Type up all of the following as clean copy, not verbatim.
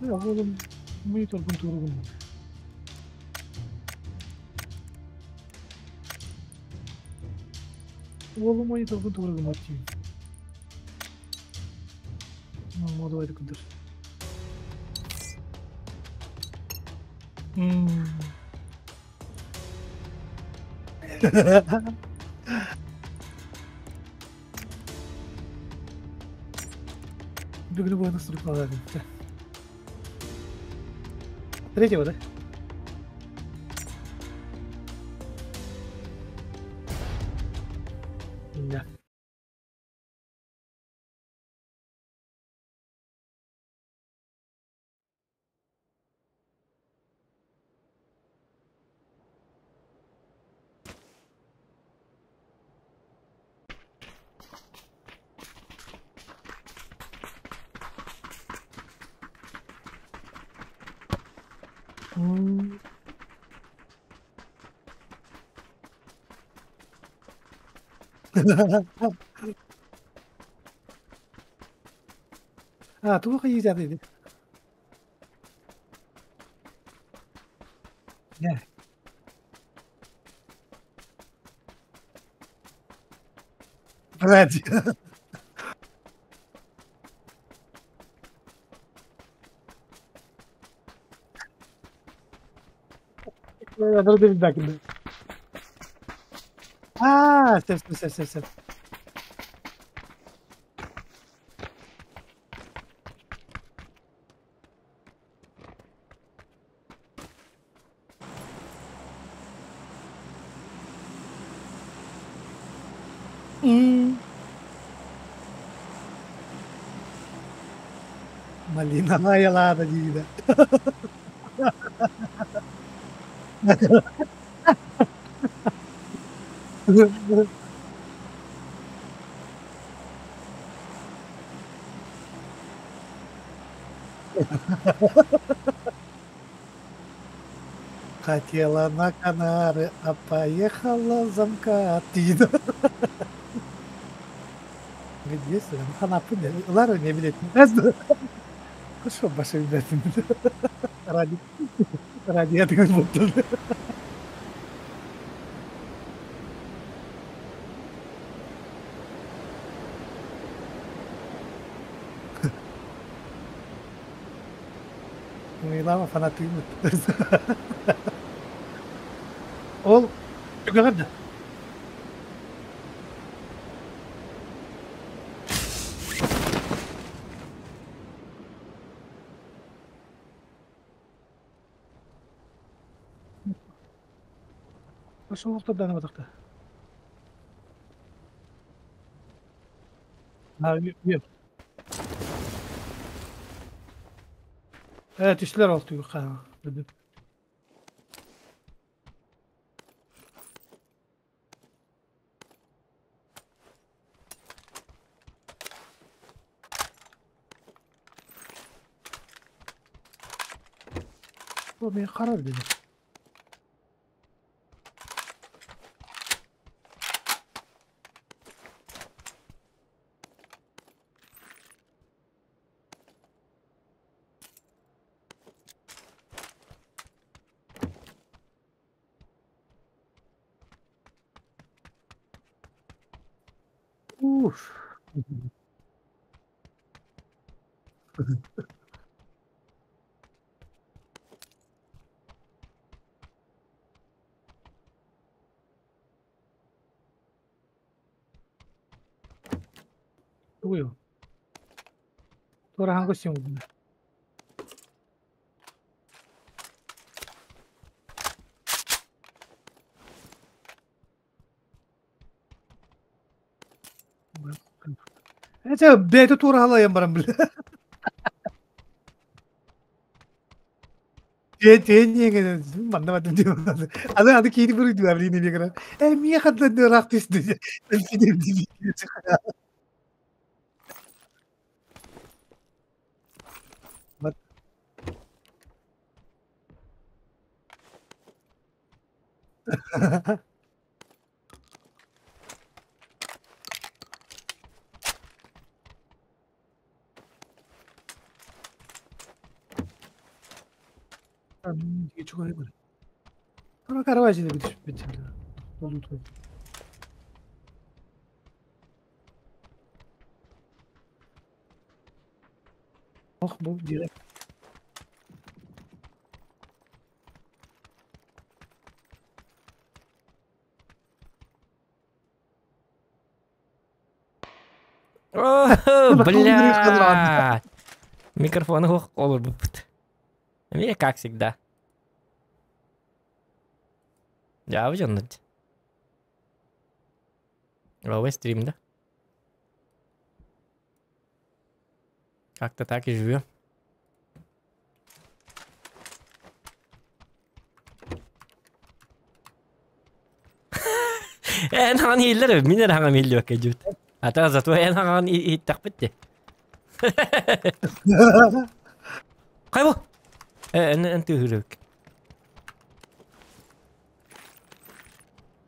Oğlum monitorgun туругун. Oğlum monitorgun туругун отчуй. Модовай кудыр. Бүгүнү буона сурук Третьего, да? Да. А, тугу хайыытаатый? Да. Блядь. Аа, сөп сөп сөп сөп. Малина айалаата диida. Хотела на Канары, а поехала за МКАД диida. Где Ханапы Лара не билет. Хорошо, баша билет. Ради ради этого буду. Милама фанатымыт. Ол түгэҕэр да. Ошолуктардан батакта. Түстүлэр ол түгү Бу мен карар деди. Уф. Тугуй? Туора хаҥас сиҥ Это бэйэтэ туораһалайан баран бile. Манна бардым диэн Аны аны киһини буруйдуга билигин эмиэ гынан ээ миэхэ да ыраах түстэ Ох, бу direkt. Бля! Микрофоны олорбуппут. Эмиэ как всегда. Дьаабы дьоннор. Ровый стрим, да? Как-то так и живем. Эн хаҥан иһиллэр мин эрэ хаҥам иһиллибэккэ дьүт. Ата зато эн хаҥан иһиттэхпит де. Хай бу. Эн эн тыыһырык.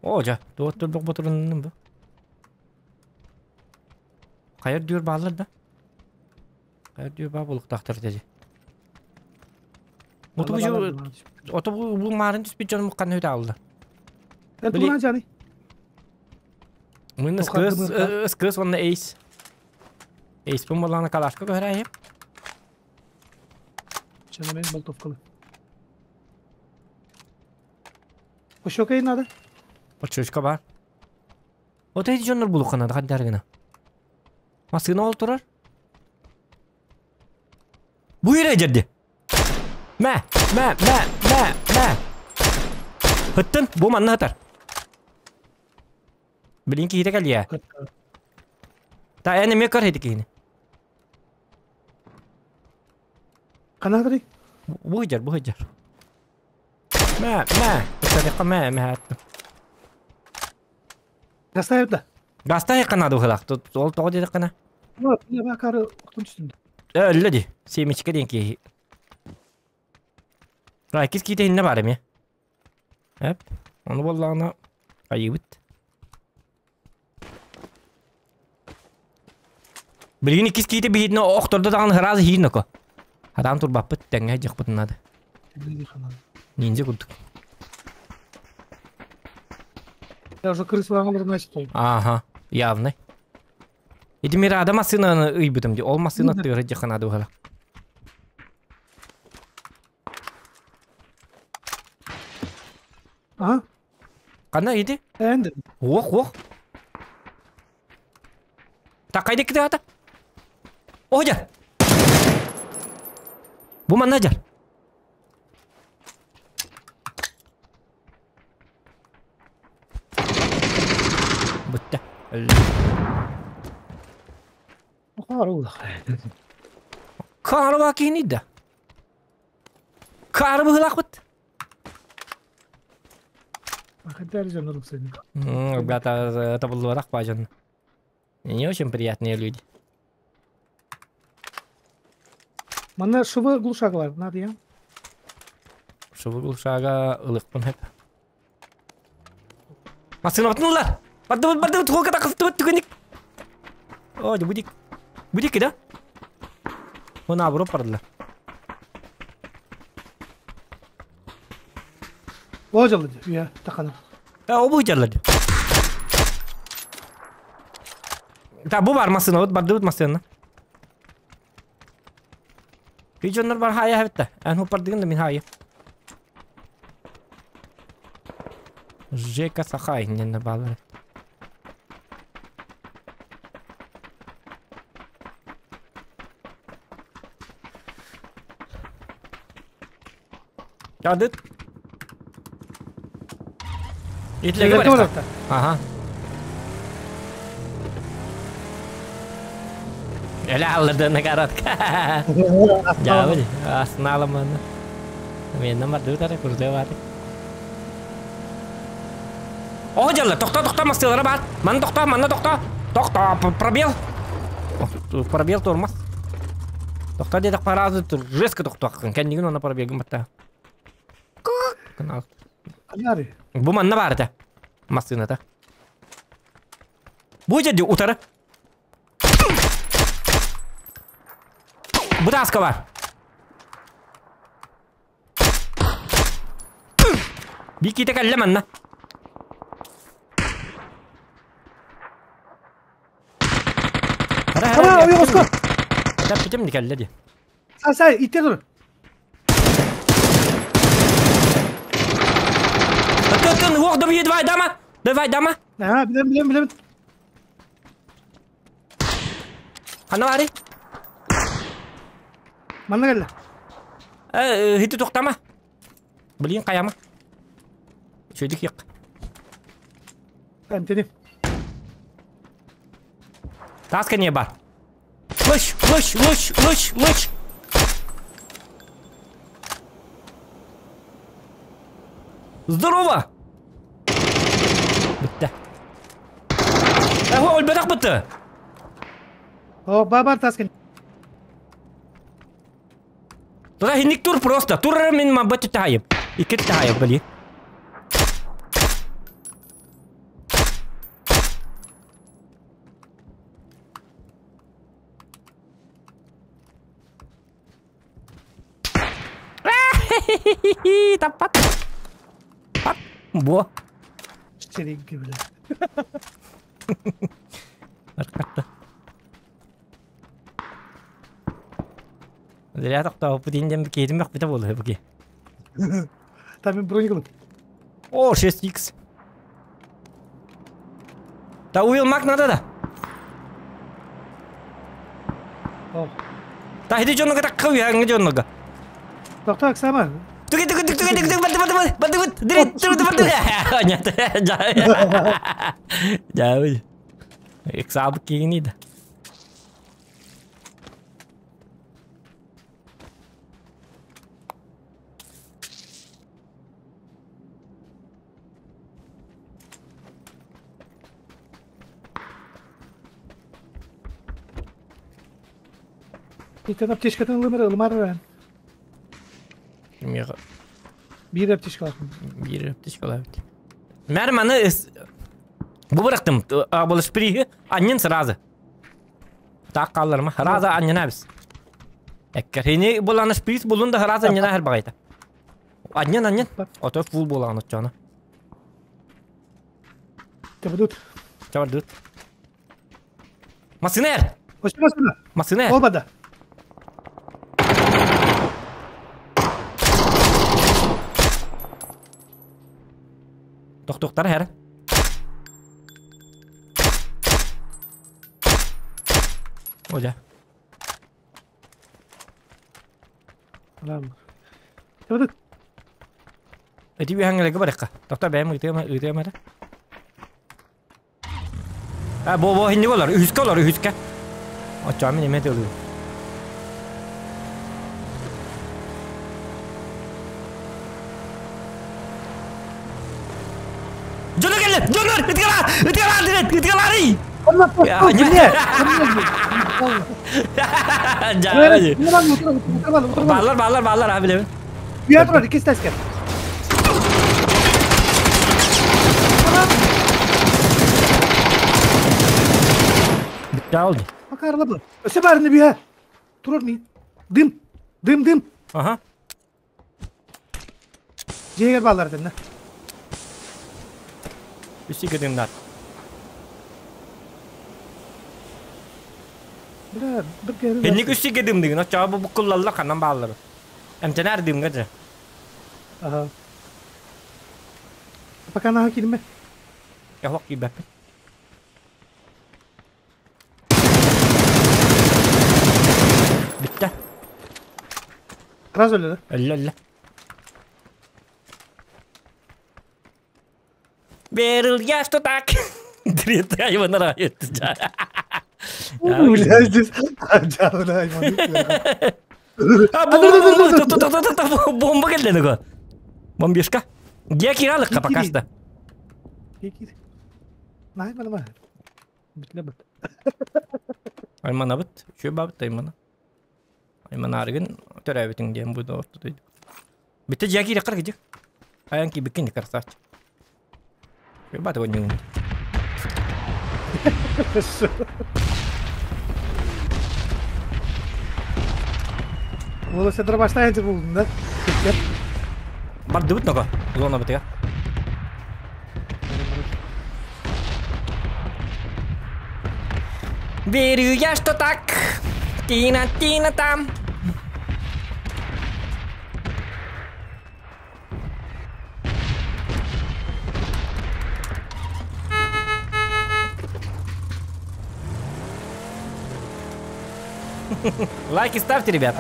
О, жа, туот турбук ботуруннум бу. Хайар дүр баалар да? Хайар дүр баа булуктаахтар деді. Оту бу ото бу бу марын түспүт дьон муккан өтө алды. Били жаны. Мын СКС СКС онна эйс. Эйс бу болланы калашка көһөрәйим. Чана мен болтовкалы. Ошокай надо. Очучка бар. Вот эти дьоннор булухханады хаддар гына. Массыына ол турар. Бу ире дьэрди. Мэ, мэ, мэ, мэ, мэ. Ыттын, бу манна ытар. Билин киһитэ кэлиэ. Та эн эмиэ көр ити киһини. Канадрый? Бу ыдьар, бу ыдьар. Мэ, мэ. Ыттарыхха мэ, мэ аттым. Гастайып да. Гастайыкка наада быһыылаах. Ол тоҕо диэтэххинэ? Бакары охтон түстүм. Өллө ди. Семечка диэн киһи. Райкис киитэ иннэ бар эмиэ. Эп. Ону буоллаҕына айыыбыт. Билигин иккис киитэ биһитинэ охтордо даҕаны сразу иһиин око. Хадаан турбаппыт тэҥҥэ дьахпытын наада. Ниндзя курдук. Я уже крысалаҕын значит ол. Ага, явно. Ити Мирада массыынаны ыйбытым ди. Ол массыына тыыры дьаханады быһала. Ага. Ханна ити? Энди. Уох, уох. Такайды китата. О, жар. Бу манна жар. Бүттэ. Каарба киһини да. Каары быһылаахпыт. Ребята, табыллыбатах баажан. Не очень приятные люди. Манна шыбы глушак бар, надо я. Шыбы глушага ылыкпын хеп. Массыына батынулар! Бардыбыт, бардыбыт, хуоката кыстыбыт түгенник. О, будик. Будик да? О, наоборот бардылар. О, жалды, я тақана. Э, обу жалды. Та бу бар массыына, вот бардыбыт массыына. Пижоннор бар хая хабитта. Эн хуппардыгын да мин хая. Жека Сахай инненне баалар. Ядыт. Итлеге бар. Ага. Эле аллардыны каратка. Жабы, асналаманы. Мен барды утары курды бар. О, жалла, тохто, тохто, мастылары бар. Ман тохто, манна тохто. Тохто, пробел. Пробел тормоз. Тохто дедек паразы тур, жестко тохто. Кәндигин она пробегин батта. Канал. Бу манна бар да. Массыната. Бу жерде утары. Бу таска бар. Биките кэллэ манна. Ара, ойоҕоско. Тэппитим ди кэллэ ди. Сай, итте тур. Тын, уох добье, давай, дама. Давай, дама. Аа, билем, билем, билем. Ханна баарый? Манна кэллэ. Э, хити тохтама. Блин, хайама. Үчүгэйдик иэххэ. Эмтени. Таас кэнниэ бар. Лыч, лыч, лыч, лыч, лыч. Здорово! Бүттэ. Э, өлбөтөх бытты. О, бар таас кэнниэ. Туда хинник тур просто. Тур мин мабыт тахайып. Икки тахайып, блин. Таппат. Пап. Бо. Стеринки, бля. Аркатта. Зря тохтооппут индем киһитим бөхпүтэ буолуо буки. Там мен броник ылып. О, 6х. Да уил мак надо да. О. Та хити дьоннуга такка уяңы дьоннуга. Тохтоо Оксана. Туги туги туги туги туги барды барды барды барды дри туги барды. Нет. Жа. Иксаб кигини да. Итен аптечкатын ылымыр ылымар. Мега. Биир аптечкалаах. Биир аптечкалаах. Мэр маны бу бырахтым. Был шприги аннен сразу. Так қалларма. Раза аннен әбіс. Эккер. Буланы шприц булун да раза аннен әхер бағайта. Аннен аннен. Ото фул буланы чана. Табдут. Табдут. Масынер. Ошпасына. Масынер. Олбада. Тохтуктар хэр. Оля. Алам. Табдут. Эти үһәңгелеге барыкка. Тохта бэйэм ыытыам ыытыам эрэ. А бо бо хинни болар, үһүскэ олор, үһүскэ. Оччоҕо мин эмиэ тылыы. Дьоно кэллэ! Дьоннор! Ытыгала! Ытыгала дирет! Ытыгаларый! Баалар, баалар, баалар, а билэбин. Үйэ турар, иккис тэскэ. Бүттэ ол. Макарла был. Өсө баарыны бүйэ. Турар ми. Дым. Дым, дым. Ага. Дьиэгэр бааллар этэннэ. Үс икки дымнар. Бля, бір кәрі. Хинник үс икки дым деген, оччоҕо бу буккуллалла ханан бааллар. Эмтэнээр дымга дьэ. Ага. Пока наха киирмэ. Яхуак киирбэппин. Бүттэ. Сразу өллө да? Өллө өллө. Верил я, что так. Дрета его нравится. Бля, здесь. А, бомба, бомба келді нөгөө. Бомбишка. Где киралыққа пока что? Най, мана. Бүтле бит. Аймана бит. Үшө бабыт аймана. Аймана аргын төрәбитин диэн бу ортотуйду. Битте дьиэ киирэххэр кидик. Айан киирбиккин красавчик. Бат ойнуун. Уола седра баштаан булдун да. Кеткер. Бардыбыт ного. Зона бытыга. Верю я, что так. Тина, Тина там. Лайки ставьте, ребят.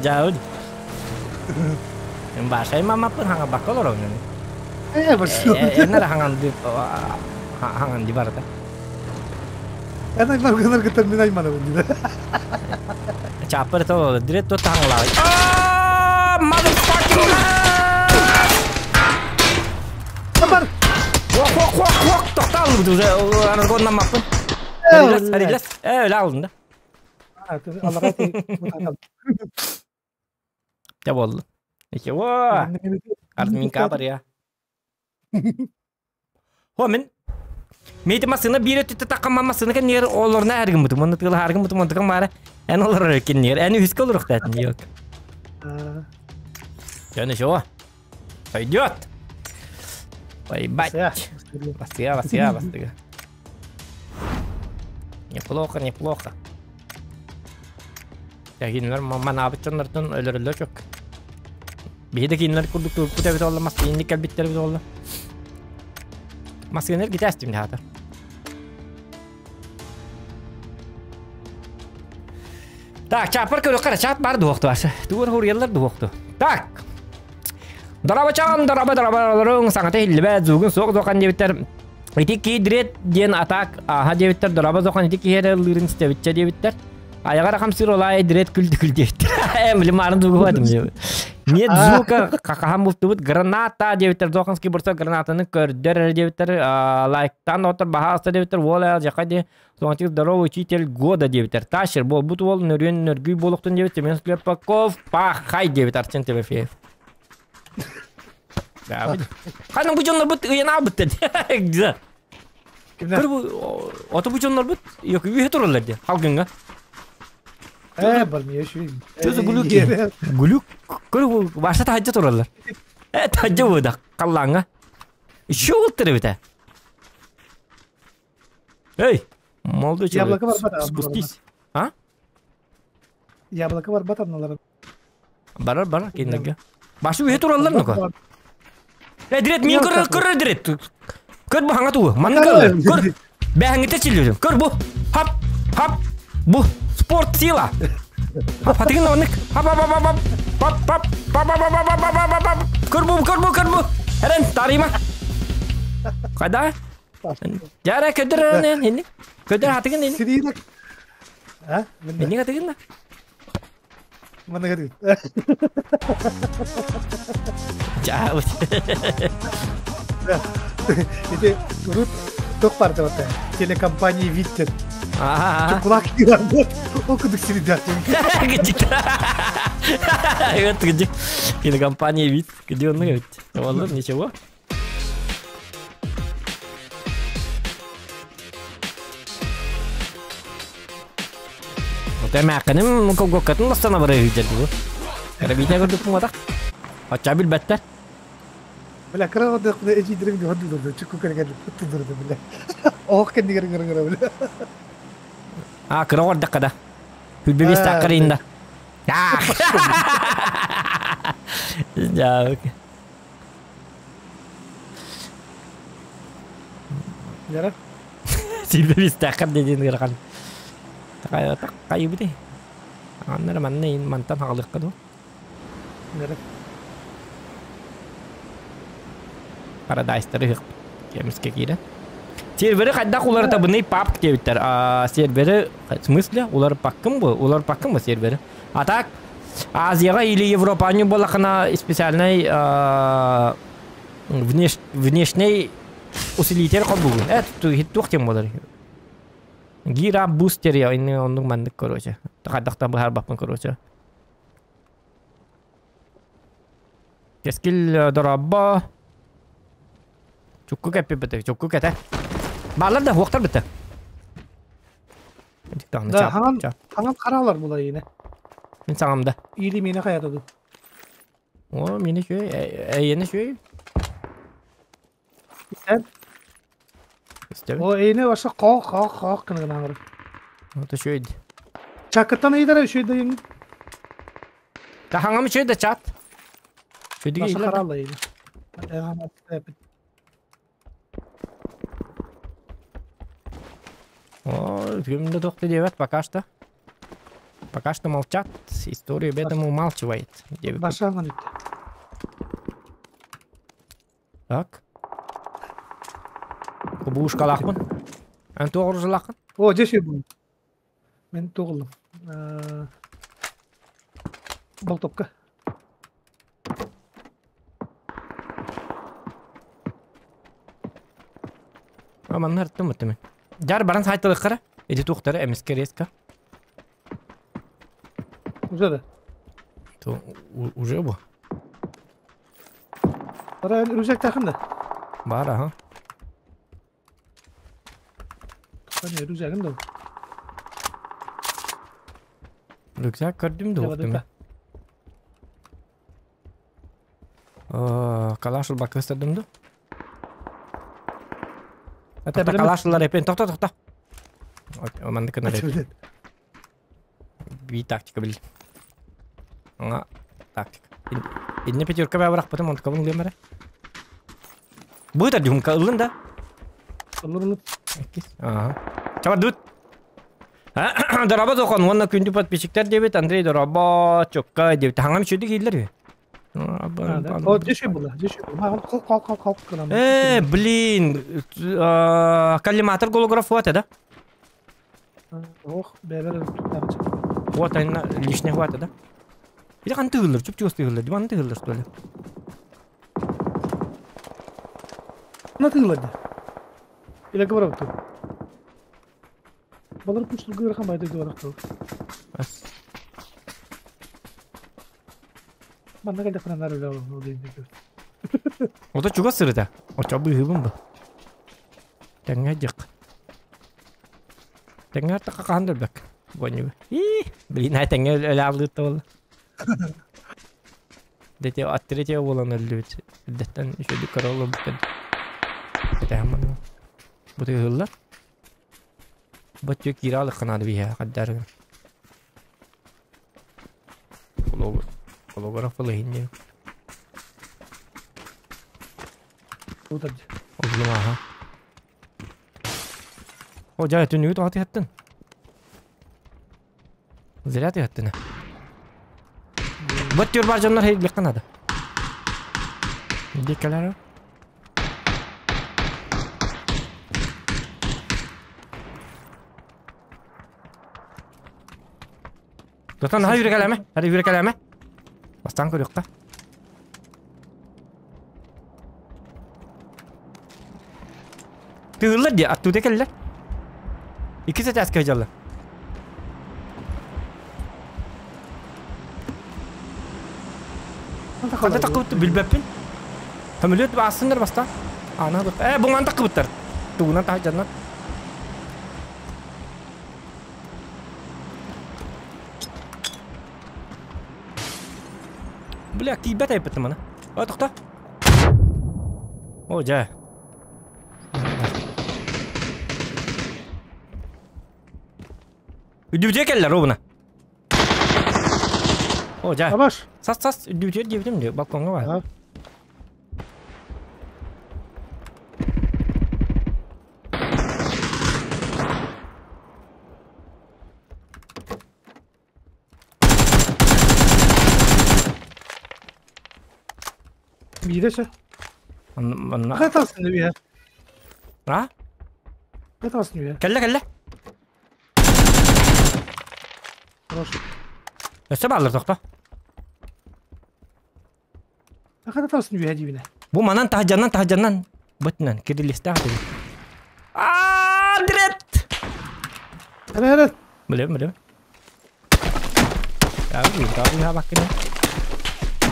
Дьаун. Башай мамаппын хаҥарбакка олоробун. Э, барсыа. Эннер хаҥанды хаҥанды барыта. Эн аймаргынар кытта мин айманабын дии. Чааппар это олорор. Дирет тот хаҥалаабай. Motherfucking! Бар. Уок, уок, уок, уок, тохтооллубут уже анаргоннаммаппын. Харилас, харилас. Э, өлө алын да. Аллаға Дьэ буолла. Ничего. Арминка барыа. Хо мин Мейти массыына биир өттүттэ таххамма массыына кэннигэр олорно ааргыммытым уонна тыала ааргыммытым онтукам маара эн олорор кэннигэр эн үһүскэ олоруохтаатын yok. Все, ничего. Пойдет. Поебать. Бастыга, бастыга, бастыга. Неплохо, неплохо. Кинилэр манаабыт дьоннортон өлөрөллөр чөк. Биһи да кинилэр курдук турбут эбит олла, массыынник кэлбиттэр эбит олла. Массыынар гитаастим хаата. Так, чаапар көрүөххэ чаат бар дуохту аша. Тугур хуруйаллар дуохту. Так. Дорабачан, дораба дорабаларың саҥата иһиллибэт, зугун суох дуохан диэбиттэр. Ити кидрет диэн атак аха диэбиттэр, дораба зохан ити киһи эрэ ыллыырын истэбитчэ диэбиттэр. Айаҕар хамсыыр олаай дрет күлдү күл диэбиттэр. Э, билим арын зугу диэбит. Нет звука хахахан бултубут граната диэбиттэр, Зоханский бурса гранатаны көрдөр эрэ диэбиттэр, лайктан отор баһаалыста диэбиттэр, уол жака ди Соҥотик здоровый учитель года диэбитэр. Тащер буолбут уол нөрүөн нөргүй буолуохтун диэбит Семен Слепаков пахай диэбит Арсен Тимофеев. Ханан бу дьоннорбут ыйан аалбыт дэ. Көр бу ото бу дьоннорбут үөһэ тураллар дии халгыҥҥа. Э, бармия шүй. Чөзө гүлүк гүлүк көр баша таһдьа тураллар. Э таһдьа быдак халлааҥҥа. Еще уолтар эбит Эй, молодой человек, Яблоко барбат, спустись. А? Яблоко барбат анналарын. Барар, барар, кинилерге. Башы үһэ тураллар нука. Э, дирет, мин көрөр, көрөр дирет. Көр бу хаҥа тугу. Манна көр. Көр. Бэһэҥҥитэ чиллибитим. Көр бу. Хап, хап. Бу спорт сила. Хап, хатыгын оннук. Хап, хап, хап, хап. Пап, пап, пап, пап, пап, пап, пап, пап, пап. Көр бу, көр бу, көр бу. Эрен, тарыйма. Кайда? Дьара көдөр инник. Көдөр хатыгын инник. Сириинэ. А? Инник хатыгын да. Манна кэтигин. Чаабыт. Ити урут туох баар да телекомпания Виттер. Аа. Кулак киирэн ол кудук сиридэх. Это где? Кинокомпания Вит. Где он говорит? Ладно, ничего. Эмээххиним колгуоккатын бастана бара үһүдэр бу. Карабита көрдүк муатах. Очча билбэттэр. Бля, кыра одох эжидерим дьоһун чукку кэргэн туттулар бля. Оох кэннигэр ыҥырыҥыра бля. А, кыра ордакка да. Хүлбэбис таккарыйында. Да. Яра. Силбэбис таккар дедин ырахан. Такайыбыты. Аннара манна мантан хагалыкка ду. Яра. Парадайстары кемиске киирэн. Сервери хайдах уларытабыный папк диэбиттэр. Сервери, в смысле? Уларыппаккын бу? Уларыппаккын бу сервери? А так, Азияҕа или Европаны буоллахына специальный внешний усилитель холбугун. Э, туох тем буолар. Гира бустер я инни оннук маннык короче. Хайдахтан быһаарбаппын короче. Кэскил дорабба. Чукку кэппиппит, чукку кэтэ. Баалар да хуохтар битте. Да, ханан ханан харалар була ине. Мин саҥамда. Или мені хаятады. О, мени шөй, эйени шөй. Sen Истэбит. О, эйне баша қоқ, қоқ, қоқ гына аңыр. Вот үчүгэй. Чакыттан ыйдара үчүгэй да ең. Тахаңам үчүгэй да чат. Үчүгэй Баша илер. харалла эйне. О, кимде тохты дебет пока что. Пока что молчат. Историю об этом умалчивает. Дебет. Баша аңан үтті. Так. Кубушкалаахпын. Эн туох оружалааххын? О, десе бұл. Мен тоғылдым. Болтопка. Манна ырыттым бутта мен. Дьар баран сайтылыххара. Ити туохтара эмискэ резко. Уже да. То уже бу. Бара рюкзак тахын да. Бар аха. Қане рюкзагын да. Рюкзак көрдүм да уктум. Калаш ылбакка ыстардым да. Тоқта калаш ылар эпен. Тоқта, тоқта. Маннык гынар эпен. Би тактика бил. Аңа тактика. Инне пятерка бә бырахпытым, онтукабын ылыам эрэ. Быта дюмка ылын да. Ылыр ылыр. Ага. Чабардыбыт. Дороба тохон, уонна күндү подписчиктер дебит, Андрей дороба, чокка дебит. Хаңам үчүдүк ииллер О, дешей була, дешей була. Кал кал кал кал кылам. Э, блин, коллиматор голограф вот да? Ох, бәбер Вот айна лишний хватит, да? Или хан тыгылыр, чуп чугас тыгылыр, диван тыгылыр, что ли? На тыгылыр. Или говорю тут. Балар күчлү гырхан байды говорю. Манна кэллэххинэ наар үлэ ол диэн Ото чугас сырыта. Очо быһыыбын бу. Тэҥҥэ дьык. Тэҥҥэ артакка хаһан да өлбөк. Бонньуга. Ии, блин, ай тэҥҥэ өлө ааллыытта буолла. Дете от третьего буолан өллүбүт. Үрдэттэн үчүгүйдүк көрө олорбуттар. Кэтэһэн манна. Бу тыһыллар. Бу өттүгэр киирэ алыхха наада биһиэхэ хаддаарыгын. Колограф ылыһын диэн. Ыллым аха. О, дьэ, түннүгү тоҕо тыһаттын? Зря тыһаттын. Бу өттүгэр баар дьоннор һэйдиэххэ наада. Диэккэлэр Дотан наһаа үөрэ кэлээмэ, хара үөрэ кэлээмэ. Бастаан көрүөххэ. Тыыллар дии, аттыыта кэллэр. Иккис этээскэ сылдьаллар. Ханна таккыбыт билбэппин. Самолет баассыннар бастаан. Аана Э, буҥан таккыбыттар. Тугунан таһырдьаннар. Бля, тиийбэт айбыттым аны. О, тохто. О, дьэ. Үрдүбүтүгэр кэллэр ровно. О, дьэ. Абаш. Сас, сас, үрдүбүтүгэр диэбитим дии, балкоҥҥа баар. Биирэ сө. Манна. Хатасын үһэ. А? Хатасын үһэ. Кэллэ кэллэ. Хорош. Өссө бааллар тохто. Хатасын үһэ диибинэ. Бу манан таһдьаннан таһдьаннан бытынан кириллистээх этибит. Аа, дрет! Эрэ эрэ. Билэбин билэбин. Тағы баккыны.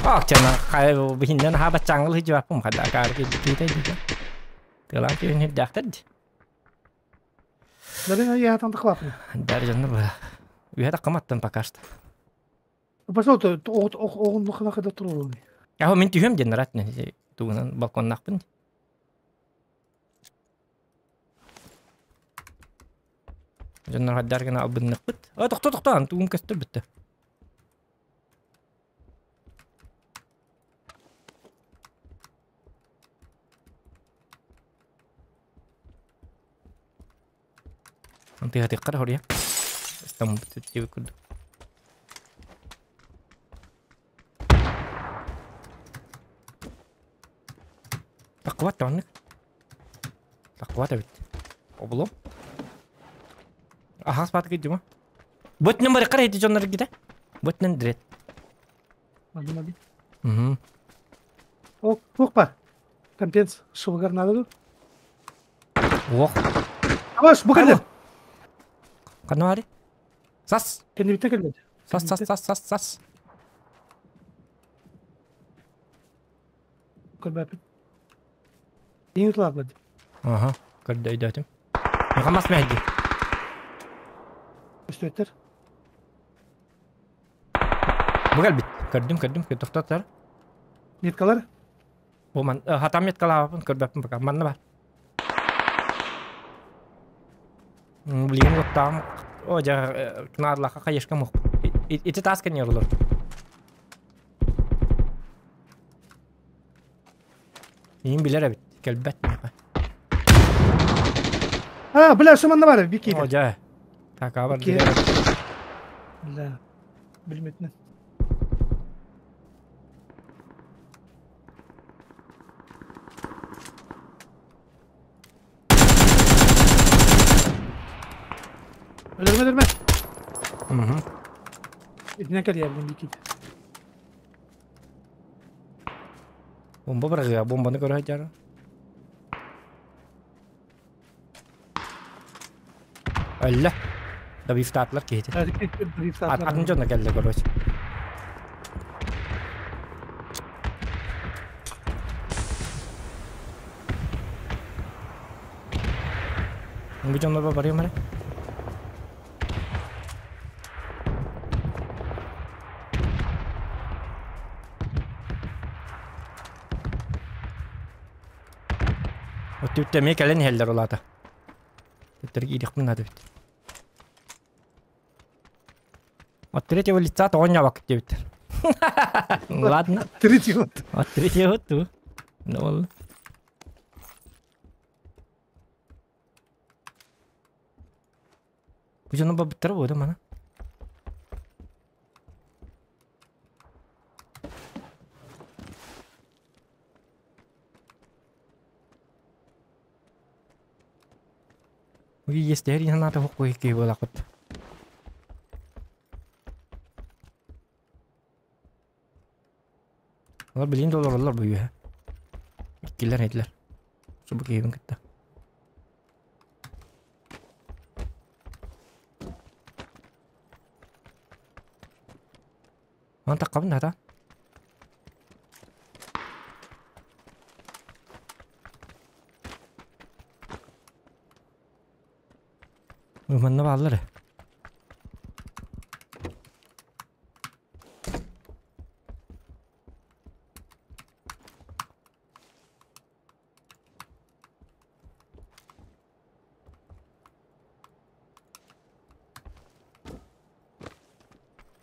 Ах, чана хай биһиннэн хаба чаңыл хижибаппым хада каар киитэ дии. Тылаан киһин хирдээхтэр дии. Дарина я там тахлапны. Даржанны бу. Үһэ таккаматтан пока что. Пошел ты, оҕун хана турулуни. Аһо мин түһүм диэн наратны тугунан балконнаахпын. Дьоннор хаддар гына албынныхпыт. А тохто тохто тугум көстөр бүтте. Антыгатыххар хория. Стамбыт диэбит курдук. Таххыбат да оннук. Таххыбат эбит. Облом. Ахас баатык дьума. Бутнан барыккар эти дьоннор гиде. Бутнан дрет. Мады. Угу. О, туох бар. Компенс шылгар надо ду. Ох. Абаш, бу кэллэ. Ханна баары? Сас. Кэннибиттэн кэлбит. Сас, сас, сас, сас, сас. Көрбөппүн. Ең утулаабыт. Аха, көрдө өйдөөтүм. Михамас мэһди. Өстөттөр. Бу кэлбит. Көрдүм, көрдүм, тохтоттор. Меткалар? Бу ман хатам меткалаабын көрбөппүн пока. Манна бар. Блин, вот там. О, жа кнаарлаха хаешка мох. Ити тас кенер олор. Иин билер эбит. Кэлбэт миэхэ. А, бля, что манна бар, бики. О, жа. Так, абар. Икки. Бля. Билметинен. Өлөрмө, өлөрмө. Угу. Итинен кэлиэрбин бики. Бомба бырагыа, бомбаны көрө сылдьар. Өллө. Добивтаатылар киһити. Атын дьоно кэллэ, короче. Бу дьоннорго барыам эрэ. Өттүттэ эмиэ кэлэн иһэллэр улаата. Төттөрү киириэхпин наада эбит. От третьего лица тоҕонньообоккут диэбиттэр. Ладно. Третьего. От третьего ту. Ну ол. Бу дьону бабыттара буода мана. Уй естер иһанаата хоккой киһи буолакпыт. Олар билин да олороллор бу үөһэ. Иккилэр этилэр. Субу киһибин кытта. Ман таххабын хата. Манна бааллар э.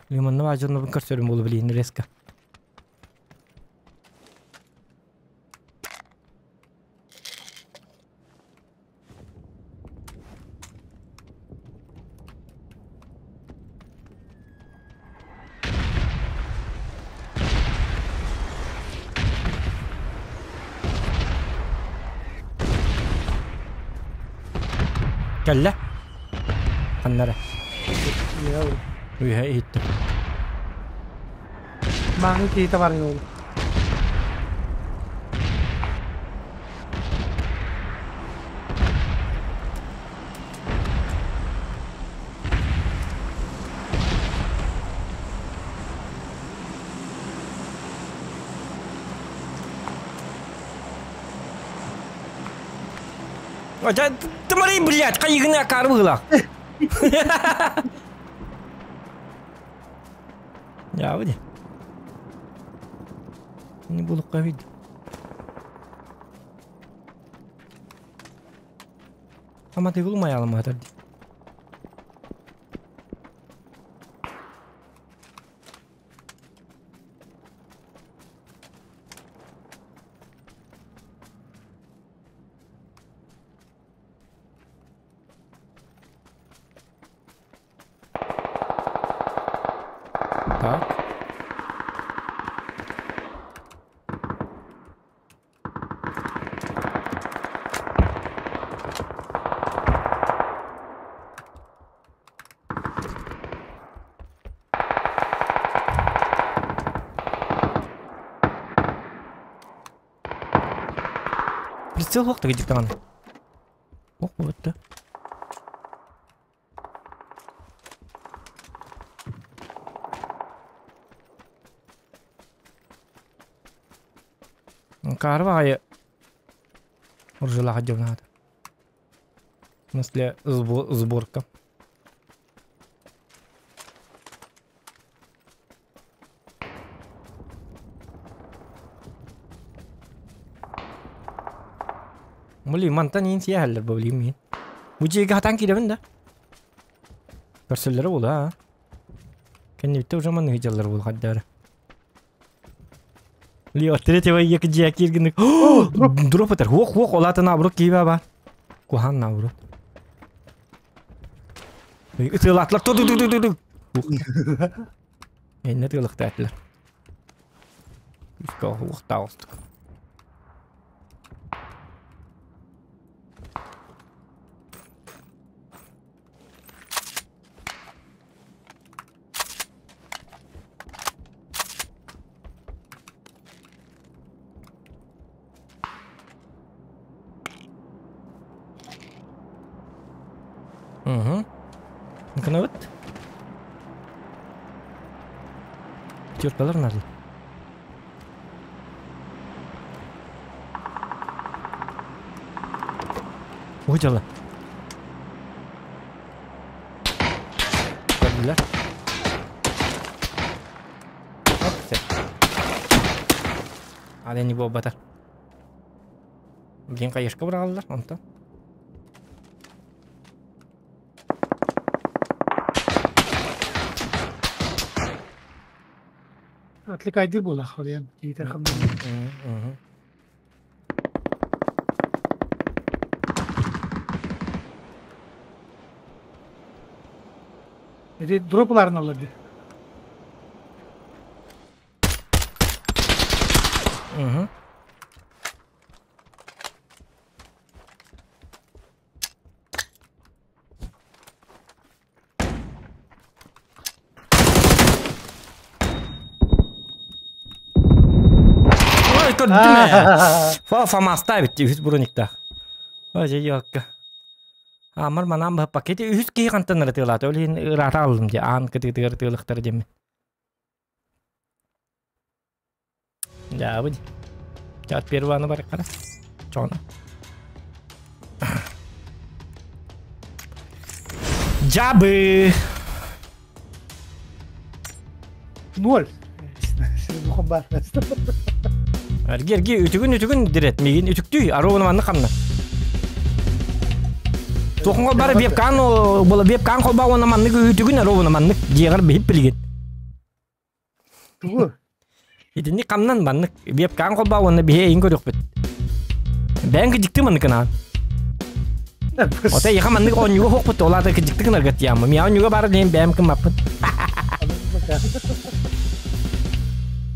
Манна баар дьоннорбун көрсөрүм буолу билигин резко. Кэллэ. Ханнара. Үһэ иһиттим. Маҥы киһитэ барын ол. Ача, тымарый, блядь, хайыгына акары быһыылаах. Дьаабы дии. Не булукка видно. Ама тыгыл майалым атар дии. Так. Прицел суох да кыдьык Ох, вот Каар баҕайы уржулаах дьоннаата. В смысле сборка. Блин, мантан иин сиэһэллэр бу билигин миин. Бу дьиэгэ хатаан киирэбин да. Көрсөллөрө буолуо аа. Кэннибиттэ уже манныгы дьаллар буолуо хайдары. Лео, третьего екі дьиэ кииргинник. Дроп этер. Хуох, хуох, олата наоборот киибэ ба. Куһаан наоборот. Ытыалаатылар. Ту ту ту ту ту. Энне тыалыктаатылар. Уохтаах Угу. Гынабыт. Пятеркалар надо. Ой, дьала. Көрдүлэр. Оп, все. Аны не буолбата. Блин, хаешка быраҕаллар онтон. Отвлекайдыр буолах диэн киитэ хамнан. Ити дропларын алар дии. Угу. Ой, көрдүм ээ. Фа фамаста эбит үһүс брониктаах. Ой, дьэ ёкка. Амар манаан быһаппакка ити үһүс киһи хантан ырытыалаата ол иһин ыраата аллым дии аан кытыытыгар ытыалыхтара диэммин. Дьаабы дии. Чат перваны барыккара. Чоно. Дьабы! Ноль. Бар. Эрги эрги үтүгүн үтүгүн дирет мигин үтүктүй аруун манны хамна. Туохуҥа бары вебкан була вебкан холбаа уонна маннык үтүгүн аруун маннык дьиэҕэр биһип билигин. Тугу? Итинник хамнан маннык вебкан холбаа уонна биһи эйин көрүөхпүт. Бэйэҥ кыдьыкты маннык гынаан. Ота яха маннык оонньууга хоқпут ол аата кыдьыкты гынарга тияммы. Миа оонньууга баар диэн бэйэм кыммаппын.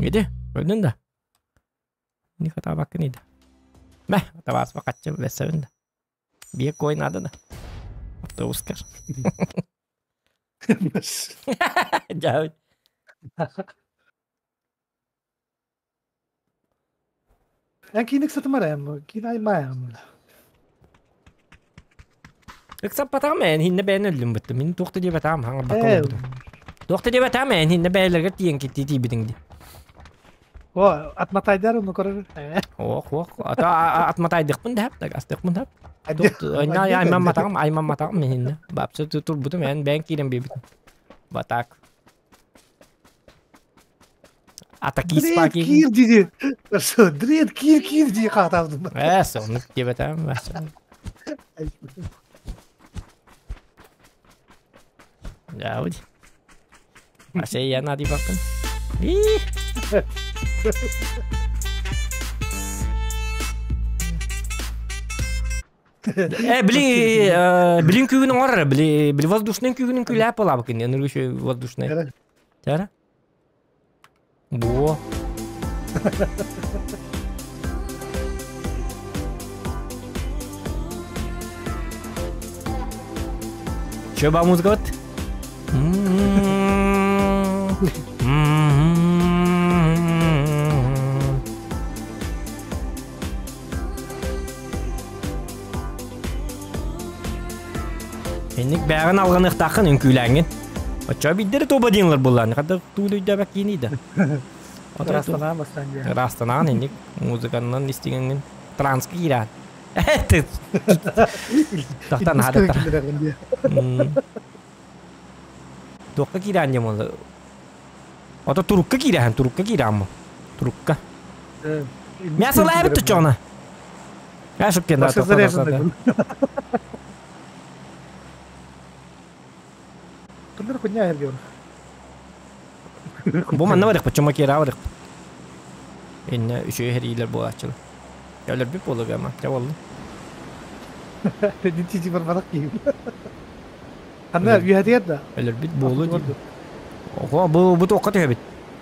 Иди, көрдүн да. Не хатаабаккын иди. Мэ, табааспа хаччы бэссэбин да. Биир кой надо да. Автобускар. Дьаабыт. Эн киин ыксатымар эм, киин аймаам. Ыксаппатаҕым эн хиннэ бэйэн өллүм бытты. Мин туох да диэбэтаҕым хаҥарбакка олорбутум. Туох да диэбэтаҕым эн хиннэ бэйэлэргэр тиийэн киттии тиийбитиҥ дии. О, атматайдар ону көрөр. Ох, ох, ата атматайдыкпын да хап, астыкпын да. Аймамматаҕым, аймамматаҕым мин хиннэ. Бапса турбутум эн бэйэн киирэн биэбитим. Батак. Атаки спаки. Киир дии. Дред киир киир дии хаатаабытым. Ээ, соннук диэбэтээм. Дьаабыт. Ase нади бакын. Э, били, билин күүгүн оҥорор, били, били воздушный күүгүнүн күлээп буолаабыкын, энергия воздушный. Тара? Буо. Че ба музыка вот? Инник бэҕин алҕаныахтааххын үҥкүүлээҥҥин. Оччо биирдэрэ туоба диэнлэр буллаан. Хата туу өйдөөбөк кииний да. Ырастанаан бастаан диэн. Ырастанаан инник музыканнан истигеҥҥин транска киирään. Тахтан хаадаттар. Туохха киирээн диэн буолла? Ото турукка киирээн, турукка киирээн бу. Турукка. Мясо лаабыт тучоҕуна. Ашып Башы заряженный. Кындыр хуйня эргион. Бу манна барыахпыт, чума киэрэ барыахпыт. Инне үчүгэй хэриилэр буолааччылар. Өлөрбүт буолуга ама, дьэ буолла. Тичи барбатах киһи. Ханна үөһэтигэр да? Өлөрбүт буолу дии. Ого, бу бу туохха түһэбит?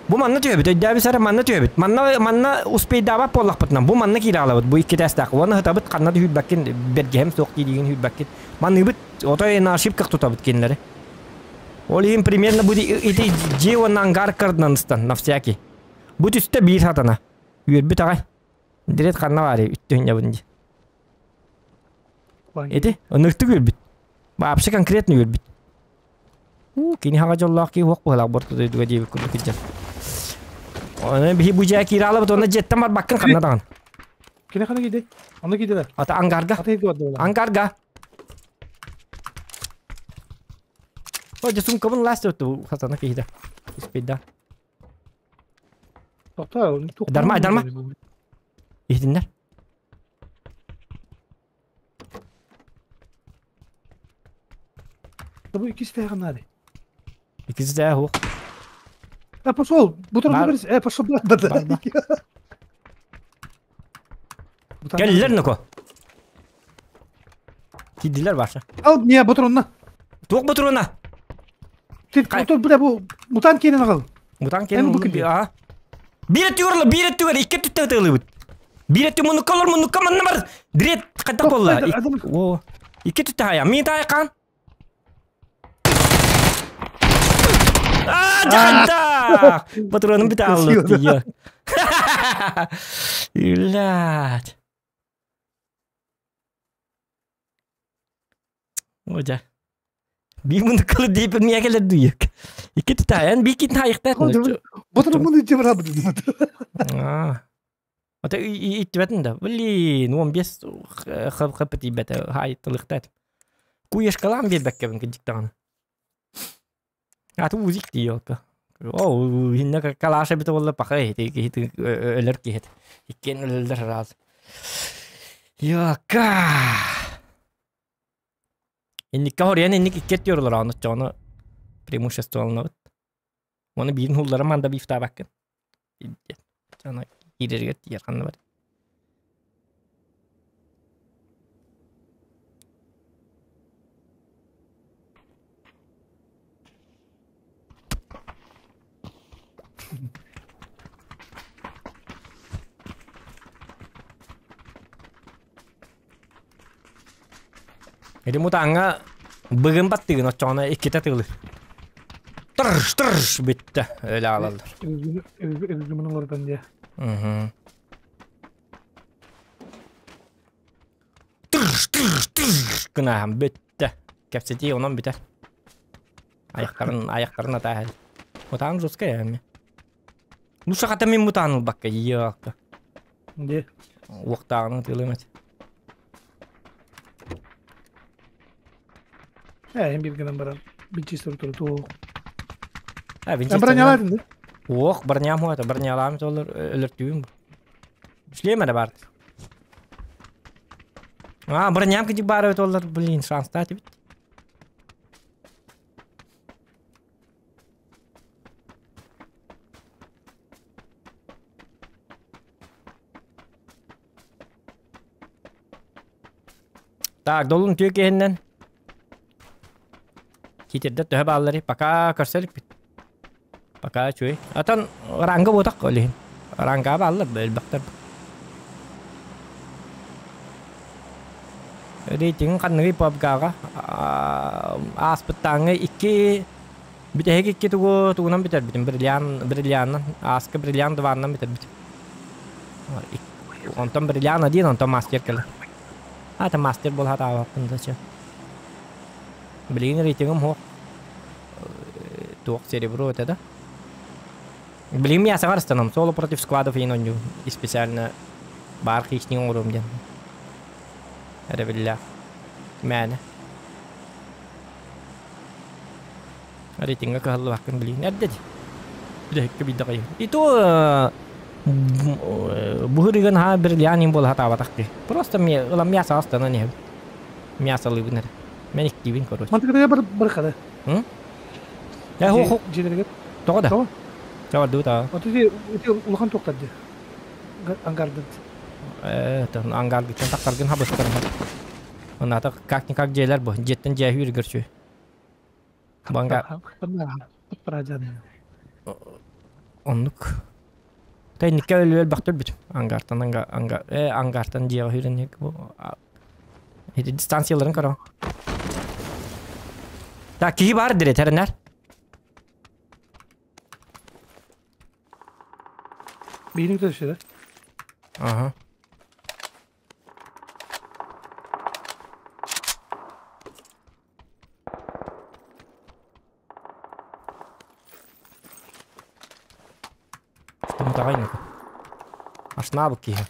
Бу манна түһэбит, өйдөөбүс эрэ манна түһэбит. Манна манна успейдаабат буоллахпытына, бу манна киирэ аалабыт, бу икки тээстээх. Уонна сытабыт, ханна да сүүрбэккин, бэргэһэм суох дииригин сүүрбэккин. Маныыбыт, отой на ошибках тутабыт кинилэри. Ол иһин примерно бу ити дьиэ уонна ангар кардынан ыстан, на всякий. Бу түстэ биир сатана. Үөрбүт аҕай. Дирет ханна баарый үттүһүнньэбин дии. Ити ыныртык үөрбүт. Вообще конкретно үөрбүт. Уу, кини хаҥа дьоллоох киһи уох быһалаах борто дойдуга диэбит курдук кырдьан. Оны биһи бу дьиэ киирэ алабыт, онно дьиэттэн барбаккын ханна даҕаны. Кини хана киирдэй? Онно киирдилэр. Ата ангарга. Ата киирдэ барда Ангарга. О, дьэ сумкабын ласт өттү хатана киһитэ. Успейда. Дарма, дарма. Иһитиннэр. Бу иккистээх наады. Иккистээх уох. Э, пошел! Бутерброд э, пошел, брат. Кэллилэр ноко. Киирдилэр Ваша. Ал, не, ботуруна. Туох ботуруна? Мотор бля бу мутант киэнин аҕал. Мутант киэнин бу киирди. Аа. Биир өттүгэр олор, биир өттүгэр икки өттүттэн ытыалыыбыт. Биир өттү муннукка олор, муннукка манна бар. Дрет хайдах буолла? О. Икки өттүттэн хайа. Мин таай хаан. Аа, дьахайда! Патроным бүтэ аллы тиийэ. Үллээт. О, дьэ. Биир муннуккалы диэпир миэ кэлэр дуйук. Икки тутаайан биир китин хайыктаат. Ботуругун иччи барабыт. Аа. Ата иттибэтин да. Блин, 15 хп тиийбэтэ хаайыттылыктаат. Куешкалаан биэрбэккэбин кырдьык даҕаны. Аты узик диэкка. О, иннэ калаша эбитэ буолла паха иһити киһи өлөр киһи. Иккиэн өлөллөр раз. Йока. Инникке хоруйан инник икки өттүөр олороон оччоҕуна преимуществоланабыт. Уонна биирин хуллара манда бифтаабаккын. Аны киирэригэр тиийэр ханна бар. Ити мутааҥҥа быгын баттыгын оччоҕуна иккитэ тыылыр. Тырш тырш бүттэ өлө аалаллар. Өлгүмүн олордон дии. Тырш тырш тырш гынаһан бүттэ. Кэпсэтии онон бүтэр. Аяктарын аяктарын атааһын. Мутаан жесткая эми. Ну сахата мин мутаан ылбакка ийиэҕакка. Дии. Уохтааҕынан тыылым эт. Ээ, биир гынан баран Винчестер туру А, Винчестер. Бронялаатын да? Ох, броням хуата, бронялаам толор өлөртүүм. Шлем эрэ бар. А, броням кидик баар эбит оллар, блин, шанстаат эбит. Так, долун түө киһиннэн. Китердер төһө бааллары, пока көрсө иликпит. Пока үчүгэй. Атан ранга буотах олиһин. Ранга бааллар элбэхтэр. Рейтингин ханныгый PUBG-га ааспыттааҥҥы икки бүтэһик икки тугу тугунан бүтэрбитим бриллиант бриллианнан ааска бриллиант дваннан бүтэрбитим. Онтон бриллиант один, онтон мастер кэлэр. А, это мастер буолла таабаппын да чэ. Билигин рейтингим суох. Туох серебро это да? Билигин мясоҕа арыстанам. Соло против складов иин оонньуу. Специально баар хищник оҥоруом диэн. Эрэбиллээх. Мээнэ. Рейтингэ кыһаллыбаккын билигин. Эрдэ дии. Бүтэһиккэ биирдэ хайыы. И то буһурыгын ха бриллианин буола сатаабатах дии. Просто ылан мясо астанан иһэбин. Мясолыыбын эрэ. Мен иктиибин короче. Мантыкытыга бар бархада. М? Э, хо хо. Дьиэлэригэр. Тоҕо да? Тоҕо? Чабардыбыт аа. Ото ити ити улахан туохтар дии. Ангардыт. Э, ангаргыттан тахсаргын хабыстарым. Оната как-никак дьиэлэр бу. Дьиэттэн дьиэ үргөрчү. Банга оннук. Тайникка өлүөл бахтыр бүтүм. Ангартан анга анга э ангартан дьиэҕэ хүрэн бу Ити дистанцияларын көрөҥ. Так, киһи бар дире тэринэр. Биирин көрсүлэр. Ага. Тымтаҕай Ашнаабыт киһи.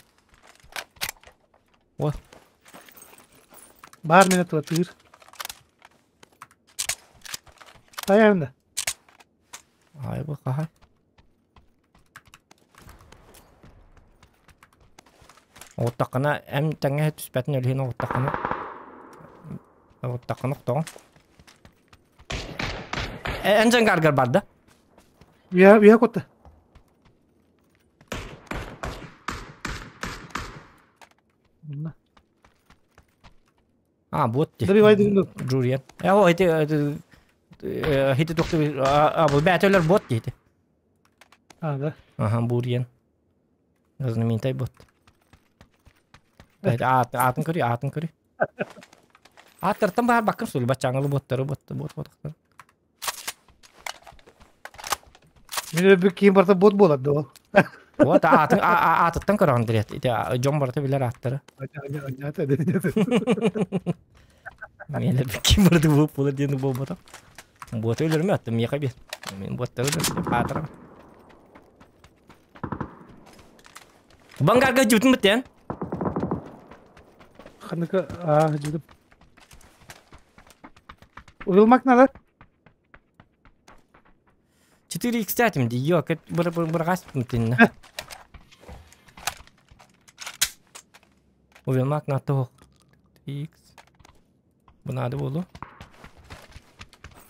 О. Баар мene туатыыр. Тайаанда. Ай бу хаһа. Оҕуттаххына эм тэҥҥэ түспэтин өлүһүн оҕуттаххына оҕуттаххына охтоҕун. Эн дьангаргар барда. Уя уя котта. А, вот ти. Добивай Джурия. Э, о, эти хити тухты а, бұл бәтөлөр бот дейді. А, да. Ага, бурьян. Знаменитый бот. Атын көрүй, атын көрүй. Аттартан баар баккын сули баччаңылы боттары бот бот бот. Мин өлбүт киһим барыта бот буолар да ол. Вот аатын аатыттан көрөҕүн дириэт. Ити дьон барыта билэр ааттара. Мен өлбүт киһим барыта бот буолар диэн буолбатах. Буота өлөрүмэ аттым миэхэ биэр. Мин буоттары өлөрдүм аатырам. Бангарга жутун битен. Ханныка аа жутум. Уйулмак надо. 4x5 дии, йо, бырҕас тинна. Уйулмак на то X. Бу надо болу.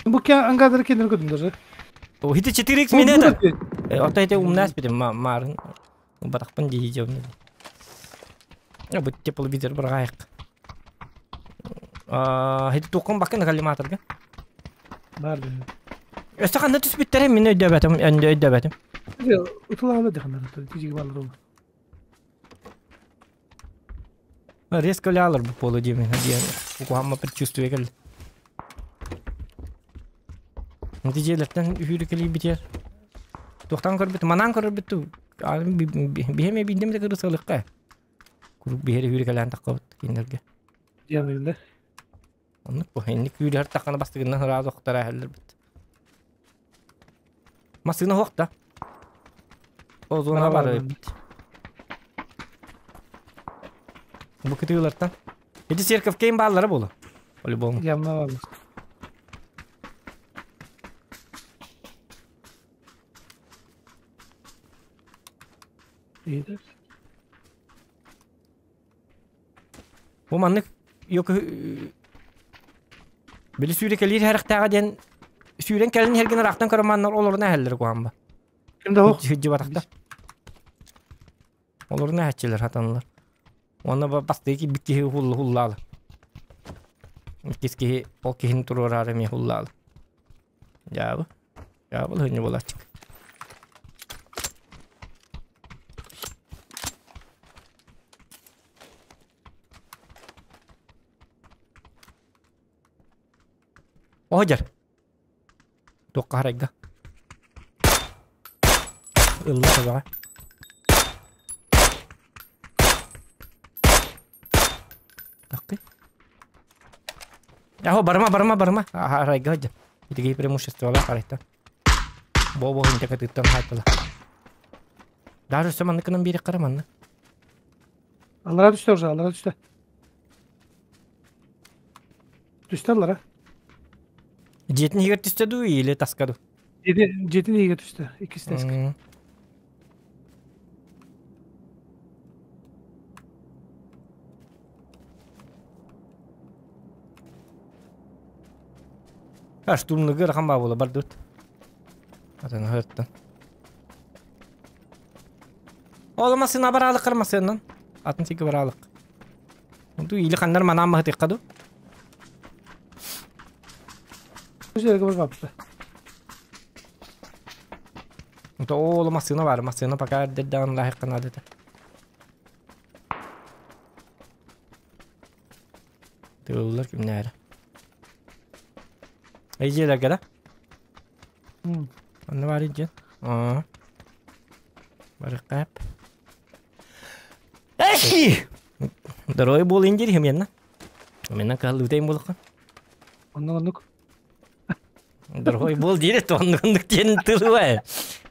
Бу ангадыр кенер көдүм даже. О, хити 4x мен это. Ото эти умнас битим марын. Батахпын дии жобны. Бу тепловизор бырҕайык. Хити туқын бакын коллиматорга. Бар. Өссө ханна түспүттэрэ мин өйдөөбөтүм, өйдөөбөтүм. Утулаалы деханар, тижиги балар ол. Резко лялар бу полу диэн диэн кухамма предчувствие кэллэ. Ити дьиэлэртэн үһүрү кэлийбитигэр туохтан көрбүт, манаан көрбүт биһэм эбиндим да кырысалыкка. Куруук биһэри үһүрү кэлээн таххабыт кинилэргэ. Диэн Оннук бу инник күүрүһэр таххана бастыгынан ыраас охтора эһэллэрбит. Массыына суох да. Ол зона бар эбит. Бу кытыылартан. Ити церковь кейм бааллара буолу. По-любому. Явно бар. Иди. Бу маннык йоку били сүүрэкэлиир хэрэхтээҕэ диэн сүүрэн кэлин иһэргин ыраахтан көрөн маннар олоруна эһэллэр куһаанба. Ким да ох. Сылдьыбатахта. Олоруна эһэччилэр хатанылар. Уонна бастыы киирбит киһи хуллаалы. Иккис киһи ол киһини туруораары эмиэ хуллаалы. Дьаабы. Дьаабыл хынньа буолааччык. Оһо дьэр. Туохха харайга. Ылла төбөҕө. Таккы. Яхо барыма барыма барыма. Харайга сылдьар. Итиги преимуществолаах харайта. Бо-бо интека тыттан хаайтала. Даже өссө маннык гынан биэриэххэ эрэ манна. Аллара түстэ уже, аллара түстэ. Түстэ аллара. Дьиэтин иһигэр түстэ дуу или таска дуу? Дьиэтин иһигэр түстэ. Иккис тэска. Штурмныгы ырахан баа буола бардыбыт. Атын ыһыттан. Ол массыына бараалык массыыннан. Атын сиги бараалык. Ту или ханнар манаан маһытыахха ду. Жерге барбапты. То ол массыына бар, массыына пока эрдэрдээн лаһык надо. Тыыллар кимнээри. Эйдиэлэргэ да? Онно баар дьиэн. Аа. Барыккап. Эхи! Дорой буол индир химьянна. Менен каллыытайым булакка. Оннук оннук. Дорой буол диир оннук оннук диэн тылы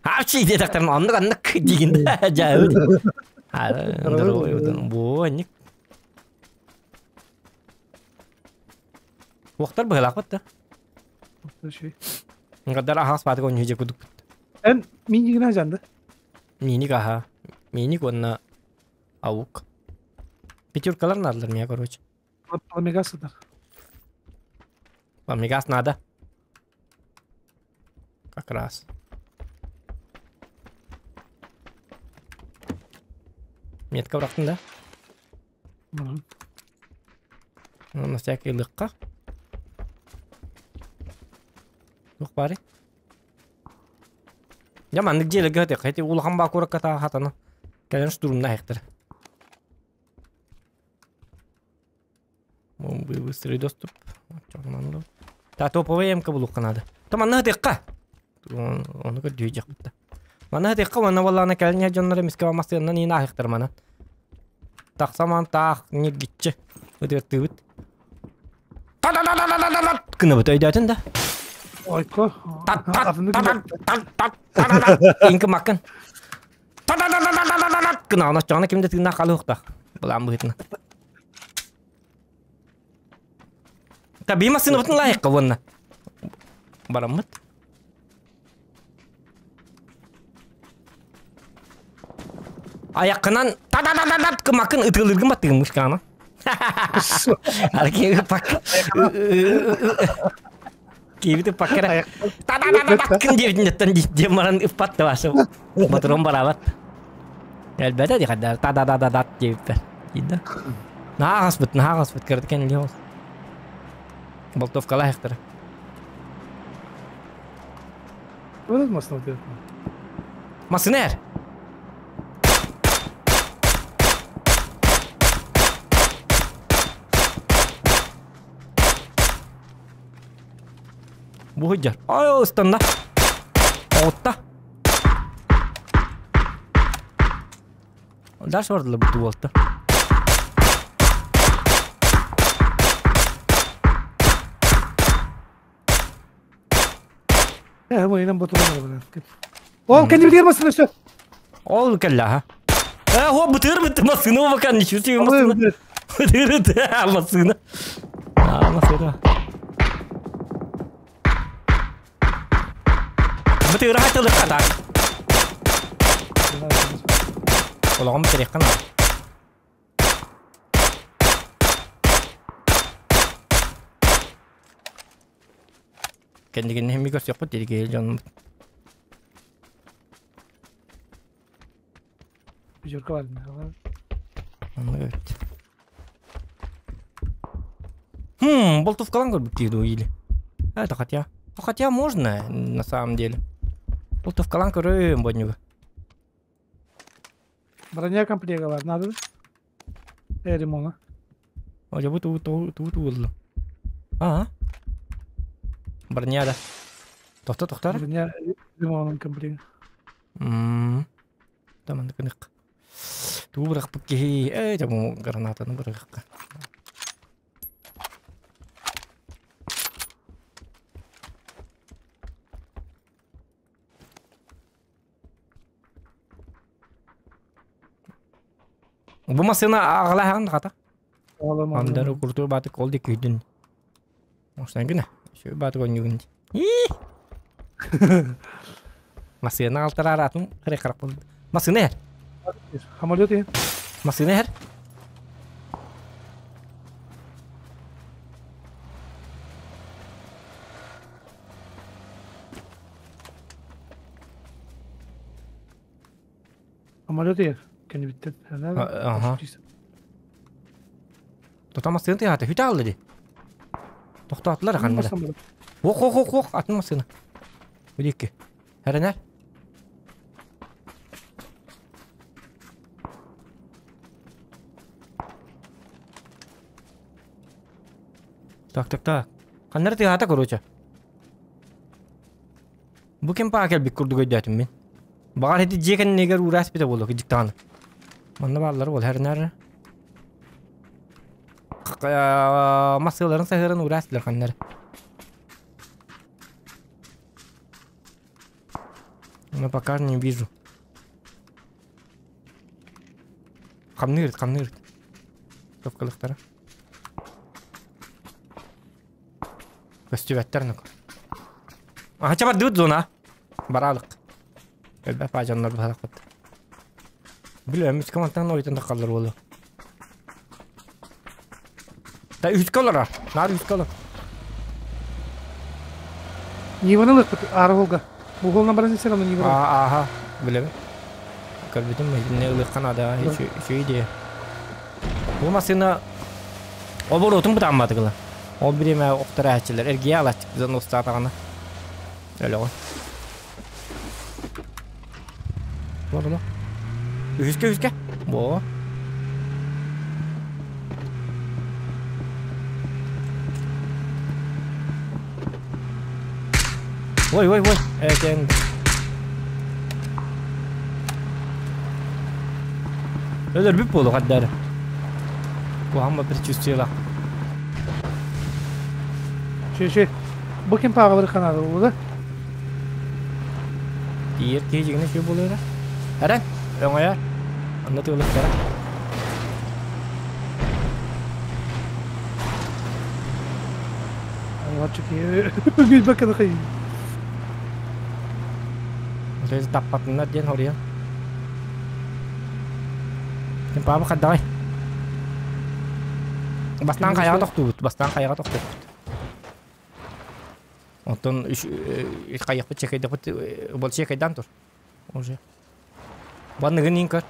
Апчи диэтэхтэрин оннук оннук диигин да дьаабыт. Дорой бу анник. Уохтар быһылаахпыт да. Гаддар аһаас баатык онньу дьэ кудукпут. Эн минигина жанды. Миник аха. Миник уонна аук. Пятеркалар надалар меня, короче. Пламегас сытар. Пламегас надо. Как раз. Метка бырахтын да? На всякий лыкка. Туох баарый? Дьэ маннык дьиэлэргэ сытыахха ити улахан баа куоракка таа хатана кэлэн штурмна аһыахтара. Быстрый доступ. Та топовый эмка булуохха наада. Та манна сытыахха. Ону көрдүү да. Манна сытыахха уонна буоллаҕына кэлэн иһэр дьоннор эмискэ массыынанан иин ааһыахтара манан. Тахсаман таах ньиргиччи ытыартыыбыт. Та-да-да-да-да-да гынабыт өйдөөтүн да? Ойко. Инки маккын. Та-да-да-да-да-да гына оноччоҕуна ким да тыыннаах хаалыахтаах. Былаан быһыытынан. Та би массыынабытын лайыққа уонна. Бараммыт. Айаккынан та-да-да-да-да кымакын ытыалыыргын баттыгын мышкаана. Аркега пак. Киибити паккара та-да-да-да кын диэбитиннеттен диэн баран ыппат да башы. Ботурун барабат. Элбэтэ дихаддар та-да-да-да-да диэбиппэр. Диидэ. Нааҕаспыт, нааҕаспыт кырдыкен илиос. Болтовкалаах ихтара. Этот массыына Массыына эр. Бу сылдьар. Ай, ыстанна. Оҕутта. Дальше бардылар бу буолта. Э, ботулар Ол кэннибитигэр массыына өссө. Ол кэллэ аха. Э, хо бытыр быты массыына бакан ничего себе массыына. Бытыр массыына. А, массыына. Бытыр хатылы катак. Олоҕум битириэххэ наада. Кэннигин эмиэ көрсүөхпүт диэри дьонум. Пятерка бар. Онно эбит. Хм, болтовкалан көрбүт дии дуу или. Это хотя. Ну хотя можно, на самом деле. Болтовкалан көрөм боднюга. Броня комплега бар, надо. Э, ремона. О, бу туу туу туу туу А? Броня да. Тохто тохтор. Броня лимонун комплект. Таман кынык. Туу бырахпыт киһи. Эй, дьэ гранатаны бырахка. Бу массыына аҕалаһаҕын хата. Андары куртур баатык ол дик күйдүн. Мошнан гына. Şu баатык онньугун. Массыына алтарар атын хыры харак болды. Массыына эр. Самолет ин. Массыына эр. Самолет ин. Кэннибиттэн. Аха. Тота массыына тыаһаата. Хүтэ алла ди. Тохтоотулар ханнара. Ох, ох, ох, ох, атын массыына. Биликки. Эрэнэр. Так, так, так. Ханнара тыаһаата, короче. Бу ким паа кэлбит курдук өйдөөтүм мин. Баҕар ити дьиэ кэннигэр уураас битэ буолуо кыдьыктаҕына. Манна бааллар буол хэрнэр. Массыыларын саһыарын уураас ханнар. Но пока не вижу. Хамныырыт, хамныырыт. Топкалыктара. Көстүбэттэр нук. Аха бардыбыт зона. Баралык. Элбэх паажаннар баһалакпыт. Билем, үскэ мантан ойтон тахаллар буолу. Та үскэ олорор. Наар үскэ олор. Ниваны ылыкпыт Аарыһылга. Бугулна баран сен аны Ниваны. Ааха, билэбин. Көрбүтүм, итинне ылыахха наада, үчүгэй идея. Бу массыына оборотун бытаамматыгыла. Ол бириэмэ охторааччылар эргийэ алааччык дьон устаатаҕына өлөҕүн. Олор Үһүскэ үһүскэ. Бо. Ой, ой, ой. Экен. Өлөрбүт буолу хаддары. Куһаҕан предчувствиелаах. Ши ши. Бу ким пааҕалары ханаада буолла? Тиийэр киһи дьиҥинэ үчүгэй буолуо эрэ. Эрэн, өҥөйөр. Онно тыылыктара. Билбэккэ да Таппатыннар диэн хоруйан. Папа хаддаҕай. Бастаан хайаҕа тохтуубут, бастаан хайаҕа тохтуубут. Онтон хайахпыт чекайдахпыт бол чекайдаан тур. Уже. Банныгын иин көр.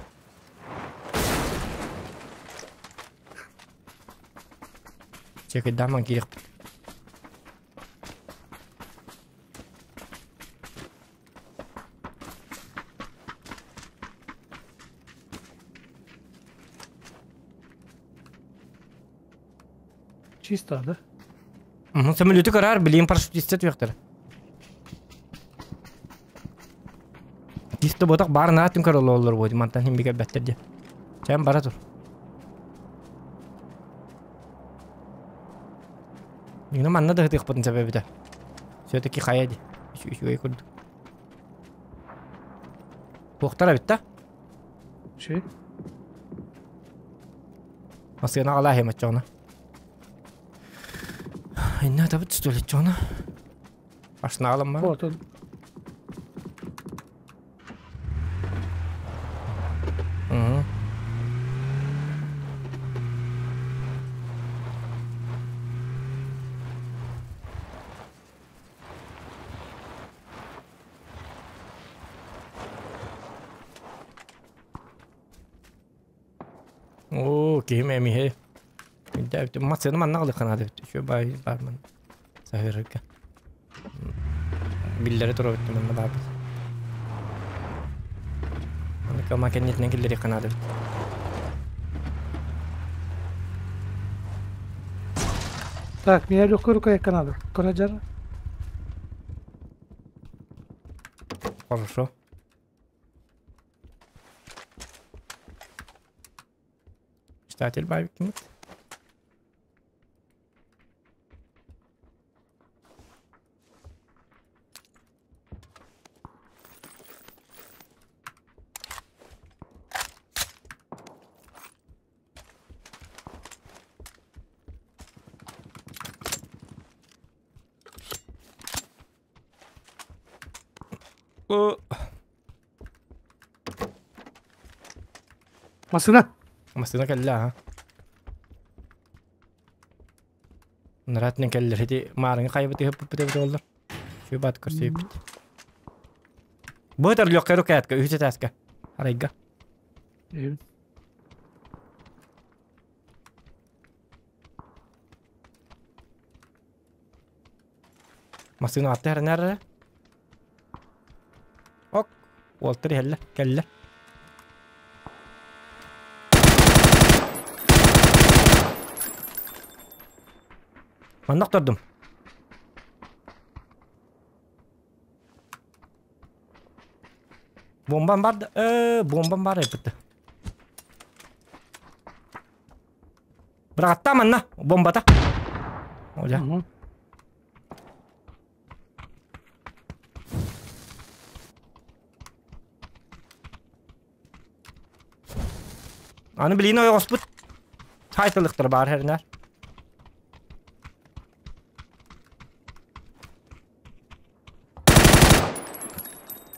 Чекайдааман киириэхпит. Чисто, да? Самолеты көрөр, билиэн парашютистер түөхтэр. Чисто ботах баар наатын көр ололлор буо мантан хим бикер бэттер дии. Чэм бара тур. Игна манна да хытыахпытын сэбэбитэ. Все-таки хайа ди. Үчүгэй курдук. Туохтара эбит да? Ши. Массыына аҕалаа хемаччоҕуна. Инна табыт столиччоҕуна. Ашнаҕаламма. Отон. Оо, киһим эмиһэ. Массыына манна аҕалыахха наада эбит. Үчүгэй баай баар манна. Саһыарарга. Биллэри турабыт манна баарбыт. Аны кэннитинэн киллэриэххэ наада эбит. Так, меня легко рукой канада. Кораджар. Хорошо. Читатель баайбыккыммыт. Массыына. Массыына кэллэ аха. Наратынан кэллэр ити маарыҥы хайбыт ыһыппыт эбит оллар. Сүбат көрсүйбүт. Бу этэр легкая рукоятка үһүс этээскэ. Арайга. Массыына атты эрэнэр эрэ. Ок, уолтар иһэллэр, кэллэ. Манна охтордум. Бомбам бар да, бомбам бар эппитте. Бырааттаа манна, бомбата. Оля. Аны билигин ойоҕоспут сайтылыктар баар хэринэр.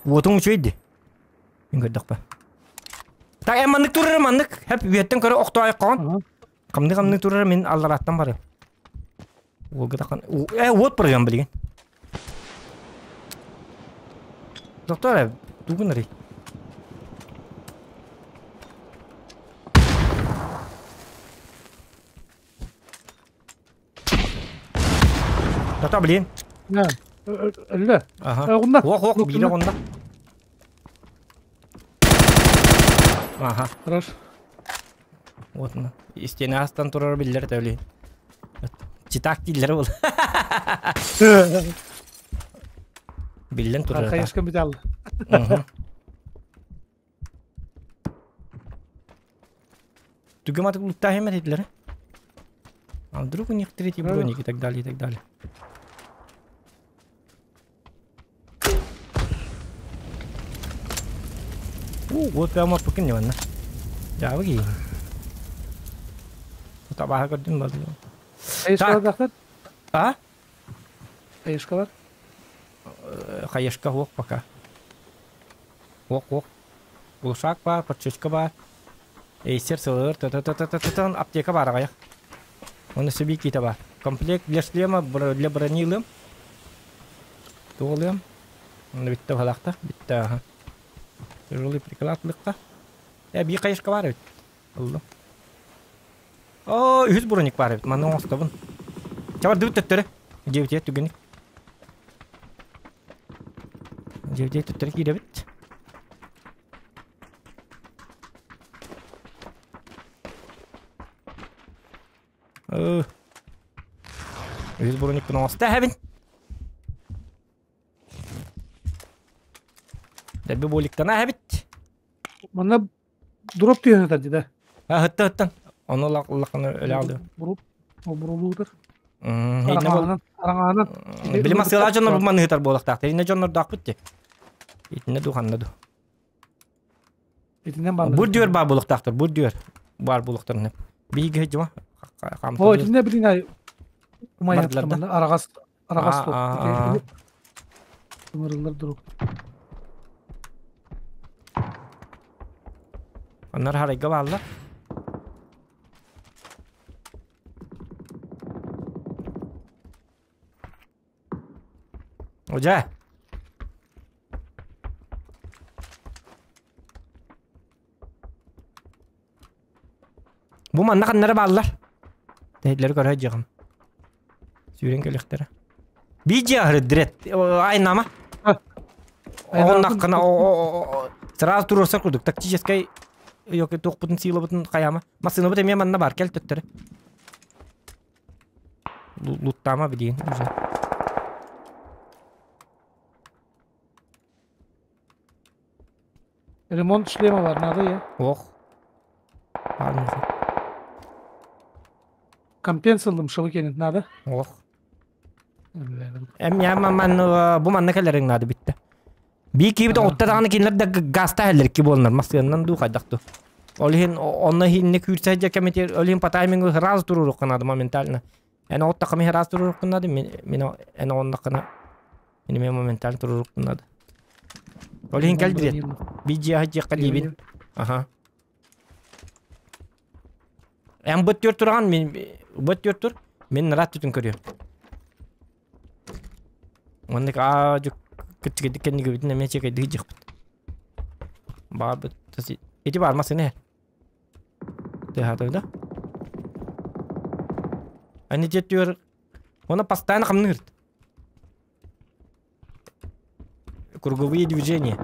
Уотуҥ үчүгэй дии. Мин көрдөхпө. Так, эн маннык турар маннык. Хэп үөттэн көрө охтоойоххоҕун. Хамныы-хамныы турар мин алларааттан барыам. Уолга тахан... Уот барыам билигин. Доктор, тугун арый? Тата блин. Өллө. Ага. Оҕунна. Ох, ох, биир оҕунна. Ага. Хорош. Вот на. Истиэнэ астан турар биллэр төли. Читак дииллэр ол. Биллэн турар. Хайышка бүтәл. Түгем атык луттаахым этилэр. А вдруг у них третий броник и так далее, и так далее. Уу, вот прямо пыкын манна. Дьаабы киһи. Табааһы көрдүм базы. Хайышкалар дахтар? А? Хайышкалар? Хайышка суох пока. Уох, уох. Глушак баар, подчечка баар. Эйсер сылыр, та-та-та-та-та-та, аптека баар аҕайах. Оны себе киитэ баар. Комплект для шлема, для брони ылыам. Туох ылыам? Оны бүттэ баһалаахта, бүттэ аха. Тяжелый приклад ылыкка. Биир хайышка баар эбит. Ыллым. Оо, үһүс броник баар эбит. Манна оҥостобун. Чабардыбыт төттөрү. Дьиэбитигэр түгэник. Дьиэбитигэр төттөрү киирэбит. Үһүс броникпын оҥосто эһэбин. Дэлби буоликтана эһэбит. Манна дроп түһэн ытар дии да. А, ыттан ыттан. Ону улаханы өлө алдым. Бурулуутар. Араҥаанан. Араҥаанан. Били масыалаах дьоннор бу маныһытар буолуохтаахтар. Итиннэ дьоннордоохпут дии. Итиннэ дуу ханна дуу. Итиннэн бааллар. Бу дүөр баар буолуохтаахтар. Бу дүөр баар буолуохтар. Биһиги дьума. О, итиннэ билин ай умайаттар араҕас араҕас суох. Ыҥырыллар дурук. Оннор харайга бааллар. Одьа. Бу манна ханнара бааллар. Тэһиллэри көрө дьиҕим. Сүүрэн кэлиэхтэрэ. Биир дрет. Айнама. Оннаххына сразу туруорсар курдук тактическай ёки туохпутун сыылабытын хайаама. Массыынабыт эмиэ манна бар кэл төттөрү. Луттаама билигин уже. Ремонт шлема бар, надо я. Ох. Баар Компенсалым шабыкенин надо. Ох. Эм я манна бу манна кэлэриҥ наада бүттэ. Бии киибит оҕутта даҕаны кинилэр да гаста иһэллэр икки буоланнар массыынанан дуу хайдах дуу. Ол иһин онно иһинне күүрсэ сылдьар кэмитиэр ол иһин по таймингу сразу туруоруохха наада моментально. Эн оҕуттахха мин сразу туруоруохпун наада, мин мин эн оҕуннаххына мин эмиэ моментально туруоруохпун наада. Ол иһин кэл дириэт. Бии дьиэҕэ дьиэххэ диибин. Аха. Эн быт түөрт тураҕын, мин быт түөрт тур. Мин нараат түтүн көрүөм. Маннык аа дьүк кыччыгыйдык кэннигибитин эмиэ чэкэйдик дьиэхпит. Баарбыт ити баар массыына Тыаһаатыгда. Ани түөр Она постоянно хамныырт. Круговые движения.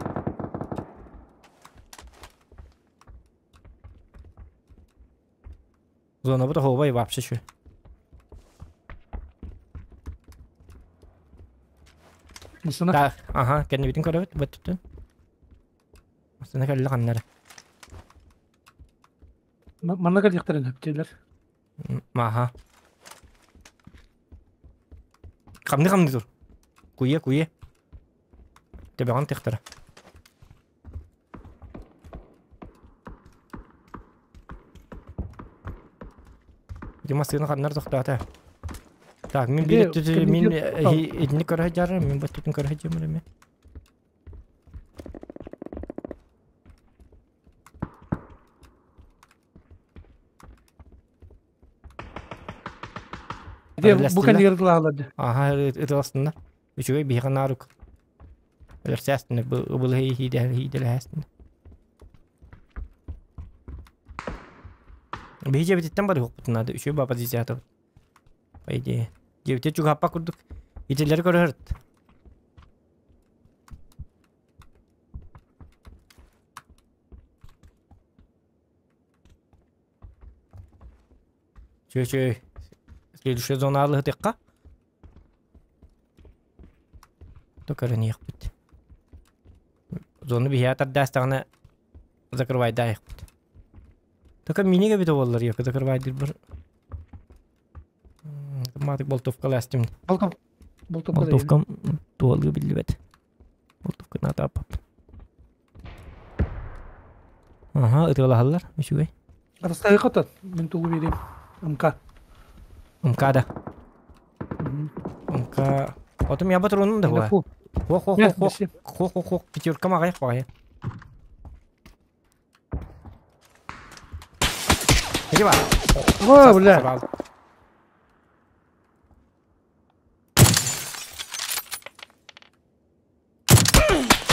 Зона бу тоһуобай вообще чү. Масына. Да, ага, кэннибитин көрөбүт, бөттүттүн. Масына кэллэ ханнары. Манна кэлиэхтэрин сөптүүлэр. Аха. Хамны-хамны тур. Куе, куе. Төбөҕүн тыктара. Ити массыына ханнар тохтоото. Так, мин биир өттүтү мин итини көрө сылдьарым, мин бу өттүтүн көрө сылдьарым эмэ. Бу кэннигэр ытылаалар. Аха, ытыластыннар. Үчүгэй биһиэхэ наарук. Өлөрсөөстүнэр бу ыбылыһы иһиидэлэһээстинэр. Биһи дьиэбититтэн барыһыахпытын наада. Үчүгэй баа позициятабыт. По идее. Дьиэбитигэр чугаһаппат курдук. Итилэри көрөһөрт. Чү-чү. Следующая зона алыһытыахха. То көрүнүөхпүт. Зону биһиэхэ тардаастаҕына закрывайдаайахпыт. Только минига эбитэ буоллар ёка закрывайдырбар. Матык болтовка ластым. Болтовка Болтовкам туолыы биллибэт. Болтовка наатааппап. Аха, ытыалаһаллар. Үчүгэй. Атастаһы хотон. Мин тугу биэриэм. МК. МК да. МК. Отум я патронум да хуа. Хо хо хо хо хо хо хо пятерка маҕай хаҕай. Иди бар. О, бля.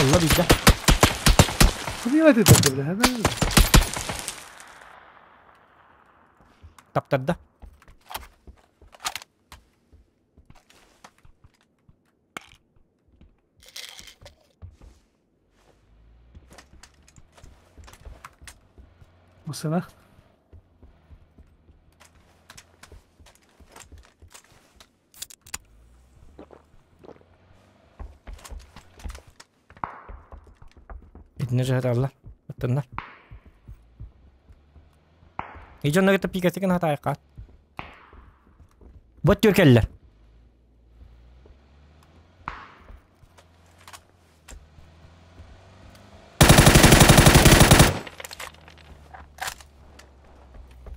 Ылла биирдэ. Куда ты бля? Таптарда. Масына. Итиннэ дьаһаталлар, оттоннор. И дьонно кытта пикасыгын хатаайыкка. Бот түркэллэр.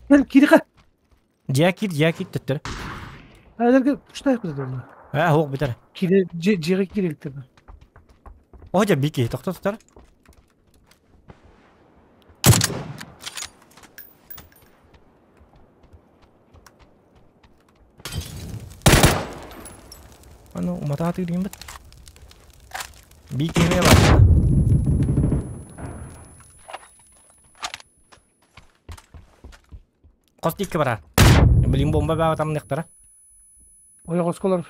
Кэл кириха. Дьиэ киир, дьиэ киир төттөрү. Әлерге пуштайық бізде оны. Ээ, суох бүтэр. Кире дьиэҕэ киирэликтэр. О, дьэ, биир киһи тохто тутар. Аны уматаатыы диэн бит. Биир киһи эмиэ баар. Хос диэки барар. Блин, бомба баа тамныахтара. Ойоҕосколор.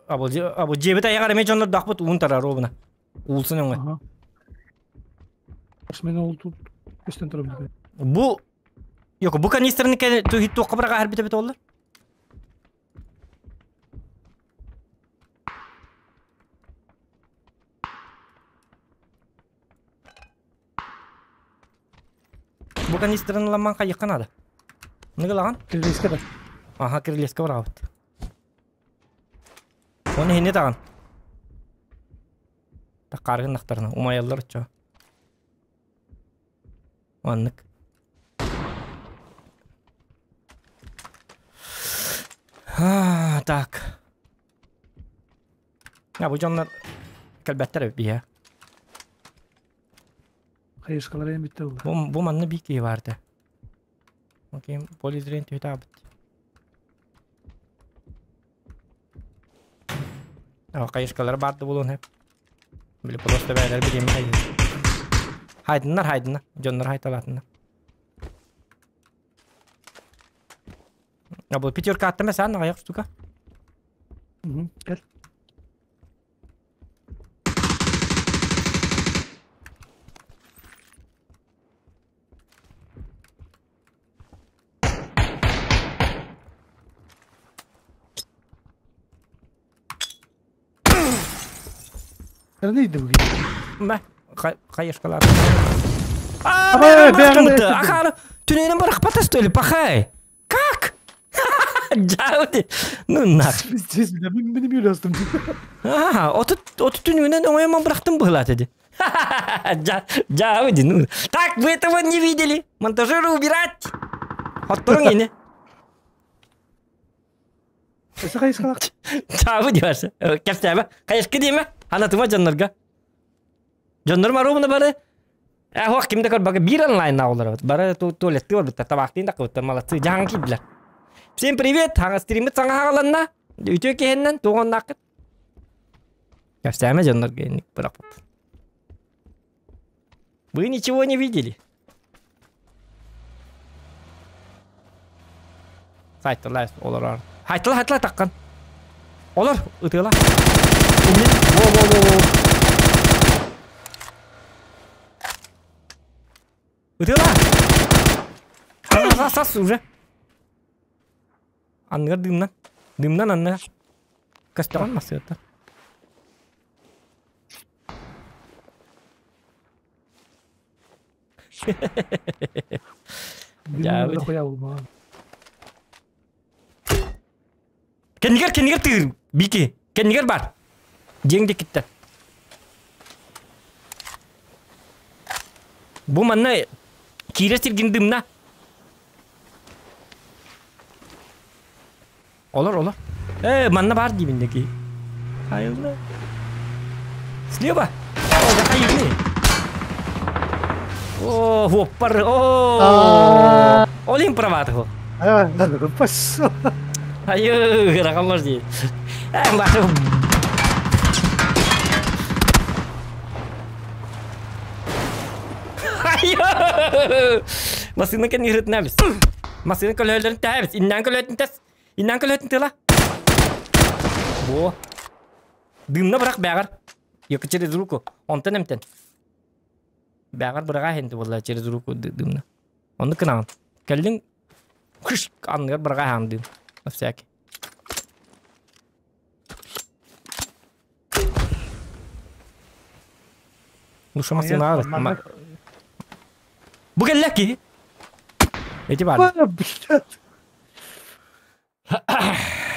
Абы абы дьиэбит айаҕар эмиэ дьоннордоохпут уун тарар робуна. Уулсын өҥө. Мен ол тут көстөн турабын. Бу Yok бу канистраны туохха быраҕа бит эбит оллар. Бу канистраны ламман хайыхха надо. Ныгылаҕан? Кирилиэскэ да. Аха, кирилиэскэ бараабыт. Оны иһини таҕан. Таххааргын нахтарына, умайаллар оччо. Маннык. Так. Я бу дьоннор кэлбэттэр эбит биһэ. Хайыскалара эмиттэ була. Бу, бу манна биир киһи баар этэ. Окей, поле зрения түһүтэ аабыт. Хайыскалара баар да буолуон сөп. Били просто бэйэлэр бириэмэ хайыы. Хайдыннар, хайдыннар. Дьоннор хайталаатыннар. А бу пятерка аттама саан аҕыйах штука. Кэл. Нейdi bu? Мэ, хайышкалар. А, Ахара, түненен барахпата что ли, пахай? Как? Жауди. Ну нах. Здесь меня билестым. Ага, отут отут түнүнен оңойман бырахтым быһылаат эди. Жауди, ну. Так, вы этого не видели. Монтажеры убирать. Отторуң ини. Өсө хайыскалак. Чабы диbarsa. Кэпсээбэ. Хайышкы диэмэ. Анатыма дьоннорго. Дьоннор маруумна бары. Э, хуах ким да көрбөккө биир онлайн олорор. Бары туалетты барбыттар, табаахтыын да кыбыттар, молодцы, дьаһан киирдилэр. Всем привет! Хаҥа стриммит саҥа хаҕаланна. Үтүө киһиннэн туоҕуннааххыт. Кэпсээмэ дьоннорго инник бырахпыт. Вы ничего не видели. Сайтылар олорор. Хайтыла хайтыла таккан. Олор ытыла. Во во во во. Ытыла. Сас сас уже. Анныгар дымнан. Дымнан анныгар. Көстөҕөн масыата. Дьаабы. Хуя булмаҕа. Кэннигэр кэннигэр тыыр Бики. Кэннигэр бар. Дьиэҥ диэкиттэн. Бу манна киирэ сиргин дымна. Олор, олор. Э, манна бар диибин ки. Хайылла. Слева. О, да хайылны. О, хоппар. О, Олин прават го. А, да, пошел. Айы, рахамар ди. Э, бары. Айы! Масына кен ирытнабыз. Масына көлөлөрүн тәбиз. Иннан көлөтүн тас. Иннан көлөтүн тыла. Бо. Дымна бырах бәгәр. Йоки через руку. Онтон эмтен. Бәгәр быраға хенди була через руку дымна. Оны кынагын. Кэллиң кыш анныгар быраға хан дым. На всякий. Лучше машина Манна- Бу кэллэ ки. Эти бар. Блядь.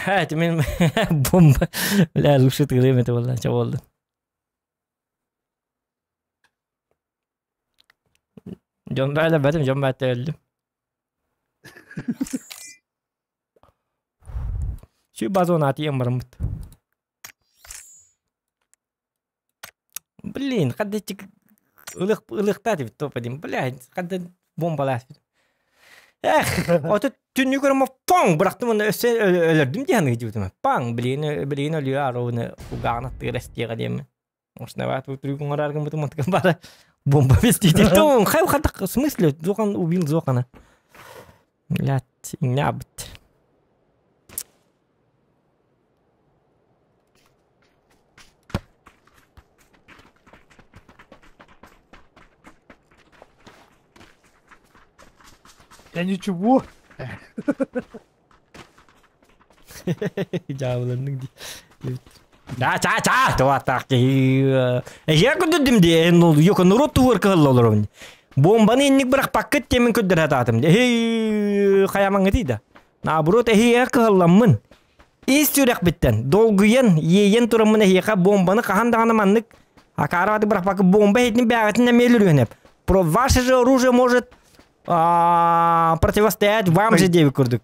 Это мен бомба. Бля, лучше тыгырым это болды. Ча болды. Дьон бәле бәтим, дьон бәтте өлдүм. Şu базон атыйым барымыт. Блин, хадды ылых ылыхта деп топ edeyim. Блядь, хадды бомбалас. Эх, ото түннү көрөм паң бырахтым оны өссө өлөрдүм диэн гидибитим. Паң, блин, блин өлү ароны угагына тыгырастига диэм. Основат трюк оҥораргын бутум мантыгын бара бомба вестите. Тон, хай хатак, в смысле, Зохан убил Зохана. Блядь, нябыт. Я ничего. Дьаабыланныҥ дии. Да, ча, ча, туа так. Я күндүдүм ди, ну, йока народ туар кыһалла олоробун. Бомбаны инник бырахпаккыт диэмин көрдөрө сатаатым. Эһи хайамаҥҥытый да. Наоборот, эһиэхэ кыһалламмын. Ис сүрэхпиттэн долгуйан, иэйэн тураммын эһиэхэ бомбаны хаһан даҕаны маннык акаарабаты бырахпакка бомба иһитин бээҕитин эмиэ өлөрүөнэп. Про ваше же оружие может противостоять вам же диэбит курдук.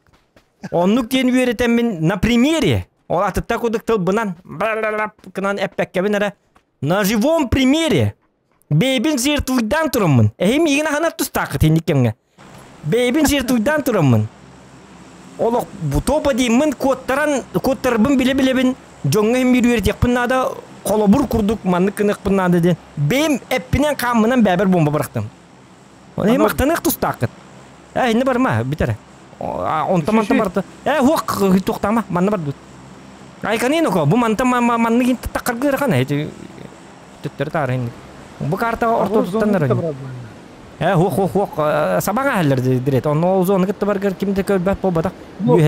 Оннук диэн үөрэтэммин на примере, ол атытта курдук тылбынан гынан эппэккэбин эрэ на живом примере бэйбин жертвуйдаан тураммын. Эһи миигин аһынар тустааххыт инник кэмҥэ. Бэйбин жертвуйдаан тураммын. Олох топа дииммин куоттаран куоттарбын билэ-билэбин дьоҥҥо иһин биир үөрэтиэхпин наада холобур курдук маннык гыныахпын наада диэн бэйэм эппинэн хааммынан бэйэбэр бомба бырахтым. Оны махтаныах тустааххыт. Э, инне барма, бүтэр. Онтон мантан барда. Э, хуох туохтаама, манна барбыт. Айканин око, бу мантан манныгын таххаргы ырахан эти төттөрү таары Бу картаҕа ортотуттан эрэ. Э, хуох хуох хуох сабаҥа аһаллар дирет. Онно ол зона кытта баргар ким да көрбөт буолбатах. Бу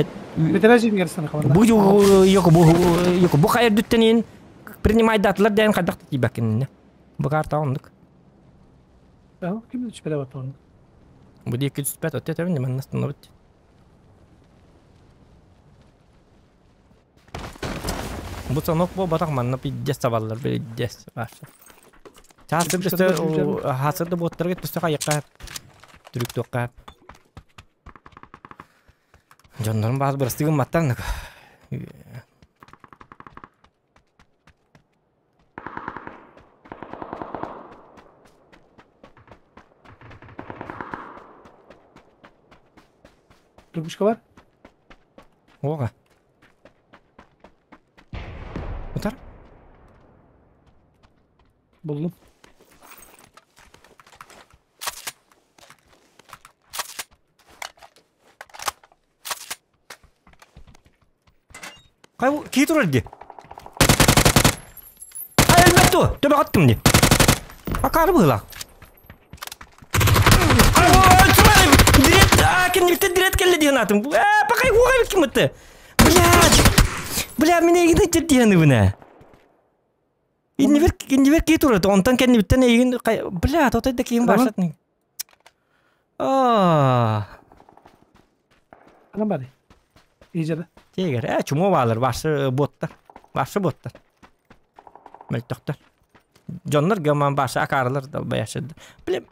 йоко бу йоко бу хайыр дүттенин принимайдатылар диэн хайдах тиийбэккин. Бу карта оннук. Ким түспэтэ баттаҕын? Бу диэки түспэт, отто этэбин манна остановить. Бу сонок буолбатах манна пиздец табаллар пиздец вообще. Чаастыр төстө хасырды буоттарга төстө хайыкка түрүк туохха. Дьоннорум баас бырастыы гымматтар Трубочка бар? Оға. Утар? Булдум. Кай кии турар дии. Ай өлбөт дуо? Төбө аттым дии. Акаары быһыылаах. Дирет, а, кэннибиттэн дирет кэллэ диэн аатым. Ээ, пакай хуга бит киммытты. Блядь! Бля, мин эйигин ыйтыр диэн ыбына. Иннибер, иннибер кии турар, онтон кэннибиттэн эйигин, бля, тотой да киһим баашат. Аа. Анам бары. Ижада. Тегер, э, чумо баалар, башы боттар. Башы боттар. Мөлтөхтөр. Дьоннор гаман башы акаарылар далбаяшыды. Билем.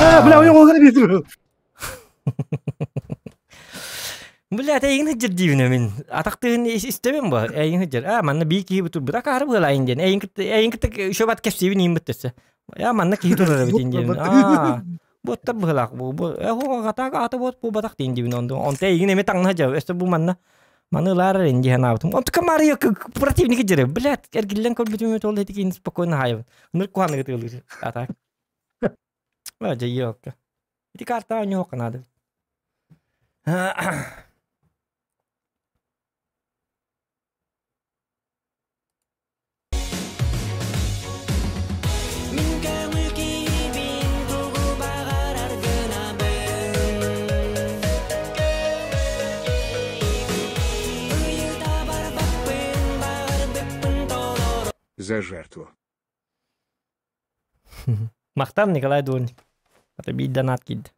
А, бля, у него грабит. Бля, эйигин сылдьар диибин мин. Атахтыын истэбин бу. Эйигин сылдьар. А, манна бии киһи бутур акаары быһалаайын диэн. Эйигин кытта эйигин кытта еще бат кэпсиибин иин быттыса. Я манна киһи турар эбит диэн. Аа, буоттар быһалаах бу. Бу атаак ата буот бу батах диэн диибин онду. Онто эйигин эми таҥна сылдьар. Өссө бу манна маны ылаар эрин дии санаабытым. Онтука Мария противники дьэрэ. Блядь, эргиллэн көрбүтүм ол этикин спокойно хаайабын. Ныр куһаныгы тыылыыр. Атаак. Дьэ, елка. Ити картаҕа оонньуохха наада. За жертву. Махтан Николай Дворник. Это биир донат киирдэ.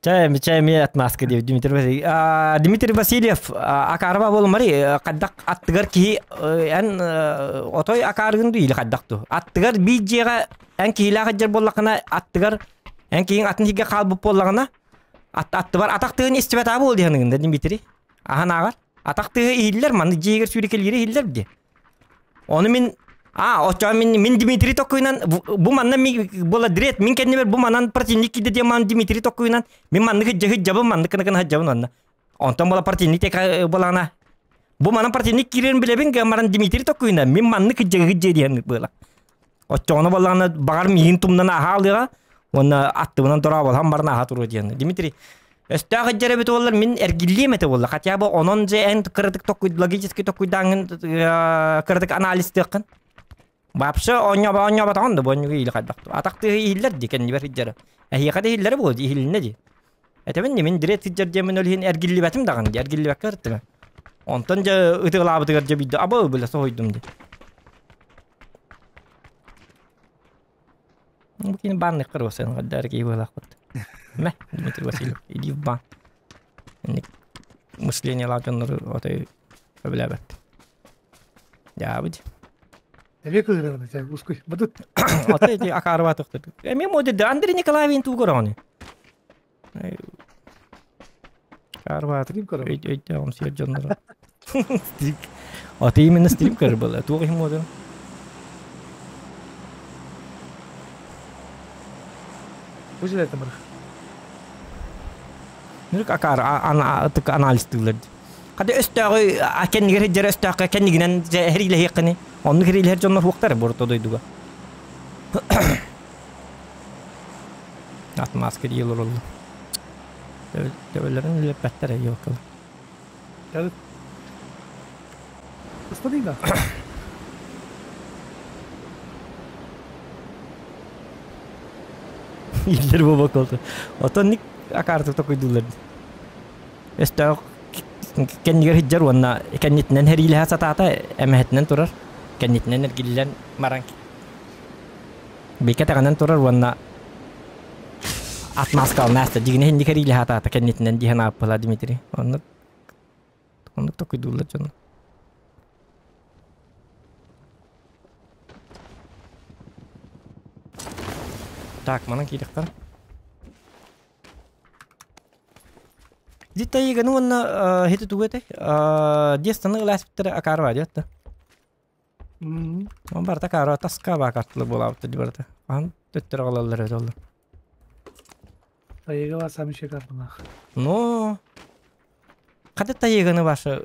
Чай, чай эмиэ отмазка диэбит Дмитрий Васильев. Дмитрий Васильев акаарба буолумари хайдах аттыгар киһи эн отой акаарыгын дуу или хайдах дуу? Аттыгар биир дьиэҕэ эн киһилээх сылдьар буоллаххына аттыгар эн киһиҥ атын сиргэ хаалбыт буоллаҕына аттыбар атах тыһын истибэт аа буол дии саныгын да Дмитрий? Аһан ааҕар. Атах тыһы иһиллэр, маннык дьиэгэр сүүрэкэлиирэ иһиллэр дии. Ону мин а оччоҕо мин мин Дмитрий Токуйунан бу манна буола дрет мин кэннибэр бу манан противник киирдэ диэн ман Дмитрий Токуйунан мин маннык сылдьабын маннык гына гына сылдьабын онно. Онтон буола противник тека буолаҕына бу манан противник киирэрин билэбин гынан баран Дмитрий Токуйунан мин маннык сылдьа сылдьа диэн буола. Оччоҕуна буоллаҕына баҕар миигин тумнан ааһа алыаҕа уонна аттыбынан дорооболоһон баран ааһа туруо диэн. Дмитрий Өстөөх илдьэр эбит буоллар мин эргиллиэм этэ буолла. Хотя бы онон же эн кыратык токуй логически токуйдааҥҥын кыратык анализтыаххын. Вообще оонньооба оонньооботоҕун да бу или хайдах атах тыаһы иһиллэр дии кэннибэр сылдьара. Эһиэхэ да иһиллэрэ буолуо дии иһилиннэ дии. Этэбин дии мин директ сылдьар диэммин ол иһин эргиллибэтим даҕаны дии эргиллибэккэ ырыттым. Онтон дьэ ытыалаабытыгар дьэ биирдэ аба бile соһуйдум дии. Бу кини бааннык кырбасын гаддар киһи быһалаахпыт. Мэ, Дмитрий Васильев, иди в бан. Мышлениелаах дьоннору отой сөбүлээбэт. Дьаабыт. Эмиэ кыырабын этэ, ускуй. Бадыт. Отой ити акаарыба тохтор. Эмиэ моды Андрей Николаевич тугу көрөҕүнүй? Акаарыбаатык Стрим көрөбүн. өйдөөҕүм сиэр дьонноро. Ото именно стрим көрөр буолла. Туох иһин модун? Бу жилетим барах. Нүрүк акаар ытык анализтыылар. Хады өстөөҕү кэннигэр сылдьар өстөөххө кэннигинэн эһириилэһиэххини. Оннук эһириилэһэр дьоннор суохтар бу орто дойдуга. Отмазка дии олороллор. Төбөлөрүн үлэппэттэр елкалар. Дьарык. Ыстадый да. Иллэр буолбакка олорор. Оттон ник акаартык токуйдууллар. Өстөөх кэннигэр сылдьар уонна кэннитинэн сэриилэһэ сатаата, эмэһэтинэн турар. Кэннитинэн эргиллэн баран бикэтэҕинэн турар уонна отмазкалана ааста. Дьигинэ инник сэриилэһэ сатаата кэннитинэн диэн ааппыла Дмитрий. Оннук оннук токуйдууллар дьону. Так, манан киириэхтэрэ. Дитайыганы уонна хити тугу этэй? Диэстаны ылааспыттара акаарба диэтта. Он барыта акаарба таска баакартылы буолаабыта ди барыта. Ахан төттөрө аҕалаллар эбит оллар. Тайыга сами шикарных. Но Хата тайыганы ваша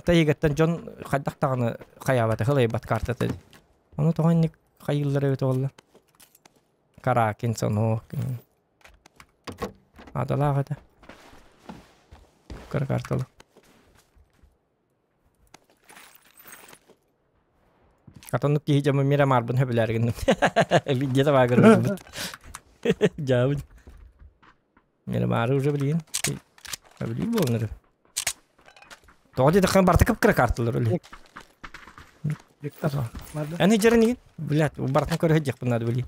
тайыгаттан дьон хайдах даҕаны хайаабата хылайбат картата. Ону тоҕо инник хайыыллар эбит буолла. Каракин сонуок. Адалаах этэ. Кыра карталы. Атоннук киһи дьоммун мира маарбын хөбүлээр гынным. Видео табаа көрбүт. Дьаабын. Мира уже билигин. Билии буолнар. Тоҕо диэтэххэ барыта кып-кыра карталар өлө. Виктор, Эн иджерин игин? Блядь, барытын көрө сылдьыахпын наада билии.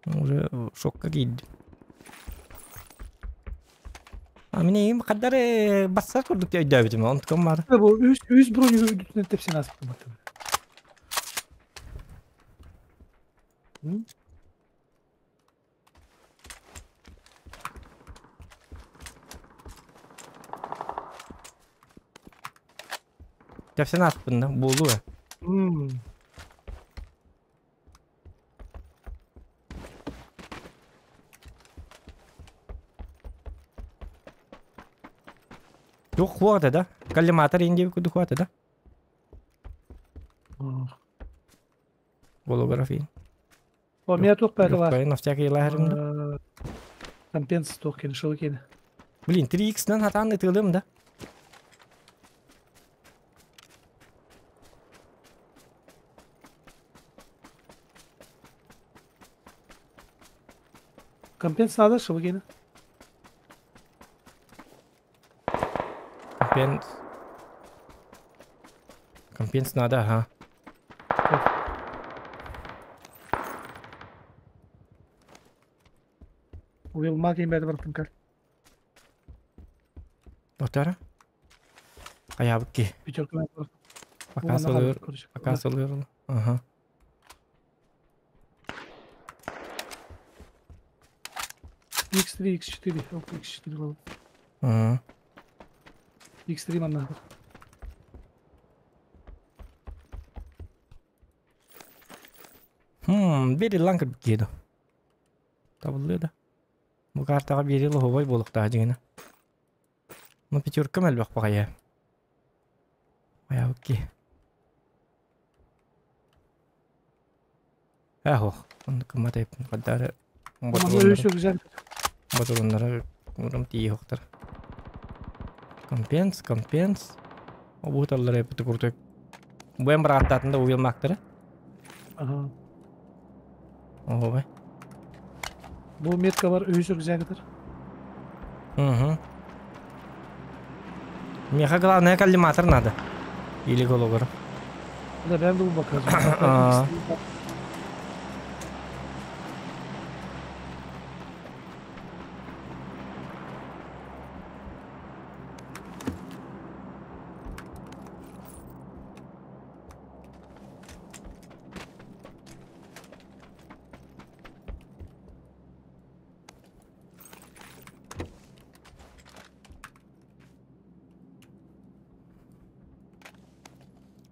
Уже шокка киирдим. А мин эйим хаддар бассар курдук өйдөөбүтүм, онтукам баар. Бу үс үс броню үрдүнэн тэпсин ааспытым. Тэпсэн ааспын да, буолуо. Туох хуота да? Коллиматор индиэбит курдук хуота да? Голография. О, меня туох баар На всякий лагерь. Компенс туох кини шыл кини. Блин, 3x-нан хатаан ытыалым да. Компенс надо шыл кини. Компенс. Компенс надо, ага. Уйулма киин бэрт кэл. Отара? Хайаабыт ки. Пятерка Пока сылыр. Пока сылыр. Ага. X3, X4, оп, X4 буолла. Ага. X3 манна. Хм, бери ланка киэдо. Табыллыа да. Бу картаҕа биэри лоһовой буолуохтаах дьиҥинэ. Ну пятерка мэлбэх баҕайы. Хайаабыт Ээ оннук гыммат эбиппин хаддаары ботуруоннара урам тиийиэхтэр. Компенс, компенс. Обууталлар эбит курдук. Буэн бырааттаатын да уйулмаактара. Ага. Оһуобай. Бу метка бар үһүс рюкзагытар. Угу. Меха главное коллиматор надо. Или гологор. Да, ben de bu bakacağım.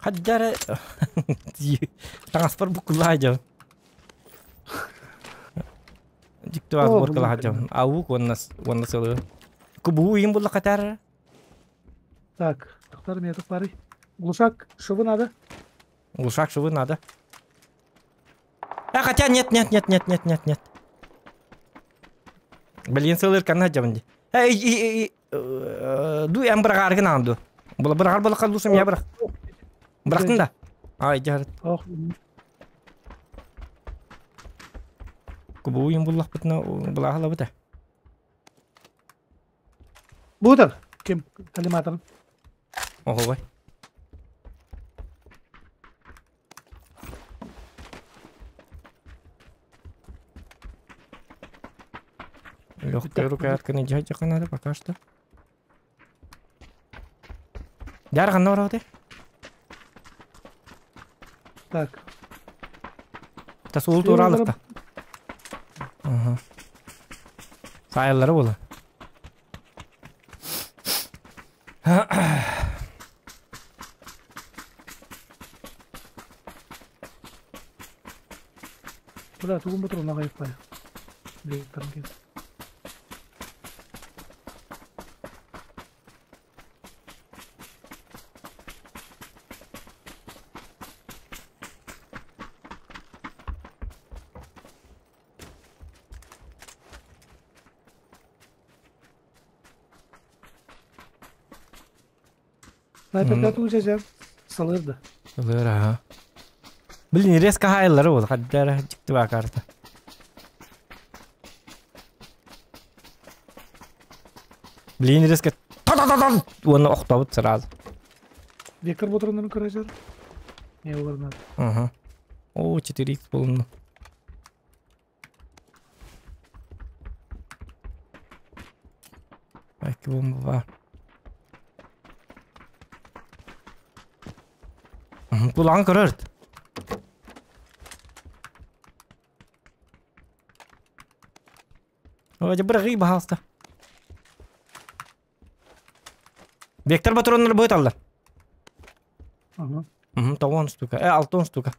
Хаддара таҥаспар буккуллаһа дьон. Дьиктибаас буоркалаһа дьон. Аук уонна уонна сылы. Кубуу иин булла катар. Так, тохтар метод бары. Глушак, швы надо. Глушак швы надо. А хотя нет, нет, нет, нет, нет, нет, нет. Блин, сылыр канна дьабын ди. Эй, ду эн быраҕааргын аан ду. Була быраҕар була халлусам я бырах. Бырахтын да. Ай, дьарыт. Кубуйун буллахпытына былааһалабыта. Буутар. Ким коллиматорын. Оһобой. Легкая рукоятка не дядя надо пока что. Дярган ороты. Так. Тасуул тууралыкта. Ага. Саайыллары була. Бля, тугун ботурун аҕайыппай. Билеттарым кел. Снайперка тугу Салырды. Салыр, ага. Блин, резко хайлары бол, хаддара дьикти баа карта. Блин, резко та-та-та-та уонна охтобут сразу. Вектор ботурундарын көрөжөр. Не олар надо. Ага. О, 4х болуну. Айки бомба бар. Кулаҕын көрөрт. Ой, быраҕыы баһаалыста. Вектор патроннары быһыталлар. Ага. Тоҕуон штука. Алтон штука.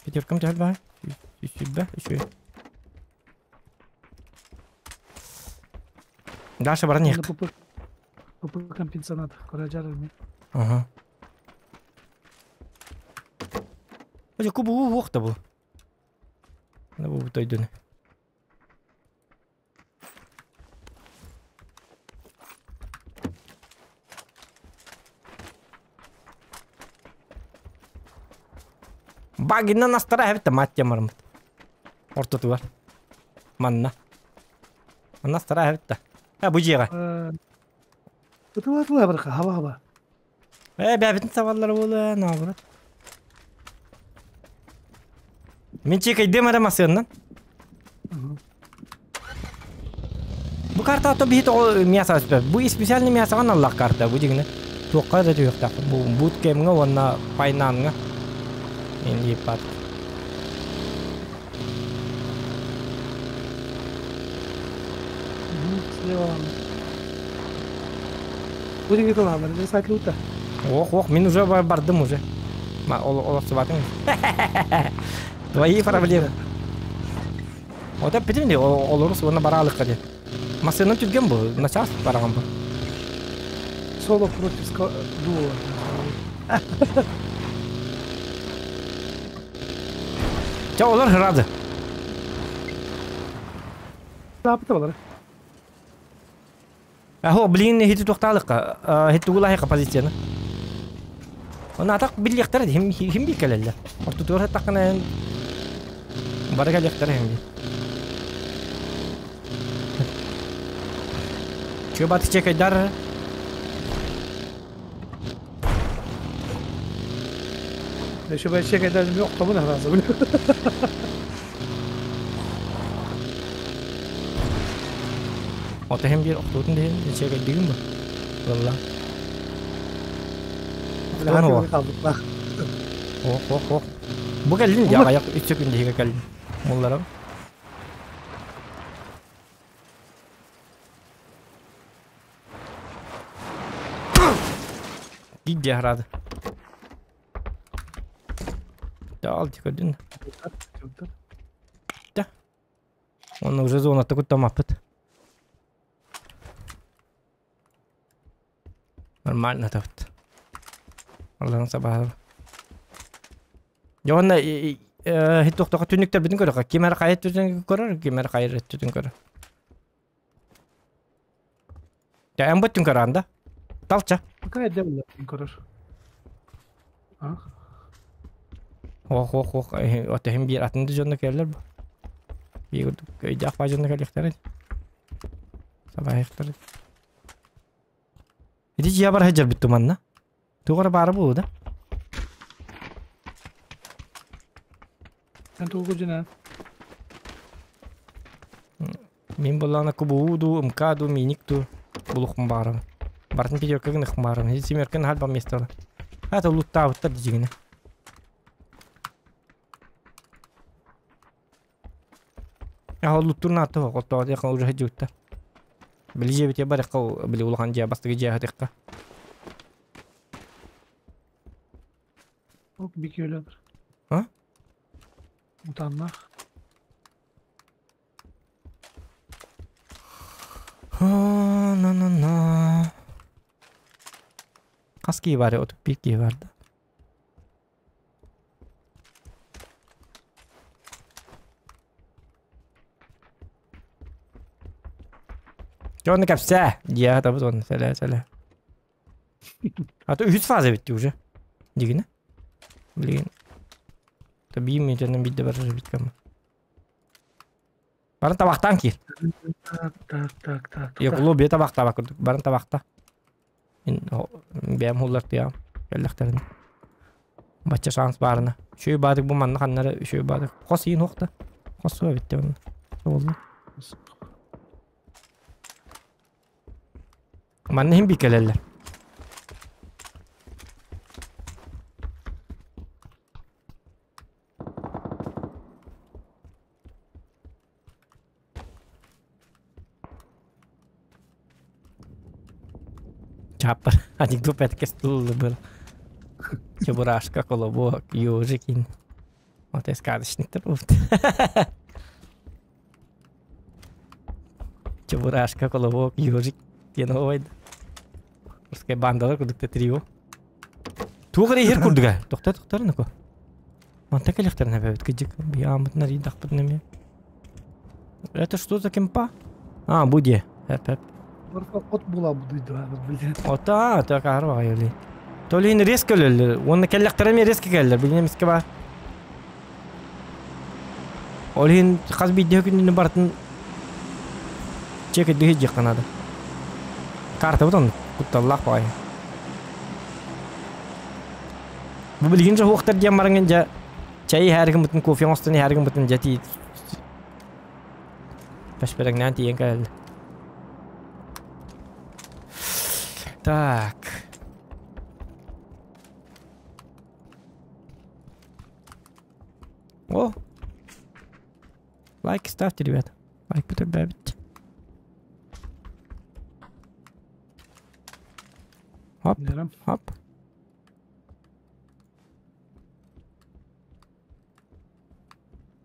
Пятеркам төһөл баар? Сүүрбэ, үчүгэй. Даша баран иһиэх. ПП компенсанат. Көрөжөр. Ага. Ожо кубу уох да бу. Бу тойдуну. Багинан астара эбит мать мармыт. Ортотугар. Манна. Манна астара эбит да. Бу дьиэҕэ. Ытыла-ытыла барха, хаба-хаба. Бэбитин сабаллар буолуо, наоборот. Мин чекайдым эрэ массыыннан. Бу карта то биһи тоҕо мясо өспө. Бу специальный мясоҕа аналлаах карта бу дьиҥинэ. Туохха да түһүөхтээх. Бу буткемҥа уонна пайнанҥа. Инди пат. Слева. Будем где-то сайт люта. Ох, ох, мин уже бардым уже. Олохсубатың. Твои проблемы. Вот это не олорус уонна бараалыкка диэн. Массыынан түргэн бу, начаас бараҕан бу. Соло против дуо. Чэ, олор сразу. Запыта балар. Ахо, блин, хити туохтаалыкка, хиттугулаһыка позицияны. Оны атак биллиэхтэрэ хим хим би кэлэллэр. Ортотугар сыттаххына бары кэлиэхтэрэ хим би. Чүө баты чекайдар. Еще кайдан охтобун аразы. Ото hem bir охтуутун диһин чекайдыгын бу. Валла. Охтуун Қалбытлах. Ох, ох, ох. Бу кэллин дии аҕыйах үс секунд иһигэр кэллин. Мулларам. Гидде харады. Дал көрдүн. Да. Оны уже зонатта куттамаппыт. Нормально табыт. Аллаһын сабаһар. Дьэ уонна хит түннүктэр бүтүн көрө. Ким эрэ хайа өттүтүн көрөр, ким эрэ хайа өттүтүн көрөр. Дьэ эн бүттүн көрөөн да. Талча. Какая devlet көрөр. А? Ох, ох, ох, отехим биир атын да дьонно кэллэр бу. Биир өйдөөх баа дьонно кэлиэхтэрин. Сабаһыахтарын. Ити дьиэ бар сылдьарбыт туманна. Туох эрэ баара буолуо да? Эн тугу дьина? Мин буоллаҕына КБУ дуу, МК дуу, Миник дуу булуохпун баҕарабын. Барытын пятерка гыныахпын баҕарабын. Ити семерка наһаа элбэх миэстэ бар. Аата луттаабыттар дьиҥинэ. Аха луттуур наата суох, оттоҕо диэххэ уже сылдьыбыттар. Били дьиэбитигэр барыахха били улахан дьиэ бастакы дьиэ аһатыахха. Ок бикиөлөр. А? Утаннах. На-на-на. Хас киһи баар 31 киһи бар да. Дьэ онно кэпсээ. Дьиэҕэ табыт уонна сэлээ сэлээ. А то үһүс фаза бүттү уже. Дигинэ. Билигин. Биир мүнүүтэнэн биирдэ барар эбит кэмэ. Баран табахтаан киир. Так, так, так, так. Йокулу бие табахтаабак курдук. Баран табахта. Мин бэйэм хуллартыам. Кэллэхтэринэ. Бачча шанс баарына. Үчүгэй баадык бу манна ханнара үчүгэй баадык. Хос иин хуохта. Хос суо эбит онно. Буолла. Манна иһин бикэлэллэр. Чаппар, анекдот опять-таки было. Чебурашка, колобок, ежикин. Вот и сказочник-то был. Чебурашка, колобок, ежик. Диэн оҕойда. Русская бандалар курдук трио. Туох эрэ иһэр курдуга. Тохтор тохтор нако. Манта кэлэхтэрин эбэбит кыдьык. Биааммытын арыйдахпытын эмиэ. Это что за кемпа? А, бу диэ. Эп эп. От була будуйду блин. Ота, так арба айыли. То ли резко өлөллөр. Уонна кэллэхтэрэ эмиэ резко кэллэр. Билин эмискэ баар. Ол иһин хас биирдии күнүнү барытын чекэйдии сылдьыахха наада. Картабыт оннук кутталлаах баҕайы. Бу билигин дьоһуохтар диэн бараҥҥын дьэ чэй иһээри гыммытын, кофе оҥостон иһээри гыммытын дьэ тиий Пэшпэрэҥнээн тиийэн кэлэллэр. Так. О! Лайк ставьте, ребят. Лайк добавить. Хоп, хоп.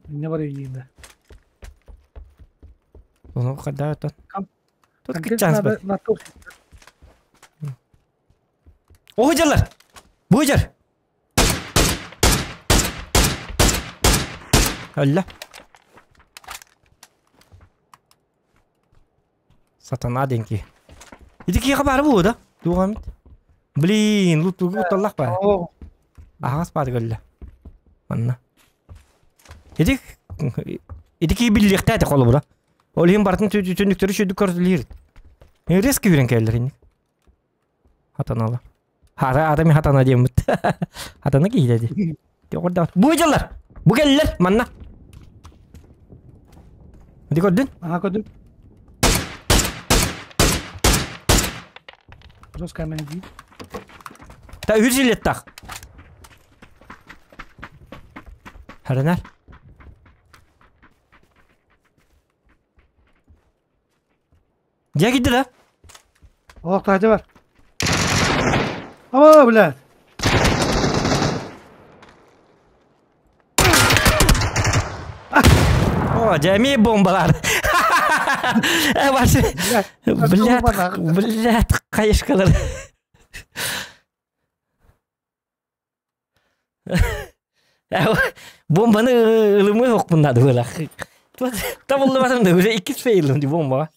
Не бар иинэ. Ну, когда это? Тут кытчанс бар. О, дьаллар! Бу дьар! Өллө. Сатана диэн киһи. Ити киһиэхэ баара буолуо да? Туох эмит? Блин, лутугу кутталлах баар. Аһаҕас баары көрүллэ. Манна. Ити ити киһи биллиэхтээх этэ холобура. Ол иһин барытын түннүктэри үчүгдүк көрүллүүр. Резко үүрэн кэлэллэр инник. Хатаналар. Хара атами хатана диэммит. Хатана киһитэ дии. Бу дьыллар! Бу кэллэр манна. Ди көрдүн? Аха көрдүм. Русская дии. Та үр жилеттах. Харынар. Дьэ киирдэ да? Олох таһдьа бар. Аба, блядь. О, дьэ эмиэ бомбалар. Блядь, блядь, хайышкалар. Бомбаны ылымы хокпун надо было. Табыллыбатым да уже иккис фейлым ди бомба.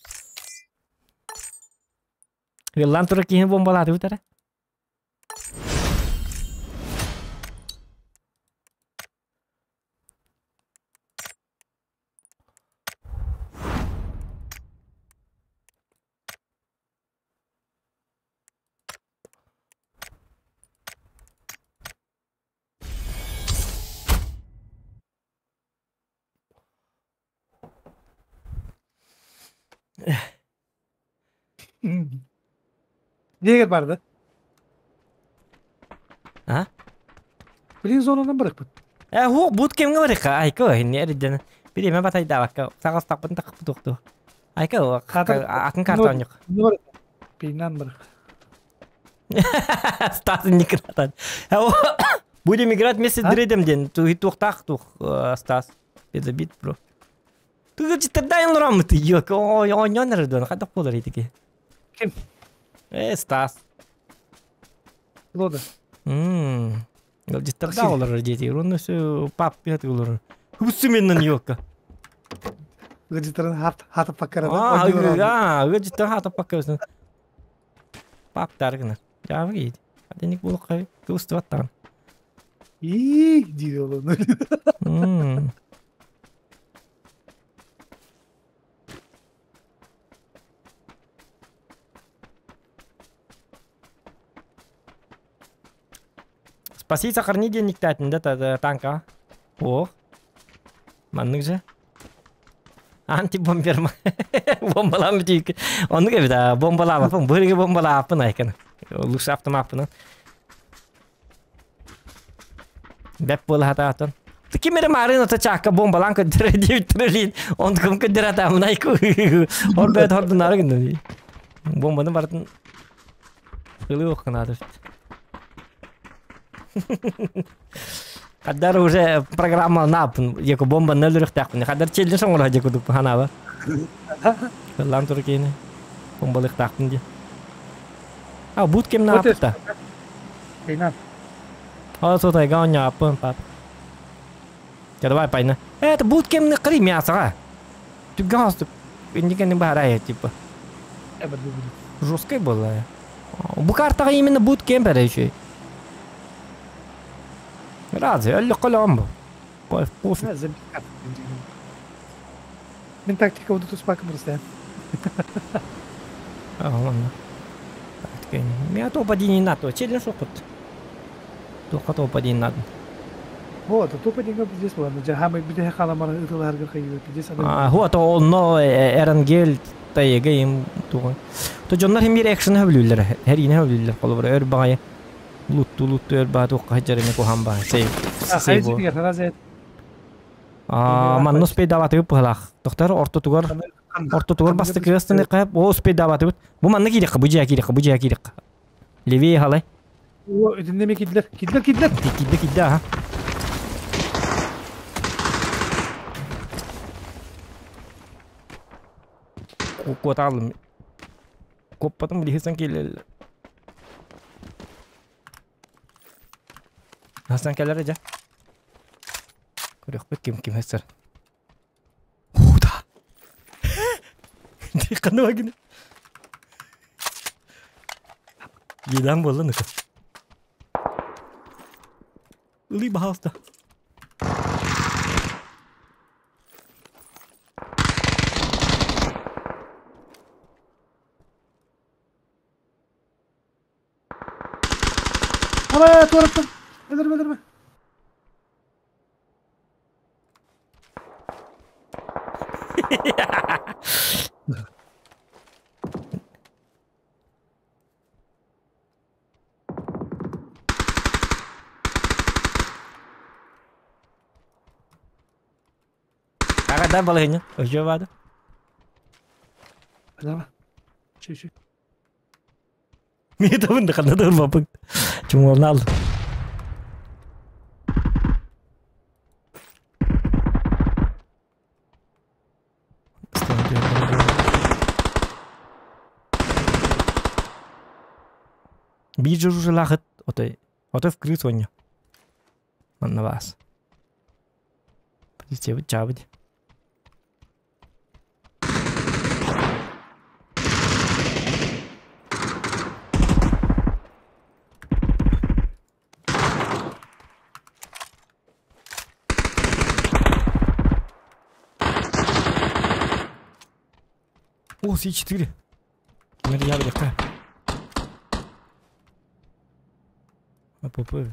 Ыллан тура киһи бомбалааты бутара. Дьиэгэр барды. А? Билин зонанан барыкпыт. Э, хуох бут кемҥэ барыха, айка инни эрден. Бириэмэ батайдаабакка саҕастахпын тахпытуохту. Айка атын карта онньук. Пейнан барык. Стас Никратан. Будем играть вместе с Дредем ден. Туохтаах туох Стас. Без обид, бро. Ты життардаин лораммыт йок. Ой, ойнон эрден. Хадах болар итики. Ким? Э, Стас. Лода. Мм. Життарда олар дети. Онно все пап пет олар. Хубсуменнан йокка. Ыдьыттарын хат хата паккарада. Аа, ыдьыттар хата паккарада. Пап таргына. Жабы кейт. Аденик болук кай. Кыбыстыбаттан. Ии, диир олону. Спаси сохрани денниктаатын да танка. Ох. Маннык же. Антибомбер бомбалам тик. Оннук эбит а бомбалаабаппын. Бырыгы бомбалааппын айкын. Лучше автомаппын. Бэп буола хатаатан. Ким эрэ маарыын ото чаакка бомбалаан көрдөрө диэбиттэрин онтукум көрдөрө атаамын айку. Орбэт хордунаары гынным. Бомбаны барытын ылыы охканааты. Хаддар уже программа наапын, яку бомба нөлүрүхтээхпин. Хаддар челлен соҥоро дьэ кудук ханаба. Лан тур кейни. Бомбалыхтаахпын ди. А бут кем наапта? Кейнан. А сотай ганя апын пап. Я давай пайна. Это бут кем не кри мясо. Ты газ инникен баарай типа. Жесткая была. Бу картаҕа именно буткемп эрэ үчүгэй. Разве өллөххө өлөҕүн бу? Пофиг. Мин тактика буду туспакым просто. Ладно. Меня то падение надо, челлендж опыт. Туохха то падение надо. Вот, то падение пиздец было. Жахамы бите халамар ытыларга хайы пиздец. А, вот, онно Эрангель тайга им туган. То дьоннор хим бир экшен хөблүүллэр, хәрine хөблүүллэр. Холобура өр баҕайы лутту лутту өр баҕа туохха сылдьар куһаан баҕайы. Сейв. Сейв. Аа, манна успейдаабатыбыт быһалаах. Тохтор ортотугар ортотугар бастакы астыны кайып, о успейдаабатыбыт. Бу манна киириэххэ, бу дьиэ киириэххэ, бу дьиэ киириэххэ. Левее халай. О, итиннеме кидлер, кидлер, кидлер. Киирдэ, киирдэ, аха. Куотаалым. Куоппатым билиһисэн киилэллэр. Хасан кэлэр дьэ. Көрүөхпүт ким ким хасар. Худа. Ханна гини. Едан буолла ныка. Ылый баһаалыста. Ама туораттан. Өлөрмө, өлөрмө. Ага, балыһыня. Өжө бады. Давай. Чү-чү. Мин табын да ханна да ылбаппын. Чумуолна алды. Биир жужулаахыт отой отой вкрыт онньо. Манна баас. Полиция чаабыт. О, С4. Мэр ябылыкка. АПП.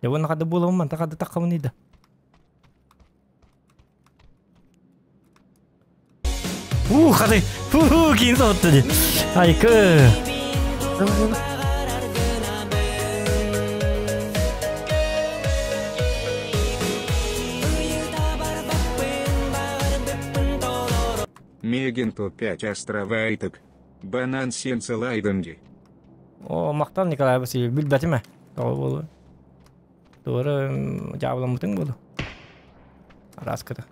Дьэ уонна хада буолабын манта хада таххабын да. Уу, хады. Фу, киин соһутта ди. Айкы. Мегин топ-5 острова Айтек. Банан Сенцелайденди. О, махтал Николай Васильевич, билбэтим ээ. Тоҕо буолуо? Туора дьаабыламмытыҥ буолуо. Араската.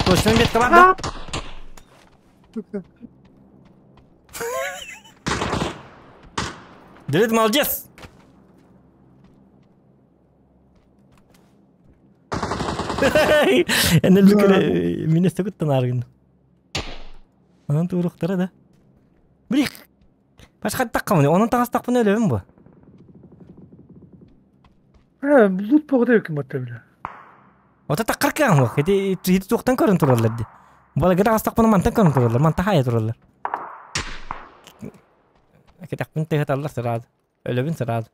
Точно метка бар да? Давид молодец! Энэлбикere минесте күттен аргын. Онон туруктара да. Блих. Башка таққамын. Онон тағас тақпын өлөбүм бу. Э, лут боҕо ким батта биле. Ота таққар кыаң хуох. Ити хити туохтан көрөн тураллар ди. Балага тағас тақпын мантан көрөн тураллар. Манта хая тураллар. Кетақпын тыһыталлар сыраады. Өлөбүн сыраады.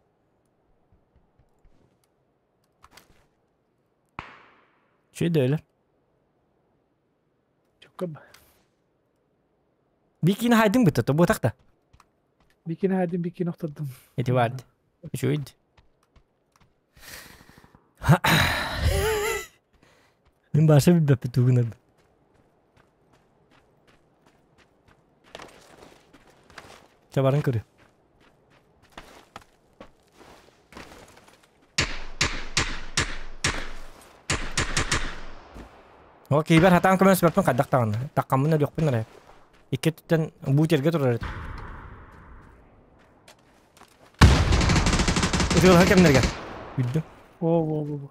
Чүй өлөр. Чуккаб. Бикини хайдың бітті, тобу тақта. Бикини хайдым, бикини охтордум. Ити барды. Үчүйд. Мин баша билбеппи тугунар. Чабарын көрү. О, кибер хатаан көмөс бэрпин хайдах даҕаны. Таххаммын өлүөхпүн эрэ. Икки өттүттэн бу терге турар этим. Ытыалаһа кэмнэргэ. Бүддүм. О, о, о, о.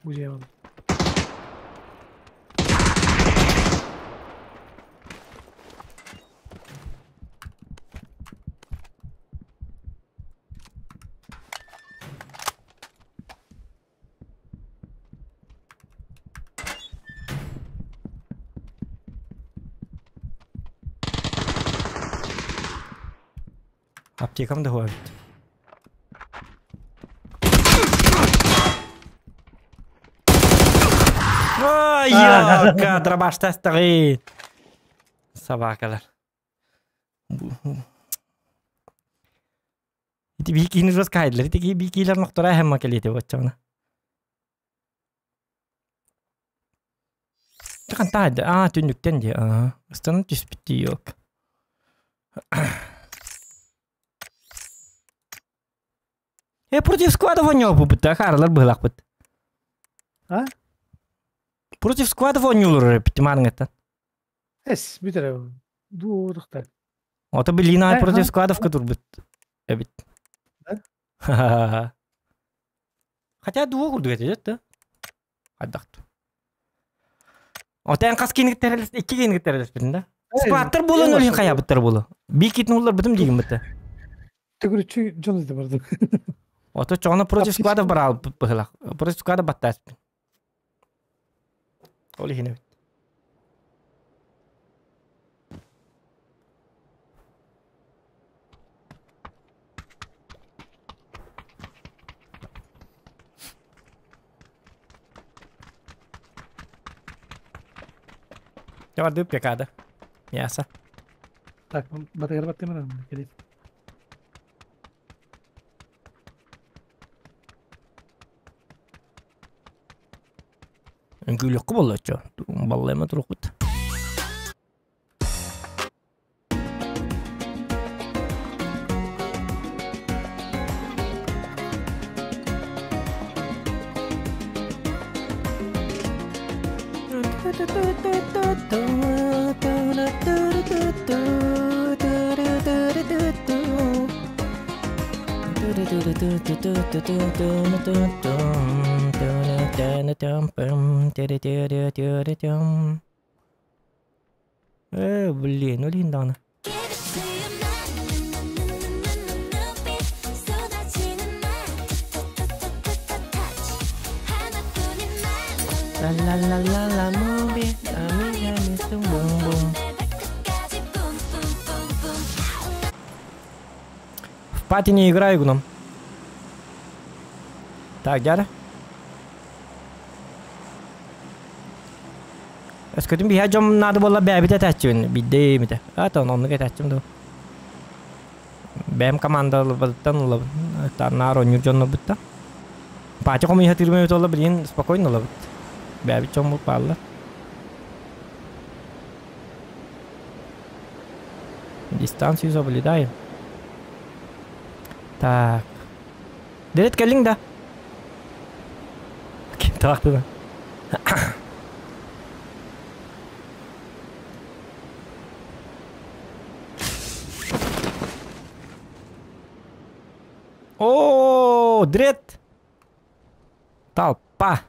Бу дьиэ Аптекам да хуа эбит. Ой, ёка, дробаштастаҕын. Собакалар. Ити биикини жестко хайдылар. Ити биикилер нохтора хэмма кэлиэти боччоҕуна. Тахан таайды. Аа, түннүктэн дии. Аа, ыстанан түспүт дии ёлка. Э, против сквадов оонньообуппут да, хаарылар быһылаахпыт. А? Против сквадов оонньуулар эппит маарыҥҥаттан. Эс, бүтэр дуурухтар. Ото билиин против сквадовка турбут эбит. Да? Хотя дуо курдук этэ да? Хайдахт. Ото эн хас киинигит тэрэлэс, икки киинигит тэрэлэспитин да? Сквадтар буолан өлүн хайаабыттар буолу. Биикитин уллар бытым диигин бытта. Төгүрүччү дьон это барды. Ото чоҕуна против сквадов бараал быһылах. Против сквада баттааспын. Ол иһин эбит. Я воды пекада. Мясо. Так, батыгар баттым кэлин. Үҥкүүлүөххэ буолла оччо. Баллайма турукпут. Э, блин, ол иһин даҕаны. Ла-ла-ла-ла-ла movie, бум-бум. В пати не играю, гном. Так, дядя. Өскөтүн биһэ дьом наада буолла бэйэбит этээччибин биирдэ эмитэ. Ата оннук этээччим дуу. Бэйэм командалабыттан ылабын. Наар оонньуур дьоннорбуттан. Пати хомуйа тыырым эбит буолла билигин спокойно ылабыт. Бэйэбит дьоммут бааллар. Дистанцию соблюдаем. Так. Дэрет кэллиҥ да? Ким таахтыга? О, дрет! Толпа!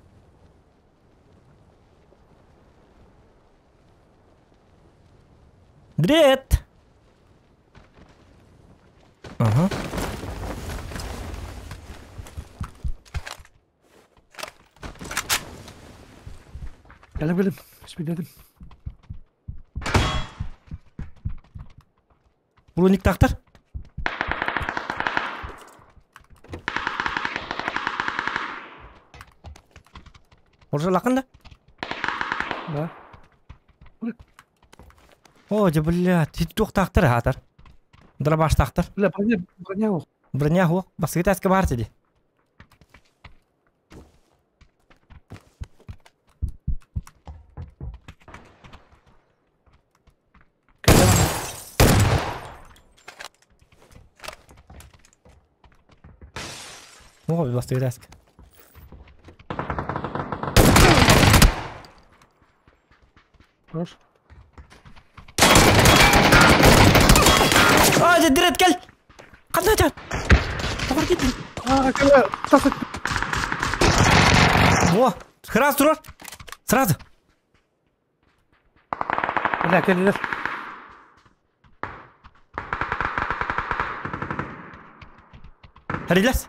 Дрет! Ага. Geldim geldim. Bismillah. Брониктаахтар. Оржалақын да? Да. О, дьэ, блядь, сити туохтаахтар аатар. Дробаштаахтар. Бля, броня, броня ох. Броня хуох, баскы таска баар сиди. О, бастыгы таска. Хорош. А, дьэ, дирет кэл! Ханна чат? Тоҕор киттин. А, кэлэ, тас О, сразу турар. Сразу. Бля, кэллилэр. Релес.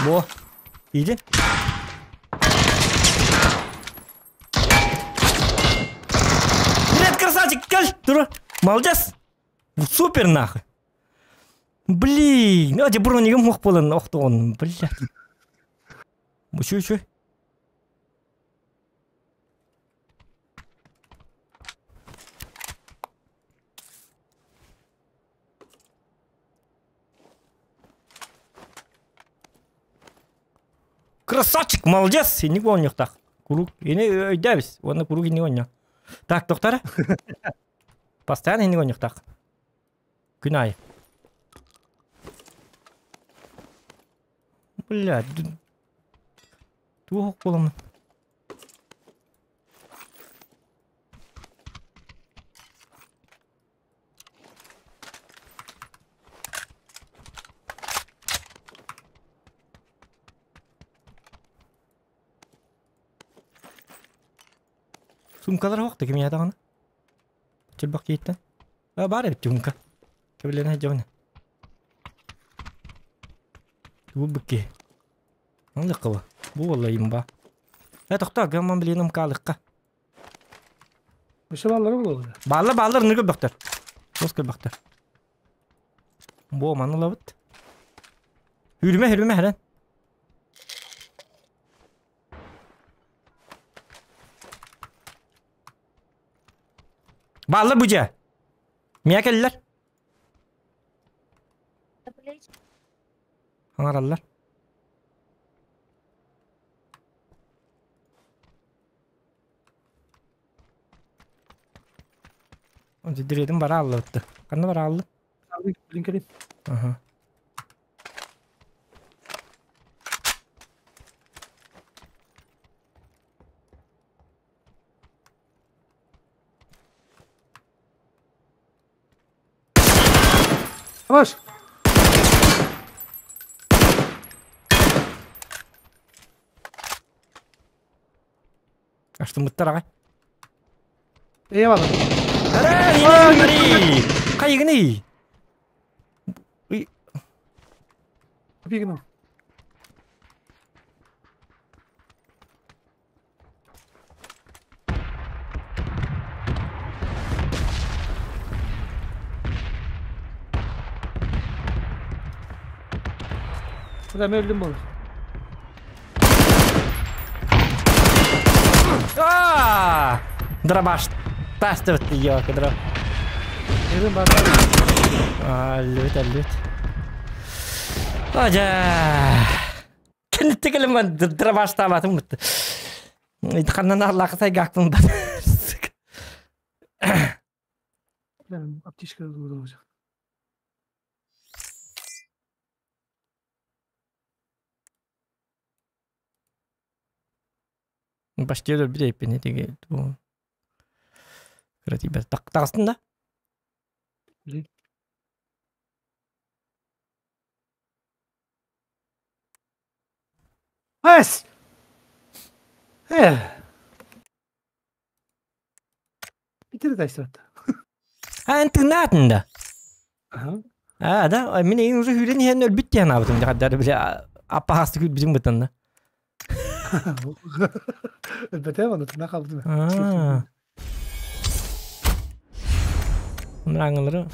Во. Иди. Привет, красавчик! Кэл, тура. Молодец. Супер нахуй. Блин, а бронигым ох болан охтон, блядь. Үчү үчү. Красавчик, молодец! Инник оонньуохтаах. Куруук ини өйдөөбүс. Уонна куруук инник оонньоо. Так, тохтара. Постоянно инник оонньуохтаах. Күн аайы. Бля, туох буоламмын. Сумкалар суох да кимиэхэ даҕаны. Чөрбөх киһиттэн. А, баар эбит сумка. Кэбилэнэ сылдьабын. Тугу быкки. Ыллыккыба. Бу буолла имба. Э, тохтоо, гамман билиным каалыкка. Өссө бааллара буолуо. Бааллар, бааллар, ынырык бөхтөр. Тос көрбөхтөр. Бу маны ылабыт. Үрүмэ, үрүмэ, хэрэн. Бааллар бу дьэ. Миэ кэллэр. Аҥараллар. Дьириэтин бара аллыбытты. Ханна бара аллы? Билин кэлин. Аха. Хорош! Астыммыттар аҕай. Eyvallah. Хайыгыный? Бигно. Adam öldüm bu. Аа! Дробаш. Тастыбыт ёка дро. Evin var. Өллүбүт, өллүбүт. Ажа. Кэнниттэ кэлэн дробаштаабатым бутта. Ханнан аллаха сайгаакпын ба. Ben аптечка olacak. Почти өлөрбүт эппин этиги Кыра Таҕыстын да? Эс! Э. Bitirdi taştıratta. А, эн тыҥнаатын да? Аха. А, да, мин эйин уже хүрен иһэн өлбүт диэн аабытым дьахадары бile аппаһастык үрбүтүм бытанна. Өлбөтө оны тына қалды. Аа. Аңылары.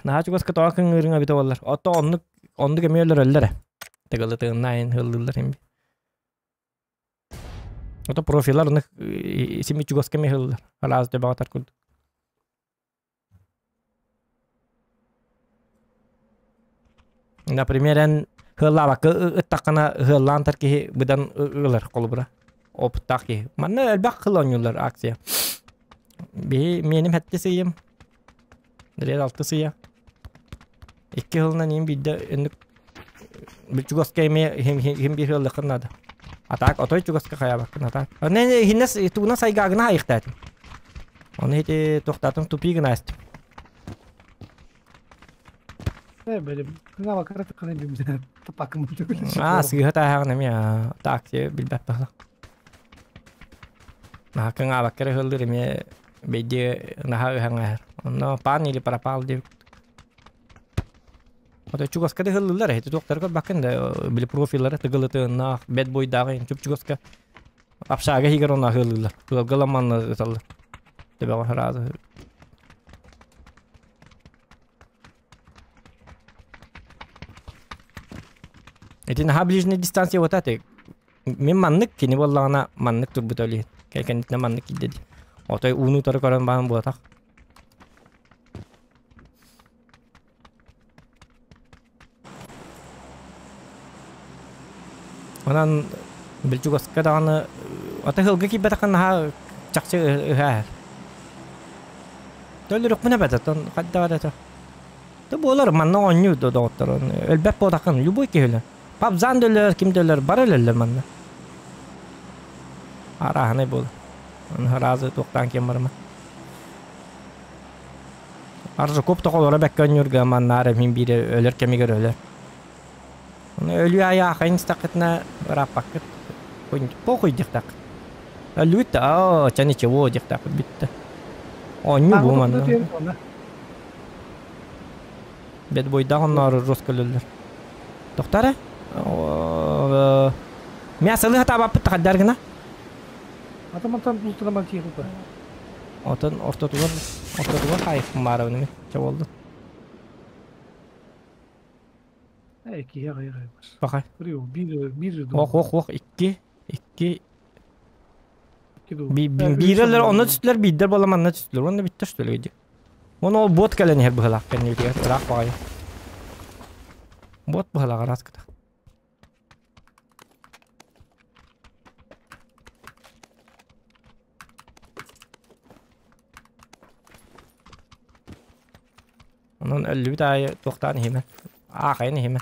Наһаа чугаска тоҕо кыҥыырыҥа эбитэ буоллар. Ото оннук оннук эмиэ өлөрөллөр ээ. Тыгылытыгыннаайын ыһыллыыллар им. Ото профилар оннук сими чугаска эмиэ ыһыллар. Араас дөбөҕөтөр курдук. Например, эн ыһыллаабакка ыттаххына ыһыллаан тар киһи быдан ылар холобура. Опыттаах киһи. Манна элбэх кыл оонньууллар акция. Биһи миэним хэттэ сыйым. Ред алты сыя. Икки сылынан иин биирдэ инник чугаска эмиэ иһин биир ыаллыаххын наада. А так отой чугаска хайаабаккын а так. Аны иһиннэс тугунан сайгаагына айыхтаатым. Оны ити туохтаатым тупик гына астым. Э, böyle кыңа бакара тыккан бим тапакым. Аа, сыыһа тааһаҕын эмиэ так билбэт баһла. Наһаа кыҥаабакка эрэ ыһыллыр эмиэ бэйдиэ наһаа ыһаҥаһар. Онно паан или пропал диэбит. Ото чугаска да ыһыллыллар эһити туохтары көрбөккүн да били профиллара тыгылытыыннаах бэт буйдааҕы чуп-чугаска общага иһигэр онно ыһыллыыллар. Ыалга ламанна ыталлар. Төбөҕө сразу. Ити наһаа ближняя дистанция вот это. Мин маннык кини буоллаҕына маннык турбута олиһин. Кэннитинэ маннык киирдэ дии. Отой ууну утары көрөн баан буотах. Онон билчугаска даҕаны ата ыһылга киирбэтэххэ наһаа чахчы ыһаа. Төлөрүкпүн эбэтэ тон хайдах эрэ Ты буолар манна оонньуу доҕоттор өлбөт буотаххын любой киһи өлөр. Пабзан да өлөр, ким да өлөр, бары өлөллөр манна. Арааһынай буолар. Разы туохтаан киэн барыма. Аржаков тоҕолоро бэккэ оонньуурга манна мин биири өлөр кэмигэр өлөр. Өлүү аайы аахайын истэххитинэ ырааппаккыт. Похуй диэхтээххит. Өллүгүт да, оо, чэ ничего диэхтээххит бүттэ. Оонньуу бу манна. Бэт бойдаах оннооро роскөлөллөр. Тохтара? Мясалы хатаабаппыт тахаддар гына. Атамантан бултанаман тиэхупа. Отон ортотугар ортотугар хайыхпын баарабын эми чэ буолду. Иккиһэ аҕыйах Пахай. Биир биир Ох ох ох икки икки биирэлэр онно түстүлэр биирдэр буола манна түстүлэр уонна бүттэ что ли дии. Уонна ол бот кэлэн иһэр быһылаах кэннибитигэр ыраах баҕайы. Бот быһылаах араас кытах. Онон өллүбүт аайы туохтаан иһимэ. Аахайан иһимэ.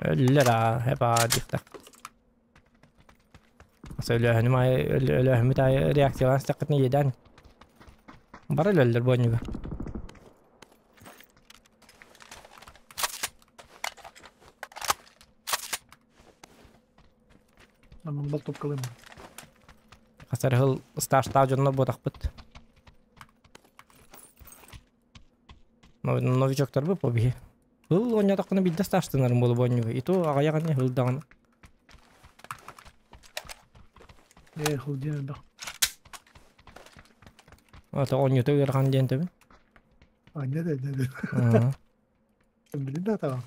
Өллөр аа, эбаа диэхтэх. Өлөөһүнүм аайы өлөөһүммүт аайы реакциялаан истэххитинэ иэдээн. Бары өлөллөр буонньуга. Мамбал топкалыым. Хас эрэ сыл стажтаах дьоннор буотахпыт. Новичоктарбыт по биһи. Ыл оонньоотоххуна биирдэ стажтанарым буолуо буонньуга. И то аҕыйах ини ыл даҕаны. Ээ, хыл диэн элбэх. Ата оонньуута ыарахан диэн тэбин. Анньа да, да. Билин да атаҕаҕын.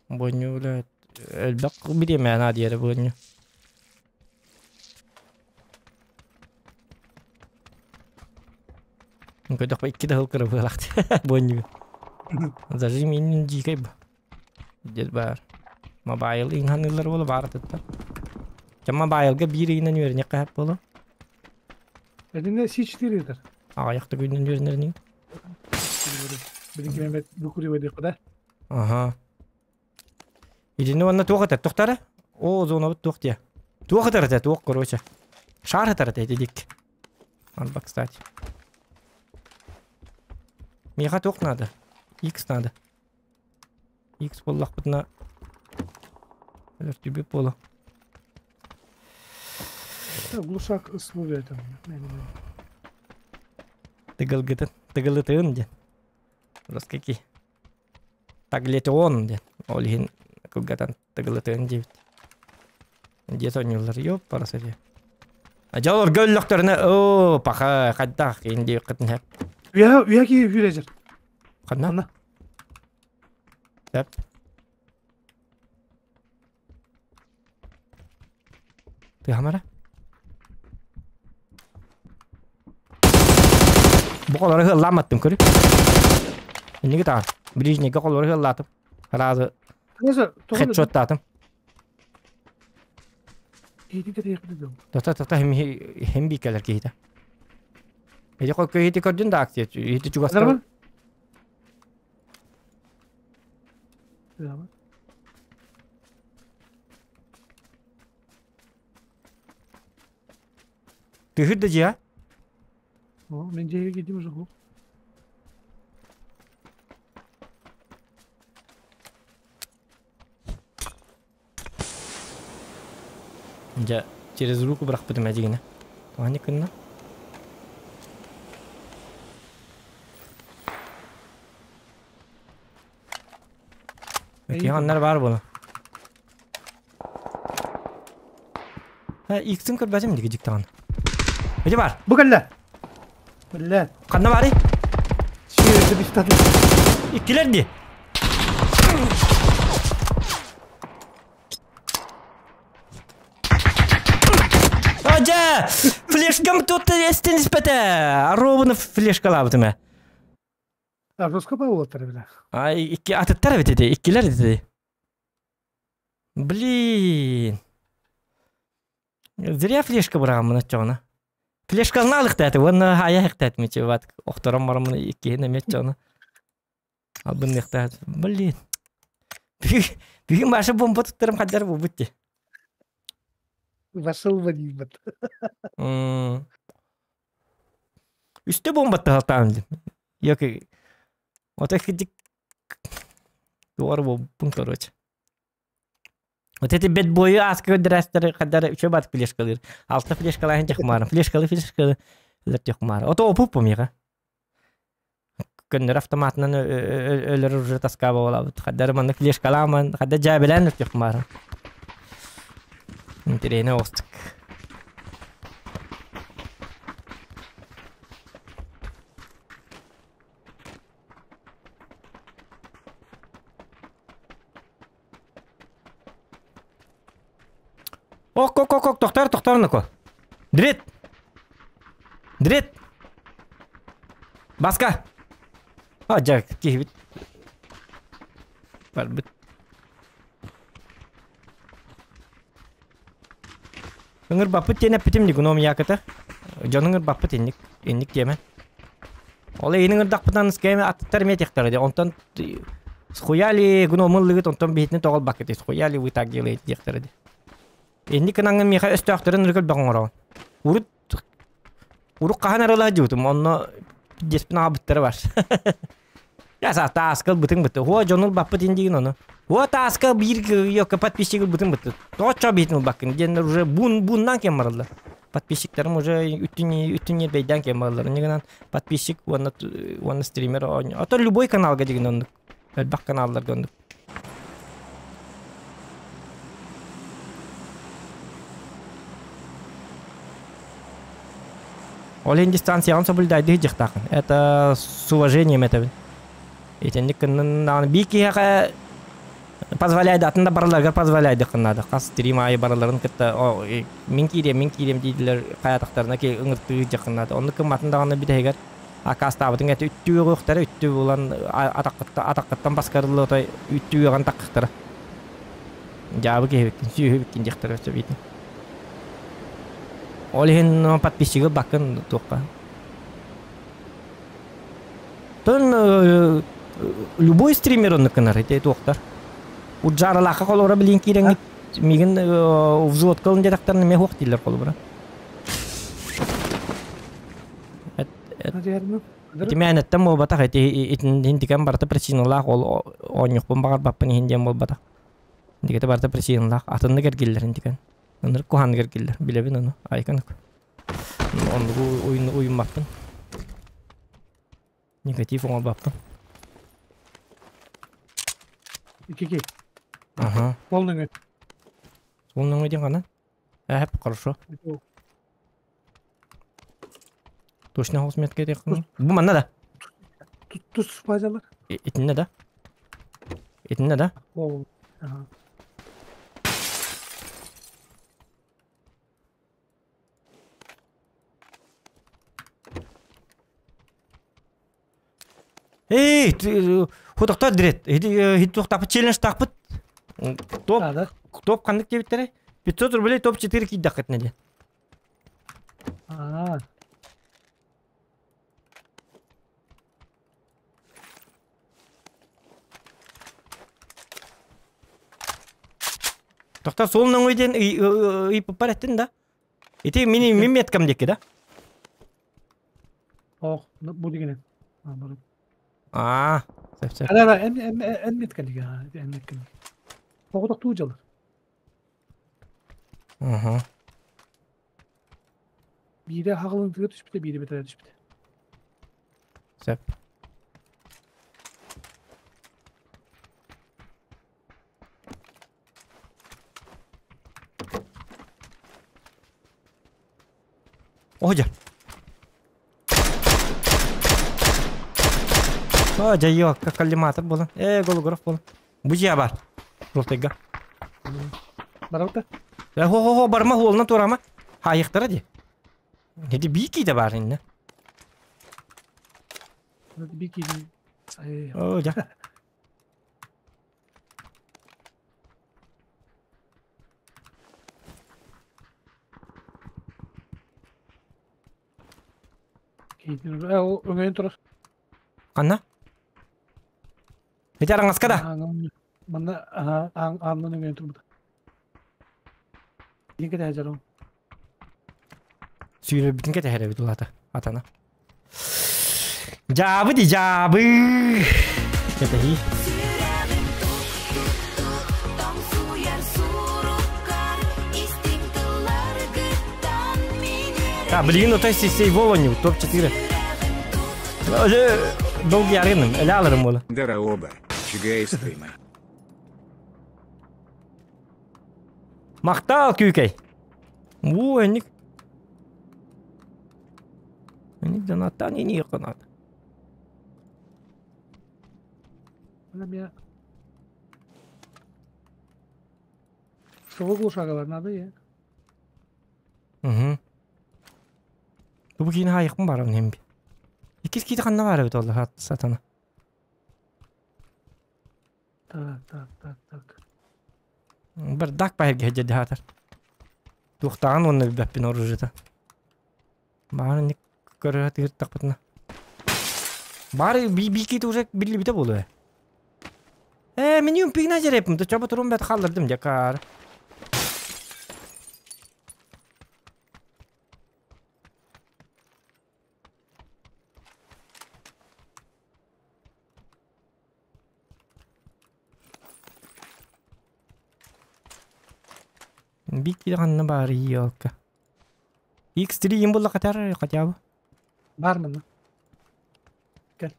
Буонньу бля элбэх бириэмэ наадыйара буонньу. Көрдөхпө икки да сыл кыра быһалаах буонньуга. Зажим иннин дьиикэй бу. Дед баар. Мобайл иҥханыылар буола баар атыттар. Чэ мобайлга биир ыйынан үөрэниэххэ сөп буолуо. Этинэ C4 этэр. Аҕыйах да күнүн үөрэнэр Билигин выкуривай да. Аха. Итини уонна туох этэр? Тохтара? О, зонабыт туох диэ? Туох этэр этэ? Туох, короче. Шар этэр этэ итидик. Арба, кстати. Миэхэ туох надо? X надо. X буоллахпытына өлөртүүбүт буолуо. Глушак условия там. Тыгылгытын, тыгылытын диэн. Раскаки. Таглетион диэн. Ол иһин кылгатан тыгылытын диэбит. Дьиэ сонньууллар. Ёп, парасыри. Дьэ олорго өллөхтөрүнэ, оо, паха, хайдах киин диэххитин сөп. Үйэ үйэ киһи хүрээжэр. Ханна? Ханна? Сөп. Тыһамара? Бу колору ыаллааматтым көрү. Инники таҕар. Ближнийгэ колору ыаллаатым. Сразу хедшоттаатым. Тота тота хем бикелер киһитэ. Эти киһити көрдүн да акция. Ити чугаска. Тыһыр да дьиэ. Мен дьиэгэ киирдим уже. Дьэ, через руку бырахпытым эдьигинэ. Тоҕо гынна? Океаннар баар буолан. Ха, иксин көрбөтүм диги дьиктаҕын. Ити бар. Бу кэллэ. Кэллэ. Ханна барый? Сиэрдэ бистаты. Иккилэр ди. Ажа! Флешкам тут эстен испэтэ. Ровно флешкалаабытым ээ. Роскопа уолаттар эбилэ. А икки атыттар эбит ити, иккилэр ити. Блин. Зря флешка быраҕаммын оччоҕуна. Флешкална алыктааты уонна айа хыктаат мичи бат охторон бараммын иккиһин эмиэ оччоҕуна. Албынныахтаат. Блин. Бүгүн Маша бомба туттарым хаддар буолбут дии. Вошел в анибат. Үстэ бомбаттаһалтаан дим. Йоки. Вот их Туар бомбун короче. Вот эти бэтбойу ааска көрдөрөөстөр хаддар үчө бат флешкалыр. Алта флешкалаһын жахмарым. Флешкалы флешкалы. Өлөртүөх маара. Ото опуп миэхэ. Көннөр автоматынан өлөр уже таска буолабыт. Хаддар маннык флешкалааман, хадда дьээбэлээн өлтүөх маара. Интэриэһинэй оҕустук. Ок, ок, ок, ок, тохтоор, тохтоор, Ноко. Дрит! Дрит! Баска! А, дьэ, киһибит. Барбыт. Ыҥырбаппыт диэн эппитим дии, гном яката. Дьон ыҥырбаппыт инник, инник диэмэ. Ол эйини ыҥырдахпытынан скэме аттар эмиэ этиэхтэрэ дии. Онтон схуяли гному ыллыгыт, онтон биһитини тоҕо ылбаккыт, схуяли вы так делаете диэхтэрэ дии. Инник гынаҥҥын миэхэ өстөөхтөрүн ырык элбэх оҥороҕун. Урут урут хаһан арылаһа дьыбытым, онно диэспин аҕабыттара бар. Я са тааска ылбытыҥ бытты. Хуа дьону ылбаппыт индигин ону. Хуа тааска биир йокка подписчик ылбытыҥ бытты. Тоҕо биһитин ылбаккын диэннэр уже бун буннаан кем бараллар. Подписчиктарым уже үттүн үттүн ньирбэйдээн кем бараллар. Иннигинэн подписчик уонна уонна стример оонньуу. А то любой каналга дигин оннук. Элбэх каналларга оннук. Ол иһин дистанцияҕын соблюдайдыы сылдьыахтааххын. Это с уважением этэбин. Итинник гыннан биир киһиэхэ позволяй да атын да барыларыгар позволяйдыххын наада. Хас стрим аайы барыларын кытта мин киириэм, мин киириэм дииллэр хайатахтарына ки ыҥыртыы сылдьыаххын наада. Оннук гымматын даҕаны бүтэһигэр акаастаабытыҥ этэ үттүү үөҕүөхтэрэ, үттүү булан атаххыттан баскарылла отой үттүү үөҕэн таххахтара. Дьаабы киһибиккин, сүөһүбүккүн диэхтэрэ өссө биитин. Ол иһин подписчигы ылбаккын туохха. Тон любой стример оннук гынар ити туохтар. Уджаралаахха холобура билин киирэҥҥит миигин взводка ылын диэтэхтэринэ эмиэ суох дииллэр холобура. Ити мээнэттэн буолбатах ити итинтикэн барыта причиналаах ол оонньуохпун баҕарбаппын иһин диэн буолбатах. Дигэтэ барыта причиналаах атыннык эргиллэр интикэн. Ынырык куһаҕаннык эргиллэр билэбин ону айканык. Оннугу уйуммаппын. Негатив оҥорбаппын. Икки Ага. Полный. Полный диэн ханан? Эп, хорошо. Точно хос метка диэххин. Бу манна да. Тус базалар. Итиннэ да. Итиннэ да. Ол. Ага. Эй, хутохтор дирет. Хитуохтааппыт челлендж-таахпыт. Топ, топ ханнык диэбиттэрэ? 500 рублей топ-4 киирдэххитинэ диэн. Аа. Тохтор суол нөҥүө диэн ыйыппыппар эттин да? Ити мини мин меткам диэки да? Ох, бу дигинен. Аа, сөп сөп. Ара эн эн эн метка диги, эн метка. Оҕотох дьалар. Угу. Биирэ хаҕылын тыга түспүтэ, биирэ бэтэрэ түспүтэ. Сөп. О, дьэ. О, дьайыо, коллиматор буолан. Ээ, голограф буолан. Бу дьиэ бар. Ротайга. Барабыта? Э, хо-хо-хо, барма хуолна турама. Хаайыктара ди. Эти бики да бар инне. Бики. О, дьэ. Өҥөйөн турар. Ханна? Ити араҥаска да? Манна аанынан өҥөйөн турбута. Диэн кэтэһэ дьарым. Сүүрэрбитин кэтэһэр эбит улаата атана. Дьаабы ди дьаабы. Кэтэһии. А, билигин отой сейвол оонньуу, топ-4. Өлө долгуйарыным, эле алырым буола. Дороба, чигай стрима. Махтал күүкэй. Уу, энник. Энник донаттан ини қанат. Мына Что глушага надо я. Угу. Бу киин хаайықпын барам нем би. Иккис киити ханна баар эбит ол сатана. Так, так, так, так. Бардак баһырга дьэдэ хаатар. Туохтааҕын уонна билбэппин оружиета. Баарын ник көрө тыыртахпытына. Баары би киити уже биллибитэ буолуо. Э, мин юмпигна жереппин, то чобо турун бэт халлардым дьакаар. Бик ханна баар елка. X3 им була хотя хотя бы. Бар манна. Кел.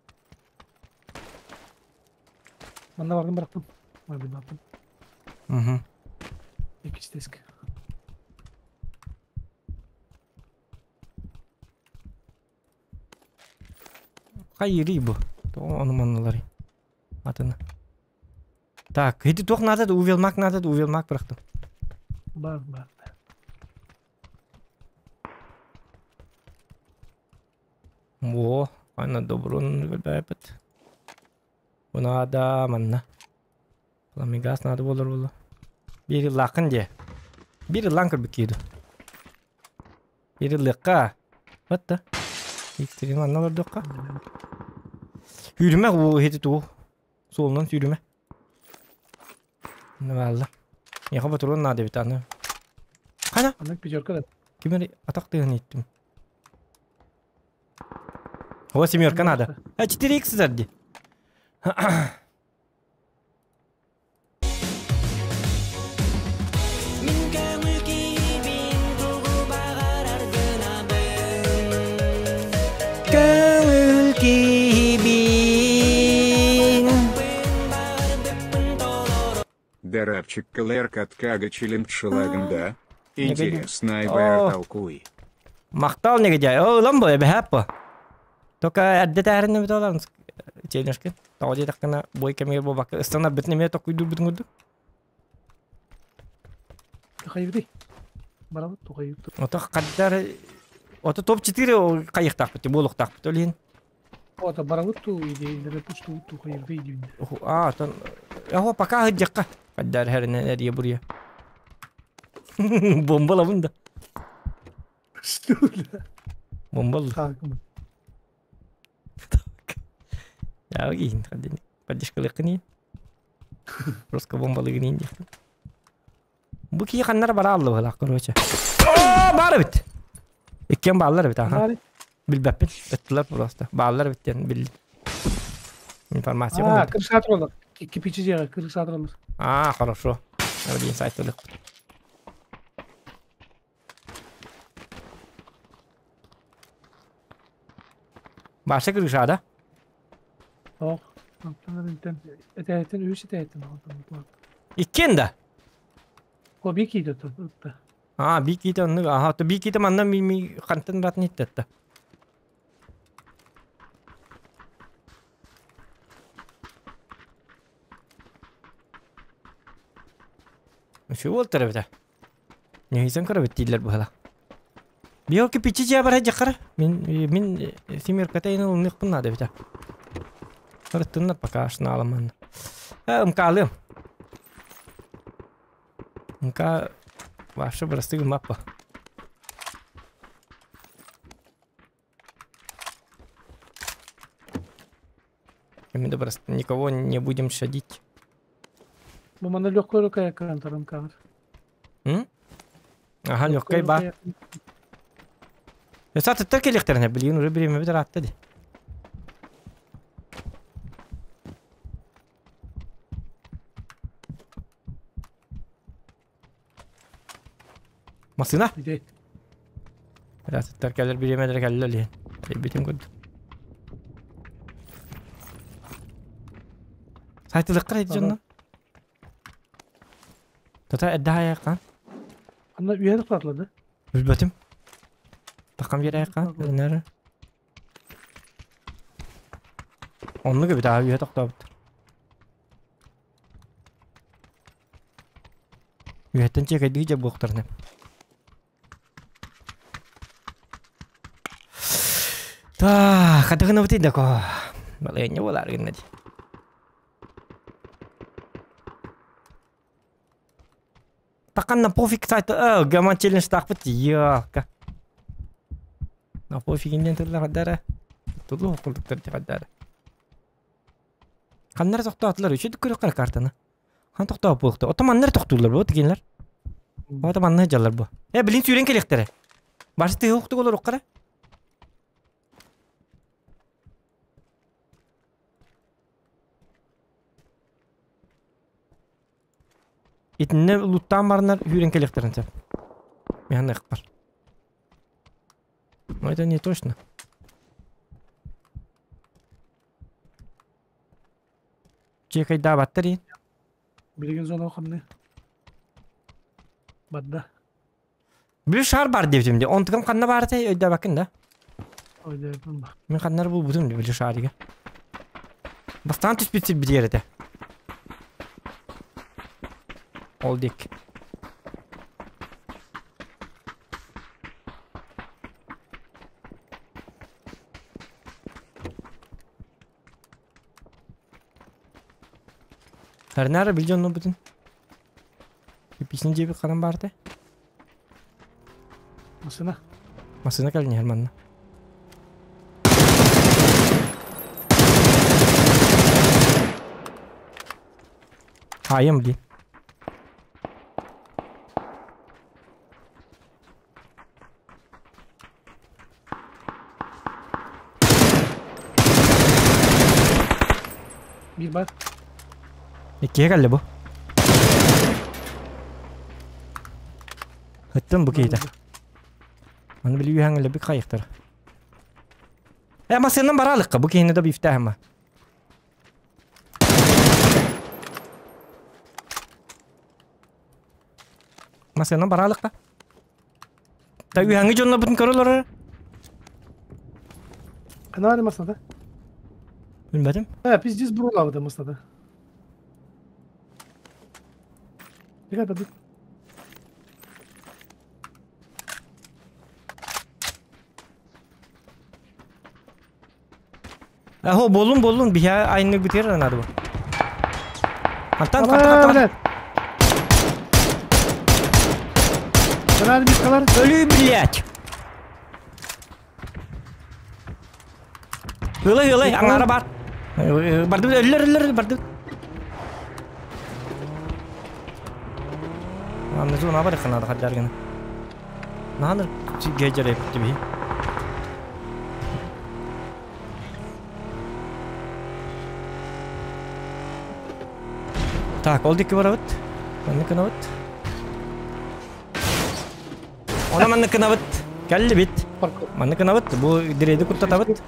Манна бардым бырахтым. Бардым бардым. Угу. Иккис диск. Хайырый бу. Ону манналары. Атына. Так, ити туох надо, увелмак надо, увелмак бырахтым. Бар, бар. О, ана добрун выбепет. Надо, манна. Пламегаз надо болар болу. Бири лакын де. Бири лан көрбүк кийду. Бири лыкка. Вот да. Икстерин манна олордукка. Хүрүмэ уу хети туу. Суолунан сүүрүмэ. Валла. Яха батурун надо бит аны. Кана? Аны пятерка да. Кимер атак тыгын иттим. О, семерка надо. А 4х зарди. Көңүл киһибин. Дарапчик КЛР Каткага Челимчелаган, да? Интересно, О. Айбар толкуй. Махтал негедяй. О, ламбо, эбэхэп по. Только эрдэ тээринне бит олар. Челеншке. Тоҕо диэтэххинэ бой кэмигэр буолбакка ыстана бит немее токуйдуур битин курдук. Тухайбыты. Барабыт тухайбыт. Ото хаддар ото топ-4 хайыхтаахпыт, буолуохтаахпыт ол иһин. Ото барабыт ту идейлere пушту тухайбыты идейлер. А, тон Яхо пока хыдьякка. Хаддар хэринен эрие бурья. Бомбалабын да. Что? Бомбал. Так. Я гин хаддин. Поддержкалыкны. Просто бомбалыгын инде. Бу кии ханнар бара алды была, короче. О, бары бит. Иккен баалар бит, аха. Билбәппин. Ыттылар просто. Баалар бит диэн билдим. Информация. А, кырыш олар. Кирпичи жега, кырыш олар. А, хорошо. Один сайт Баша крыша, да? Ох. Этәйтен үс этәйтен. Иккен да? О, бики да тут. А, бики да, ну, ага, то бики да манна ми ми хантын рат ниттетта. Şu болтыр бит. Нехисэн көрө дииллер быһала. Био кипичи жа бар жакара. Мин мин симир катайны улнык надо бит. Ырыттыннар пока ашна аламан. Э, МК алым. МК вообще просты мапа. Мы просто никого не будем щадить. Бу мана легкая рука экран тарам камер. М? Ага, легкая ба. Саты тер блин, уже время бит ратты ди. Машина? Атыттар кэлэр бириэмэлэрэ кэллэ илиһин. Эйбитим курдук. Сайтылыққа ити дьонно. Тата эрдэ айаккан. Анна үһэ тохтоотулар да? Билбэтим. Тахам биэр айаккан. Нары. Оннук эбит аа үһэ тохтообуттар. Үһэттэн чиэкэйдии дьэ буохтарына. Так, хатыгынабытый да ко. Балыанньа буолаар гынна дии. Таканна пофиг сайт гаман челлендж таахпыт ёлка. На пофиг иннен тылла хаддара. Тулу курдуктар хаддара. Ханнар тохтоотулар үчү көрө картаны. Хан тохтоох буолуохта. Ото маннар тохтууллар бу тигинлер. Ото манна дьаллар бу. Э билин сүүрэн кэлиэхтэрэ. Башы тыһы охтук олоруоххара. Итиннэ луттаан бараннар сүүрэн кэлиэхтэрин сөп. Миһан бар. Но это не точно. Чекайдаабаттар иин. Билигин зона хамны. Барда. Били шар бар диэбитим дии. Онтукам ханна баарытай өйдөөбөккүн да? Өйдөөбүн ба. Мин ханнары булбутум дии били шарига. Бастаан түспүт сирбитигэр этэ. Ол диэки. Харнара бил дьонно бутун. Писни дьиэбит ханан баартай? Масына. Масына кэлин иһэр манна. Хаайым блин. Биир бар. Иккиһэ кэллэ бу. Ыттым бу киһитэ. Аны били үһэҥ өлөбүк хайыктара. Э массыынан бараалыкка бу киһини да бифтээһэма. Массыынан бараалыкка. Та үһэҥи дьоннорбутун көрө олорор. Канари масната. Билбэтим. Э, пиздец бурулабыта масната. Ребята, тут. Ахо болун болун биһа айны бүтер надо бу. Антан хата хата. Өлүү блять. Ылай ылай аңара бар. Барды өллөр өллөр барды. Анны зона бар ханада хаджар гына. Наныр гежер эпти би. Так, ол дикки барабыт. Манны кынабыт. Она манны кынабыт. Кэлли бит. Манны кынабыт. Бу диреди куттатабыт.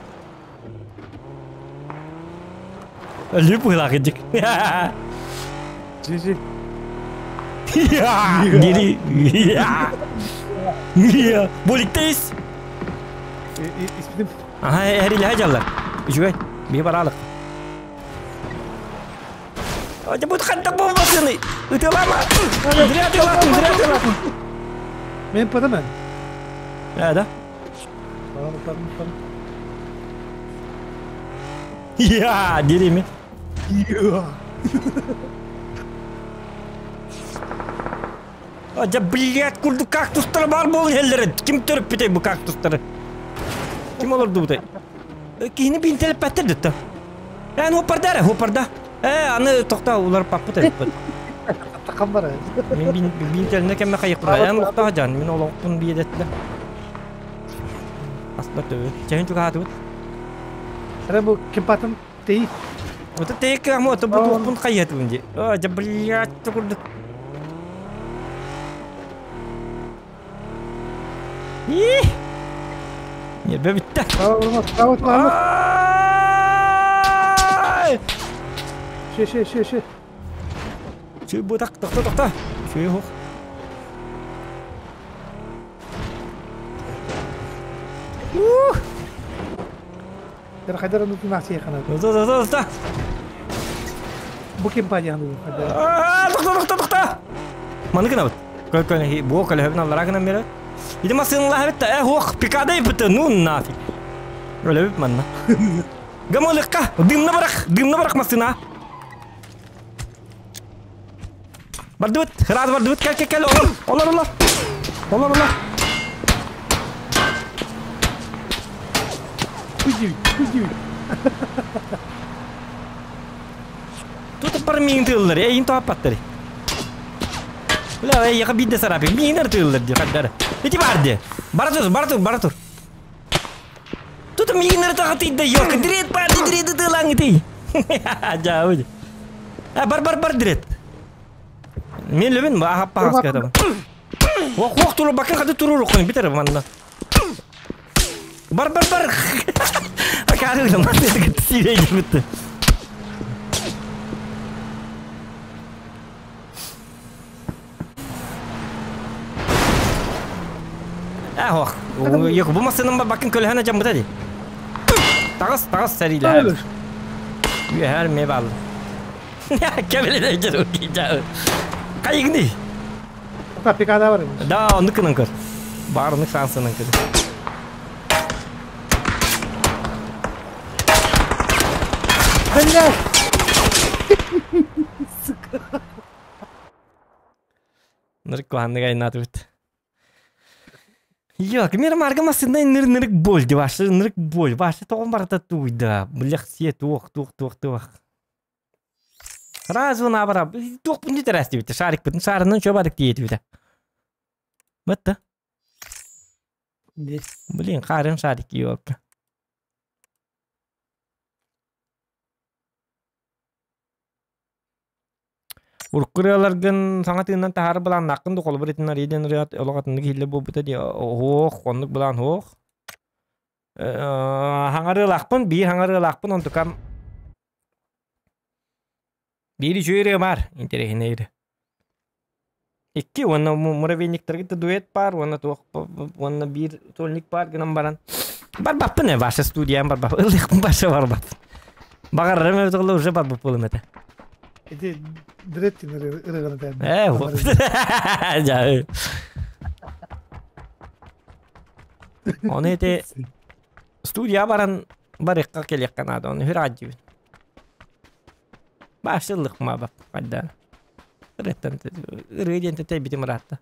Өлүп быһылаах идик. Жи-жи. Дири. Буликтейс. Испитим. Аха, эрилэһэ дьаллар. Үчүгэй. Биһи бараалык. Ата бут ханта бомбасыны. Ытылама. Зря ты латын, зря ты латын. Мен падаман. Э, да? Падам, падам, падам. Я, дереми. Я. Адя, блядь, курду кактустары бар бол еллері. Ким төріп бітей бұл кактустары? Ким олорду бутай? Кихини бинтелеп бәттер дитті. Эн хопарда эрэ, хопарда. Э, аны тохта улар паппыт эппит. Тақам бар. Мин бинтелине кемме хайыктыра. Эн лохта жан, мин олоқпун биедетти. Аслар төбө. Чайын чугаатыбыт. Эрэ бу кемпатын тей. Вот тейк амо то бу тухпун хайятыбын ди. А, жа блядь, курду. Ih! Ньиэрбэ бүттэ. Право, право. Ше, ше, ше, ше. Чүй бу так, тохто, тохто. Чүй хух. Ух! Хайдар ну насия хана. Тохто, тохто, тохто. Бу кем падьян хайдар. Тохто, тохто, тохто. Маны гынабыт. Көл көл бу көлөһөбүн аллара гынан берет. Иди масынла битте. Э, хух, пикадай битте. Ну нафиг. Өлөбүп манна. Гамалыкка, дымна барах, дымна барах масына. Бардыбыт, раз бардыбыт, кел, кел, кел, олор, олор, олор. Олор, олор. Уйди, уйди. Тут бар миин тыыллар, эйин тоаппаттар. Бля, яка бидде сарапи, миинер тыыллар ди, хаддар. Ити бар ди. Бара тур, бара тур, бара тур. Тут миинер тагытыйда, ёлка, дрет бар ди, дрет тыылаң ити. Жа, А, бар, бар, бар, дрет. Мен лөбін, ахаппа хаскатам. Ох, ох, туру, бакын хады туру рухын, битер манна. Бар, бар, бар. Акары, ман сирей битти. Ох, yok bu masanın bakın kölehene can bu dedi. Tağız, tağız seriyle. Her mebal. Кемеле жер Кайгни. Та пикада бар. Да, оныкының көр. Барының шансының көр. Блядь! Сука. Нырык куанныга айнаты бит. Yok, мир марга масында ныр нырык боль ди башы, нырык боль. Башы тоғын барда туйда. Блях сие туох, туох, туох, туох. Разу набара. Туох бүнді тәрәсті бітті. Шарик бүтін шарының чөбадық дейді бітті. Бітті. Блин, қарын шарик yok. Уркураларгын саңа тыынан тахар булан накын ду колбur итин ариден рыят ологатын хилле бу бута ди ох оннук булан ох. Хаңары лақпын, бир хаңары лақпын онтукам. Бири жүйрі бар, интереснейді. Икки, онна муравейниктерге дуэт бар, онна туох, онна бир тольник бар гынан баран. Бар баппын, ваша студиям бар бап. Ылык баша бар бап. Багаррым өтөглө уже бар бап болым это. Ити дреттин ырыганы тәм. Э, жа. Оны эти студия баран барыкка келек канады, оны хүр Башылык ма бап кайда. Реттен ыры ден те битим ратта.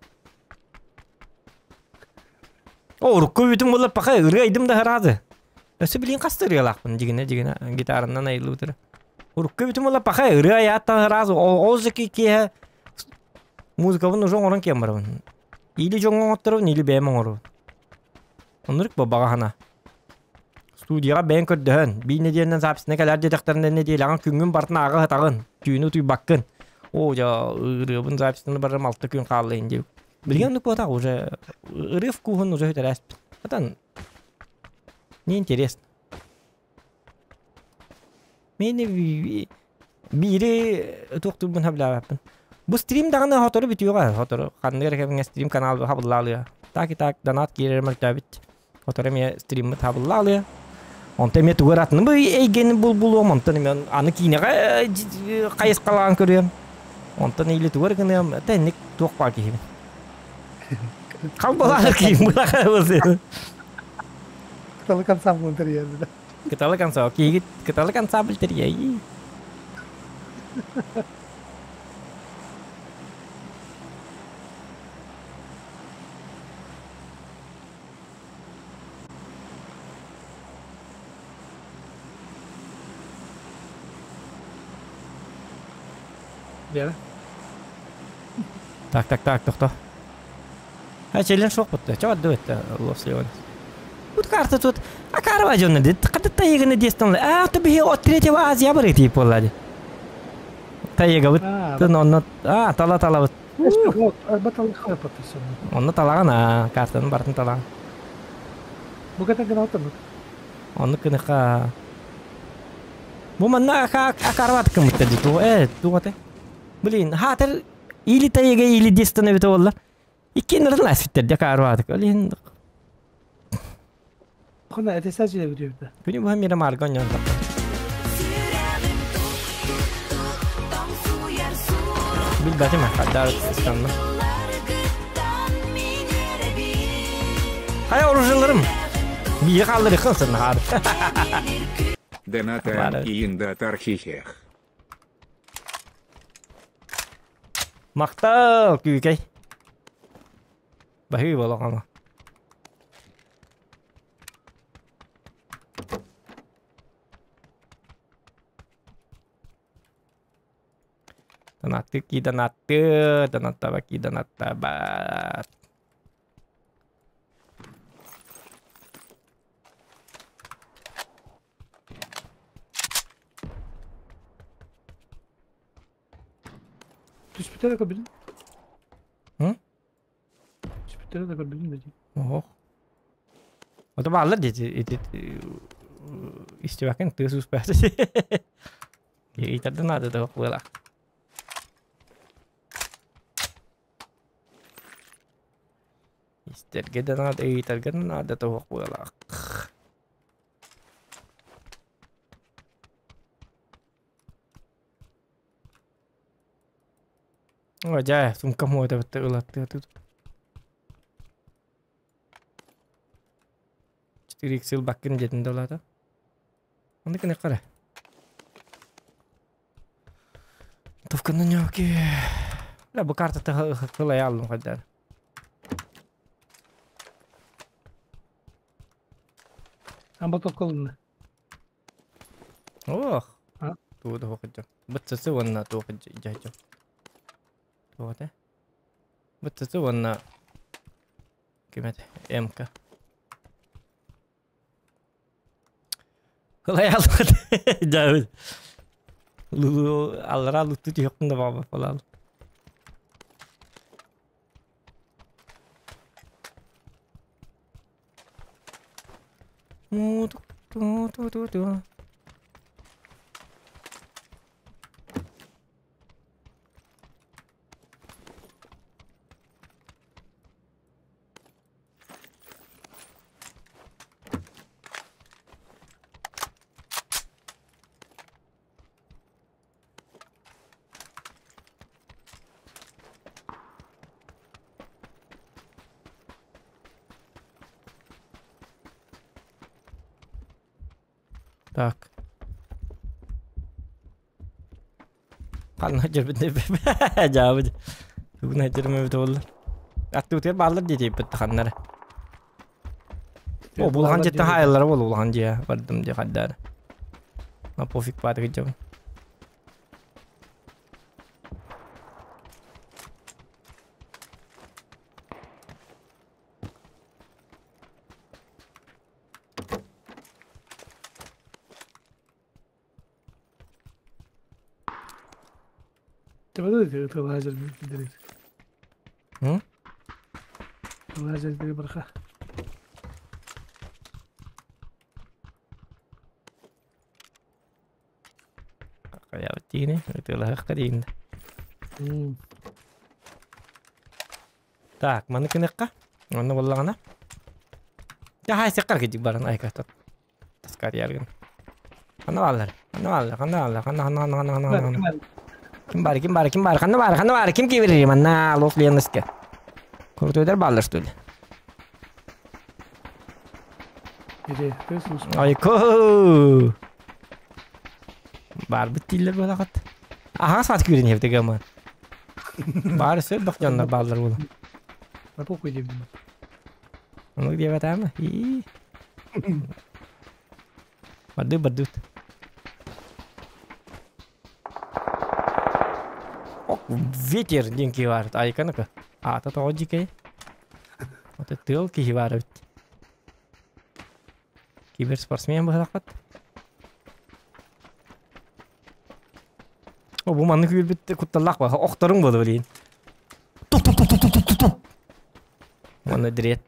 О, рукку битим болар паха ыры айдым да харазы. Өсө билин кастыр ялакпын дигине дигине гитарынан айылы утыр. Рукку битим болар паха ыры аятта харазы. Ол жеки ке музыкабын уже оңорон кем барабын. Или жоңон отторун, или бэм оңорун. Онурик бабага хана. Студияга бэйн көрдөһөн. Би неделенен записine кэлэр дедектеринен неделяңа күнгүн бартын ага хатагын. Түйүнү tuy баккын. О, жа ырыбын записini барым алты күн калды инди. Билген нүк уже ырыв кухын уже өтөрәспин. Атан не интересно. Мени бири токтурбун хаблабаппын. Бу стрим даганы хотору бүтүгө, хотору кандыр кемге стрим канал хабыллалыя. Так и так донат кирер мөлтөбүт. Хотору ме стримми хабыллалыя. Онта ме тугаратны бу эйген бул булуом, онтон мен аны кинеге кайыс калган көрөм. Онтон или тугар гынам, тенник туок ба кийим. Кал болар кийим булага болсун. Кыталык ансамблын терьерди. Кыталык ансамбль, кийгит кыталык ансамбль терье. Бера. Так, так, так, тохто. А челен шок бутты. Чего дует лос Леон? Тут карта тут. А карва жонна дит. Када тайганы дестон. А то би от третьего Азия бар тип боллади. Тайга вот. Онно а тала тала вот. Батал хай подписан. Онно талаган а картаны бартын талаган. Бу кэтэн гына оттоннук. Оннук гыныха. Бу манна акарбат кымытта ди ту э тугате. Блин, хатыр или тайга или дистана бит олла. Иккин ырла ситтер де карбатык. Олин Хона этесә җилә бит. Күнү бу мира маргон yonda. Билбэтим хаддар станна. Хай оружиеларым. Бии қалдыр хылсын хар. Донатан ииндатар хихех. Мактал күүкэй. Баһыы болоҕоно. Донатты ки донатты, донаттаба ки донаттаба. Түспүтэ да көрбүтүм. Hı? Түспүтэ да көрбүтүм да дии. Оһох. Ото бааллар дии ити истибэккин тыас успаата. Ыйтарда наада да буола. Истэргэ да наада, ыйтарга да наада тоһох буолаах. О, дьэ, сумка муота бытта ылаттыа тут. 4 икс баккын диэтин да улаата. Онно кини қара. Товканы ньоки. Бля, бу картата хылай аллым хайдар. Амба топкалынна. Ох. А? Тууда хоқыджа. Бытсысы уонна туохыджа ижачо. Туоте. Бытсысы уонна кимет МК. Хылай аллым. Жабыт. Лулу аллара лутту түйөктүн да баба болал. Ту-ту-ту-ту. Так. Ханна жербит жаабыт. Тугуна жерме бит боллар. Аттыутер баалар дии бит ханнара. О, булган жеттен хайаллара бол улахан дия бардым дия хаддар. На пофиг бааты кыджабын. Тебе да лазер дирек. М? Лазер дирек барха. Каябыт Ытылаһых кадиин. Так, маны кыныкка. Онно боллагана. Я хай секкар кидик баран айка тат. Таскар яргын. Ханна баллар. Ханна баллар. Ханна баллар. Ханна ханна ханна ханна ханна ханна. Ким бар, ким бар, ким бар, ханна бар, ханна бар, ким киберер манна лос ленеске. Куртуйдар баллар что ли? Иде, көс Айко. Бар бит болақат. Аха сат күрен хепте гама. Бар сөп бак жаннар баллар була. На похуй деп. Оны деп атамы? И. Барды бардут. Ок, ветер денки бар. Айканыка. А, та тоҕо дикэй. Ота тыл киһи бар эбит. Киберспортсмен быһалахпат. О, бу маннык үөрбүт кутталлаах ба. Охторуҥ буолу билин. Тук тук тук тук тук тук тук. Манна дирет.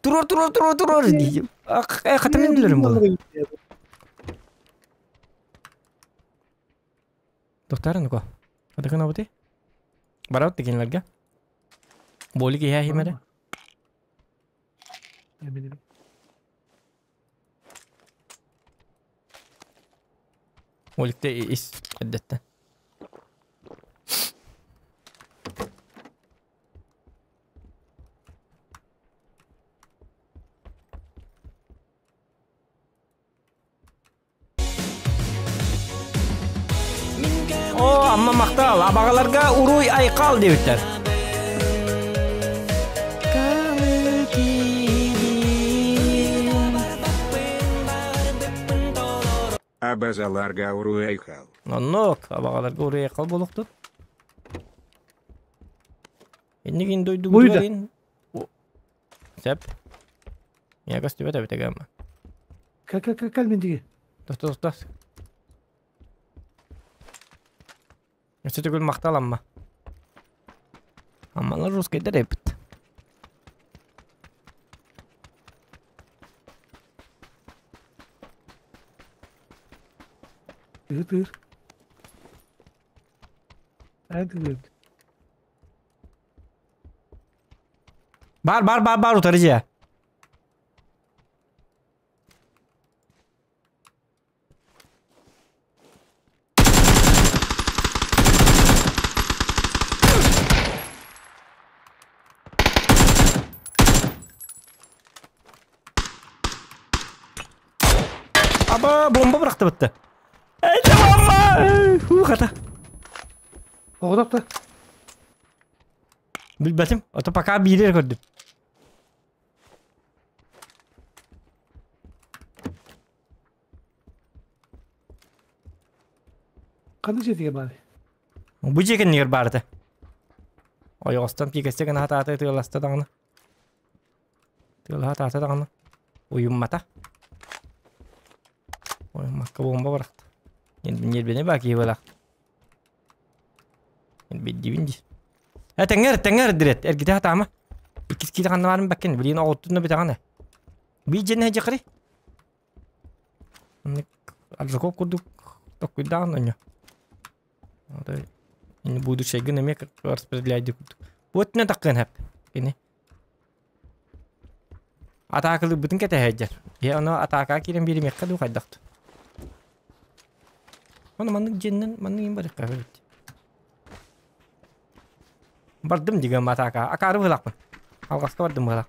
Турор турор турор турор дии. Хатамын билэрим буолла. Тохтар нуко. Атакын абыты. Барабыт декенлерге. Боли киһи химере. Оликте ис эддетте. О, амма махтал, абаҕаларга уруй айхал диэбиттэр. Абазаларга уруй айхал. Оннук, абаҕаларга уруй айхал буолуохтун. Иннигин дойдугутугар ин... Сөп. Миэхэ көстүбэт эбит эгэммэ. Кэл мин диги. Тохто тохто. Өссө төгүл махтал Амма. Аммалар русскайдар эбит. Тыыр тыыр. Эн тыыр. Бар бар бар бар утары дьиэ. Аба бомба бырахтыбытты. Эй, бомба! Ху хата. Оҕодохто. Билбэтим. Ото пока биири эрэ көрдүм. Ханнык дьиэтигэр баарый? Бу дьиэ кэннигэр баар этэ. Ойоҕостон пиикэсчэ гына хатаата тыаласта даҕаны. Тыалаһа таата даҕаны. Уйуммата. Уйуммакка буомба бырахта. Ньиэрбэни баа киһи бэлэх. Билдибин дии. Э тэҥҥэр тэҥҥэр дирэт эргитэ сатаама. Иккис киилэ ханна баарын баккин билигин оҕоттун да бүтэҕин ээ. Биир дьиэни дьэхри. Оннук Аржаков курдук токкуйдаан онньо. Ини будущайгын эмиэ распределяйды курдук. Бу өттүнэн таххыан хэп. Кини. Атаакалыырбытын кэтэһээдьэр. Дьэ ону атаакаҕа киирэн биэримиэххэ дуу хайдах дуу. Ону маннык дьиэннэн маннык иин барыахха эбит. Бардым дигэн атаакаҕа. Акаары быһыылаахпын. Алҕаска бардым быһыылаах.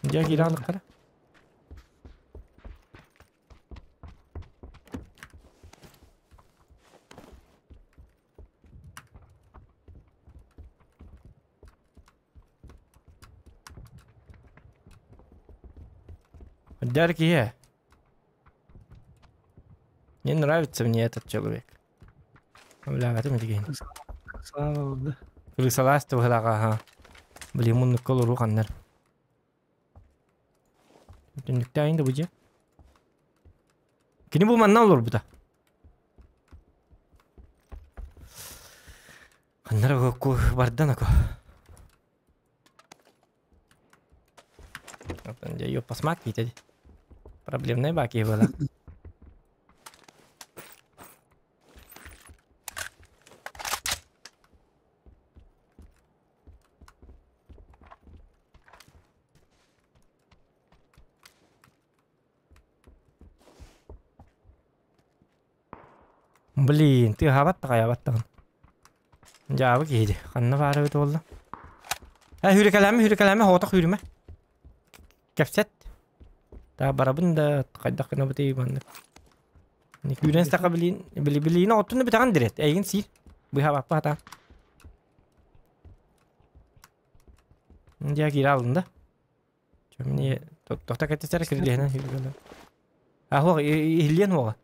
Дьэ киирэ хаалыахтара. Дорогие, не нравится мне этот человек. Бля, это милигин. Крысалаас туһалаҕа Блин, муннукка олоруу ханнар. Түннүктээйин да бу дьиэ. Кини бу манна олорбута. Ханнара ку бардан аку. Дьэ, ее посмак киитэ. Проблемная баки была. Блин, тыаһаабат да хайаабат даҕаны. Дьаабы киһи дии. Ханна баар эбит буолла? Э, сүүрэкэлээмэ, сүүрэкэлээмэ, соҕотох сүүрүмэ. Кэпсэт. Таа барабын да хайдах гынабытый маннык. Күүрэн саха билиин, били билиин оҕоттун да бүтэҕин дирэт. Эйигин сиир. Быһаабаппа хатаан. Дьэ киирэ алын да. Мне тохто кэттисэр кирдиһинэн сүүргэлэ. А хуох иһиллиэн хуоҕа.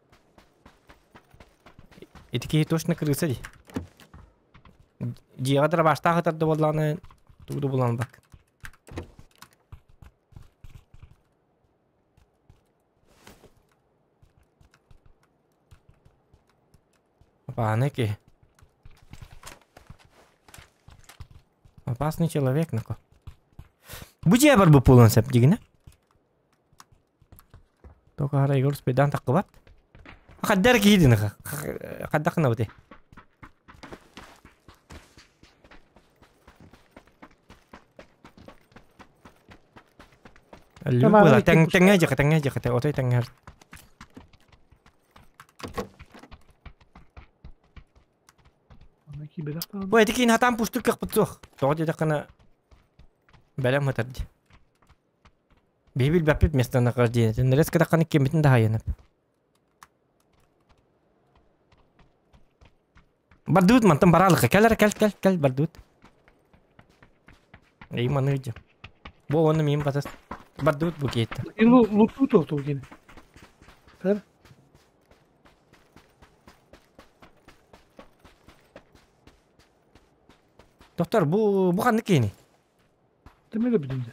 Ити киһи точно крыса дии. Дьиэҕэ дробаштаах ытар да буоллаҕына тугу да булан бак. Апааны киһи. Опасный человек, нако. Бу дьиэ бар бу буолуон сөп дигинэ. Только хара Егор спайдан таххыбат. Хаддар киһи Хаддах гынабыт Любила, тэҥҥэ дьиэхэ, тэҥҥэ дьиэхэ, отой тэҥҥэ. Бу эти киин хатаан пустук кыахпыт суох. Тоҕо диэтэххинэ бэлэм сытар дии. Биһи билбэппит местонахождение. Нэрес кытахханы киммитин да хайанап. Бардыбыт мантан бараалыха. Кэл эрэ кэл кэл кэл бардыбыт. Эй маны ыдьа. Бу уонна миин батас. Бардыбыт бу киһиттэ. Луту тохтуу кини. Сэр. Доктор, бу бу ханнык киһини? Тимир өлбүтүн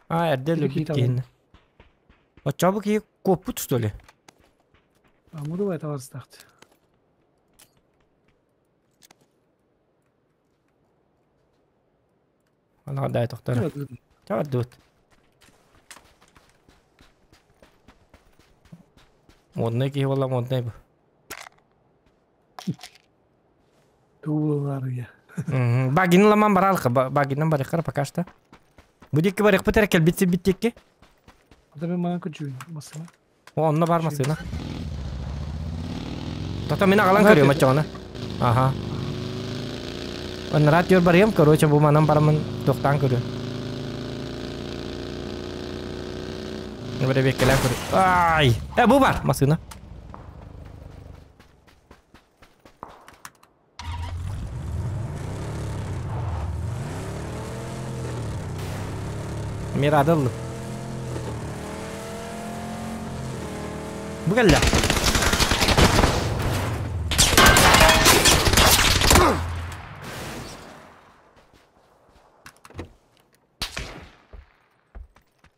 А, эрдэ өлбүт киһини. Оччо бу киһи куоппут что ли? Амуру табарыстаахты. Ана дай тохтор. Чабардыбыт. Модный киһи буолла модный бу. Туулар я. Багин ламан баралка, багиннан барыххара пока что. Бу дикки барыхпыт эрэ кэлбит сирбит дикки. Ата мен манан көчүүн массына. О, онно бар массыына. Тото мин аҕалан көрүөм оччоҕуна. Аха. Оннараа түөр барыам, короче, бу манан барамын туохтаан көрүөм. Бэрэбиэккэлээн көрү. Ай! Э, бу бар массыына. Мирада ыллым. Бу кэллэ.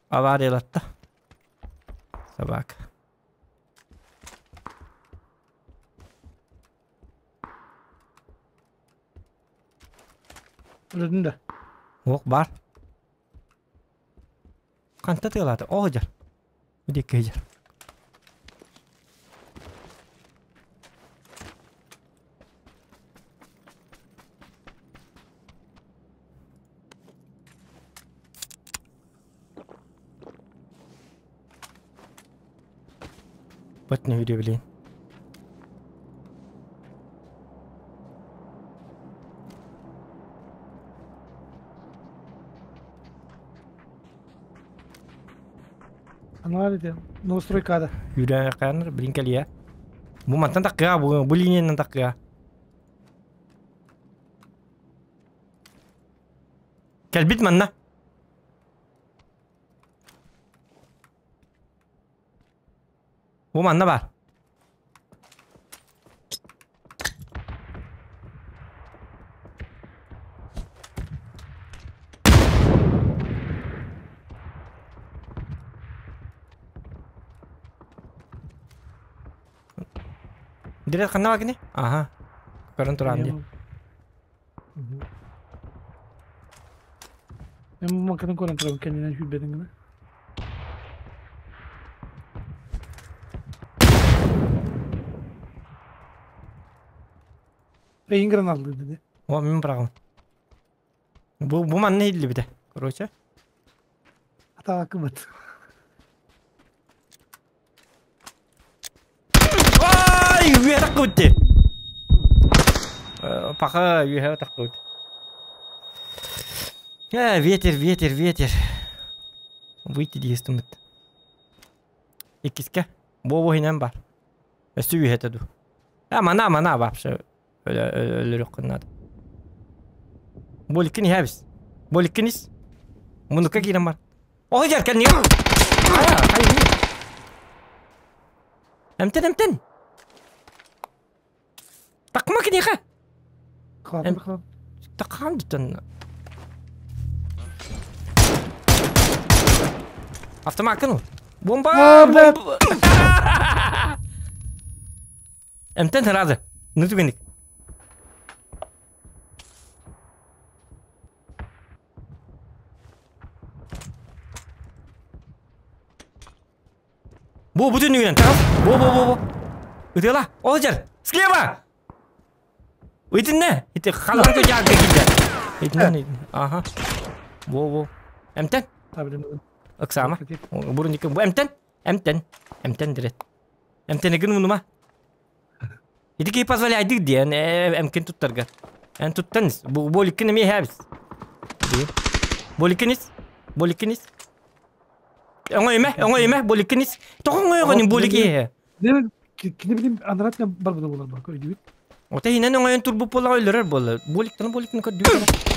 Авариялатта. Собака. Өлөдүн да. Уох бар. Ханта тыалаата? Оо дьар. Диэкки дьар. Бат не билин. Анаар ити. Новостройкада. Юрэ кааныр билин кэлиэ. Бу мантан таккыа, бу бу линиянан таккыа. Кэлбит манна. Бу манна бар. Дирет ханна бар кини? Аха. Көрөн туран дии. Мен макатын көрөн турабын кэннинэн сүүрбэтин гына. Эйин граналлыы dedi. О, мин быраҕым. Бу бу манна иһиллибитэ. Короче. Атаакыбыт. Ай, үөһэ таххыбыт дии. Паха үөһэ таххыбыт. Э, ветер, ветер, ветер. Выйти диэстиммит. Иккискэ. Бу иһинэн бар. Өссө үөһэтэ дуу. А, мана, мана вообще. Өлөрүөххүн наада. Боликкин иһэбис. Боликкин ис. Муннукка киирэн бар. О, дьэр, кэннигэр. Хайа, хайа. Эмтэн, эмтэн. Такма киниэхэ. Хлап, хлап. Такаан бүтэн. Автомаккын ыл. Бомба! А, блядь. Бомба! Эмтэн сразу. Ну түгэнник. Бу бу түннүгүнэн таҕыс. Бу бу бу бу. Ытыала. Ол дьэр. Слева! Итиннэ. Ити халлан көдьаарга киирдэ. Итиннэ. Аха. Бу бу. Эмтэн. Ыксаама. Бурун бу эмтэн. Эмтэн. Эмтэн дирет. Эмтэнигин мунума. Ити киһи позволяйдык диэн эмкин туттарга. Эн туттан ис. Бу боликкин эмиэ иһээбис. Боликкин ис. Боликкин ис. Оҥойума, оҥойума, боликкин ис. Тоҕо оҥойоҕун болик иһэ? Кини билим анарат барбыта буолар бар көрдүбүт. Ота иһинэн оҥойон турбут буоллаҕа өлөрөр буолла. Боликтан боликтан көрдүбүт.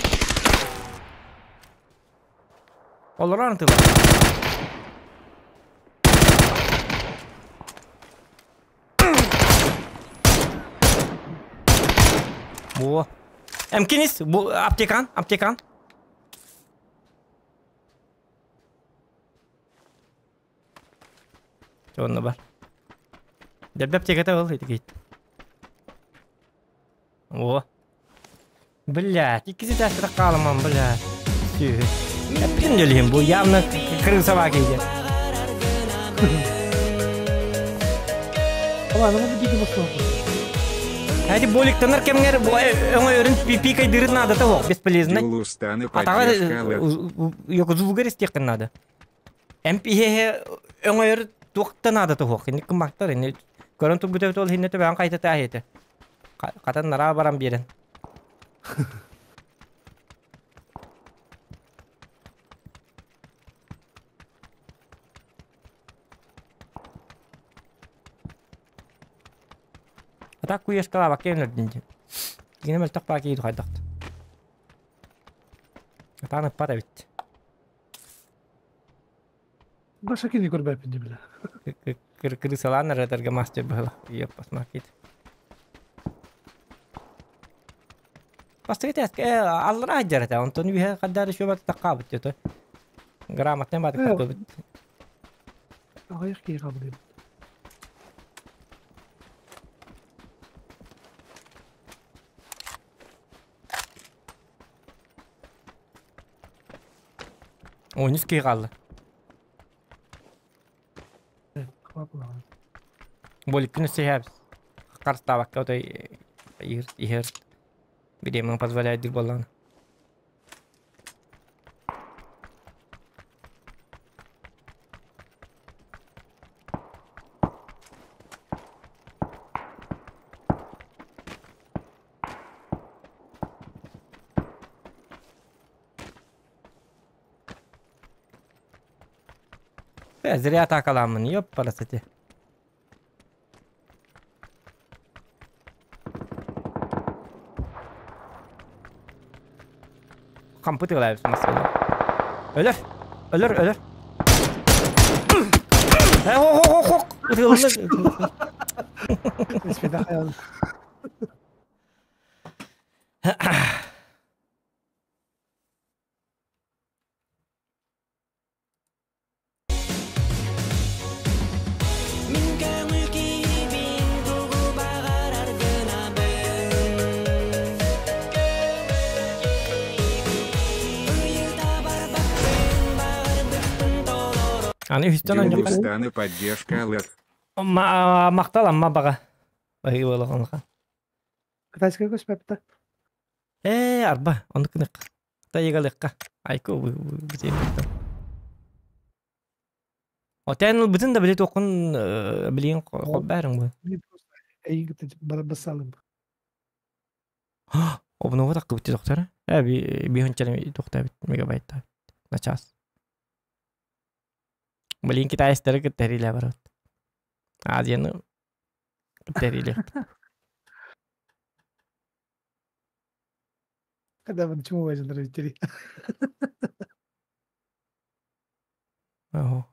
Олорор антылар. Бу. Эмкинис, бу аптекан, аптекан. Онно бар. Дэрбэ аптеката ол итигит. О. Блядь, иккиси тәстірі қаламан, блядь. Сүйі. Эппитин делихим, бу явно крыса баки Ладно, мы будем основу. Эти боликтанар кемгер бу өңөйөрүн пикайдырын надо того, бесполезно. Юлустаны Атаға поддержка алып. yok звугар истиэхтэн надо. МПХ өҥөйөр туохта надо того. Инник кыммактар, инни көрөн турбута ол хинне төбөөн кайта тааһыты. Катан нара баран биэрен. Атак куешкала баккен өрдүнди. Кигине мөлтөх баки хайдахт. Атааны пара бит. Баша кини көрбәппин дибиле. Крысалаан ретарга мастер было. Ее посмотреть. Бастыгы тәске аллара жарата, онтон үһэ хаддары шөбат таққабыт жото. Грамотный бат кабыт. Аяқ кей қабыл Ойнус кей қалды. Боликкин өссөһэбис. Карстабакка отой ихер Время позволяет дирбаллан. Зря атакаламын, ёппарасати. Хампы тыгалайбыз массыына. Өлөр! Өлөр, өлөр! Э, хо, хо, хо, хо! Аны үстен онньоққа. Дюлустаны поддержка алып. Мақтал амма баға. Бағы болағанға. Кытайская көспәпті. Э, арба, оны кынық. Тайыгалыққа. Айко, бітен. Отен бүтін да білет оқын білген қол бәрің бұл. Мен просто әйін басалым. Обнова таққы бітті доқтары. Ә, би хончаны тоқта бит мегабайт на час. Блин, китайстары кыттериле бар. Азияны кыттериле. Когда мы чему важно тери. Ого.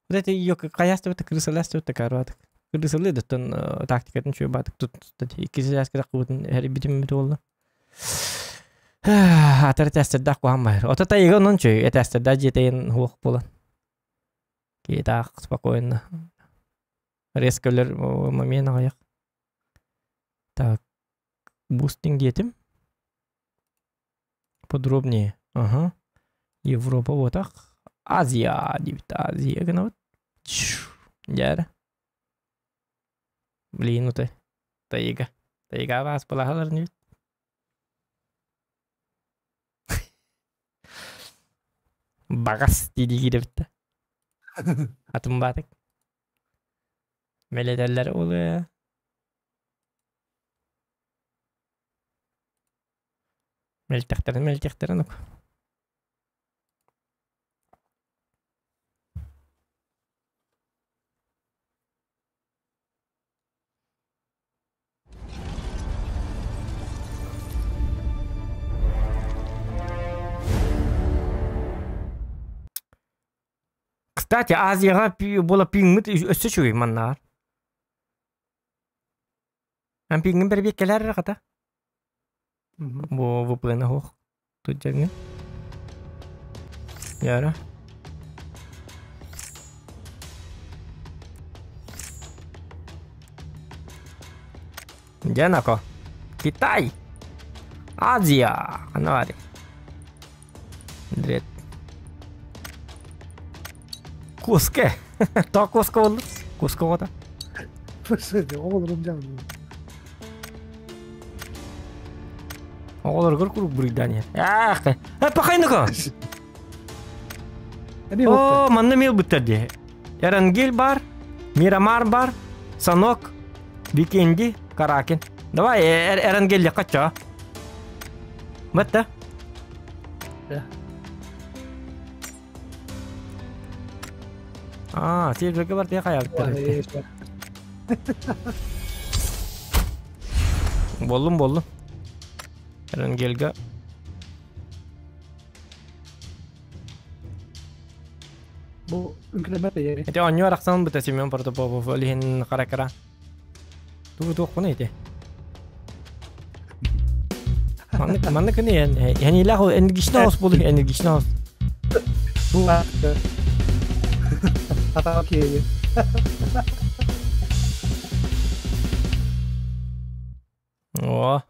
Вот это ее каясты вот крысаласты вот такая вот. Крысалы да тон тактикатын чуй батык тут иккиси яскы таккыбытын хери битим бит болду. Атар тәстердах куһаммайр. Ото тайыга онон чуй этәстерда жетейин хуох булан. Киитаах спокойно. Резко өлөр момент аяк. Так. Бустинг диетим. Подробнее. Ага. Европа вот так. Азия дейбит. Азия гына вот. Дьэ. Блин, уты. Тайга. Тайга баас балаһалар нүт. Багас дии киирэбит. Атын баатык. Мэлэтэллэр улы. Мэлтэхтэрин мэлтэхтэрин ук. Кстати, Азияҕа буола пиҥмит өссө үчүгэй маннаар. Эн пиҥҥин бэрэбиэккэлээр эрэ хата. Бу VPN оһох туджаҥҥа. Яра. Дьэ нако. Китай. Азия. Ханна баарый? Дред. Куска. Тоҕо куска буолла? Куска оҕото. Оҕолорум дьаҥ. Оҕолоргор куруук буруйдаан иһэр. Аах, э, пахайныка. О, манна мил буттар дии. Эрангель бар, Мирамар бар, Санок, Викенди, Каракин. Давай, Эрангель кача. Бэтте. Аа, серверге бар тия хайалыктар. Боллум, боллум. Эрангельга. Бу үҥкүлэммэт эйэри. Ити оонньуу арахсан быта Семен Протопопов олиһин харакара. Тугу туохпун ити? Маннык маннык кини энилэх энергичный ос буолу энергичный ос. Бу Атаҕа киэйи. О.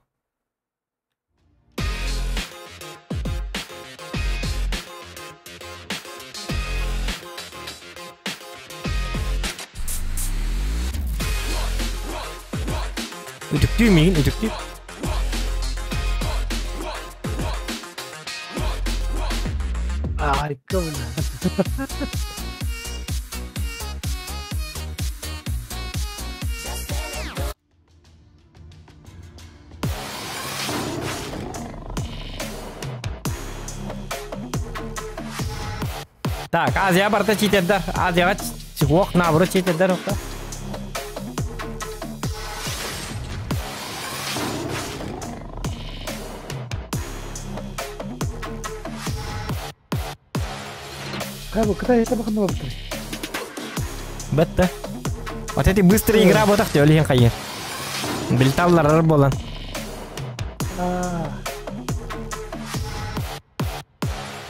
Үтүктүү миигин үтүктүү. Harika bu. Так, Азия барда читердер. Азияға чуох наоборот читердер оқта. Кабы Кытай табахын болбуттар. Бетте. Вот эти быстрые игра ботах төлеген хайыр. Билталлар болан.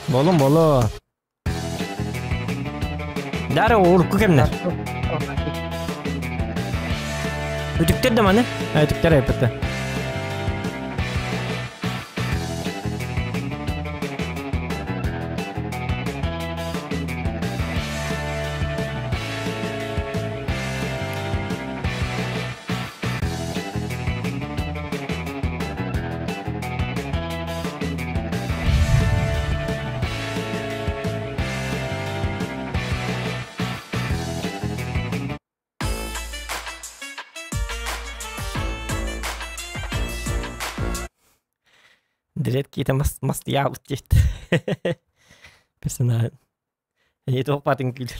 Болун болу. Дары урукку кемнер. Үтүктер да маны. Үтүктер айыппытта. Дред киитэ мас мастыйаабыт диэт. Персонаж. Эйи туох баатын күлэр.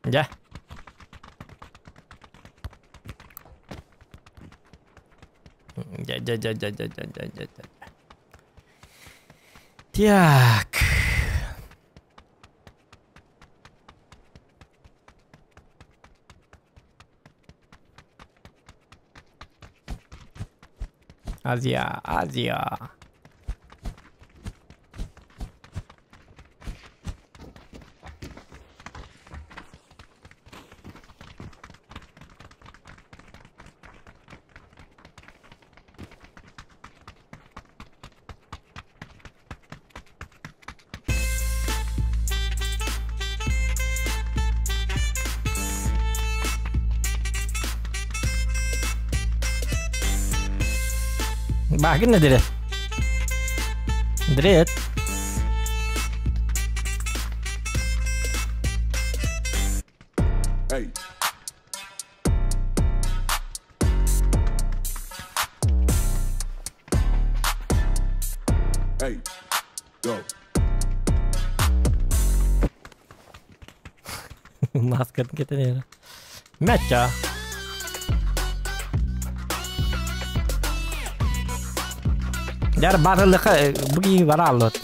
Дьэ. Дьэ дьэ дьэ дьэ дьэ дьэ дьэ дьэ дьэ. Так. Азия, Азия. Баагын да дирет. Дрет. Hey. Hey. Go. Маскатын кэтэн Мэтча. Дьар барылыха буги бараллот.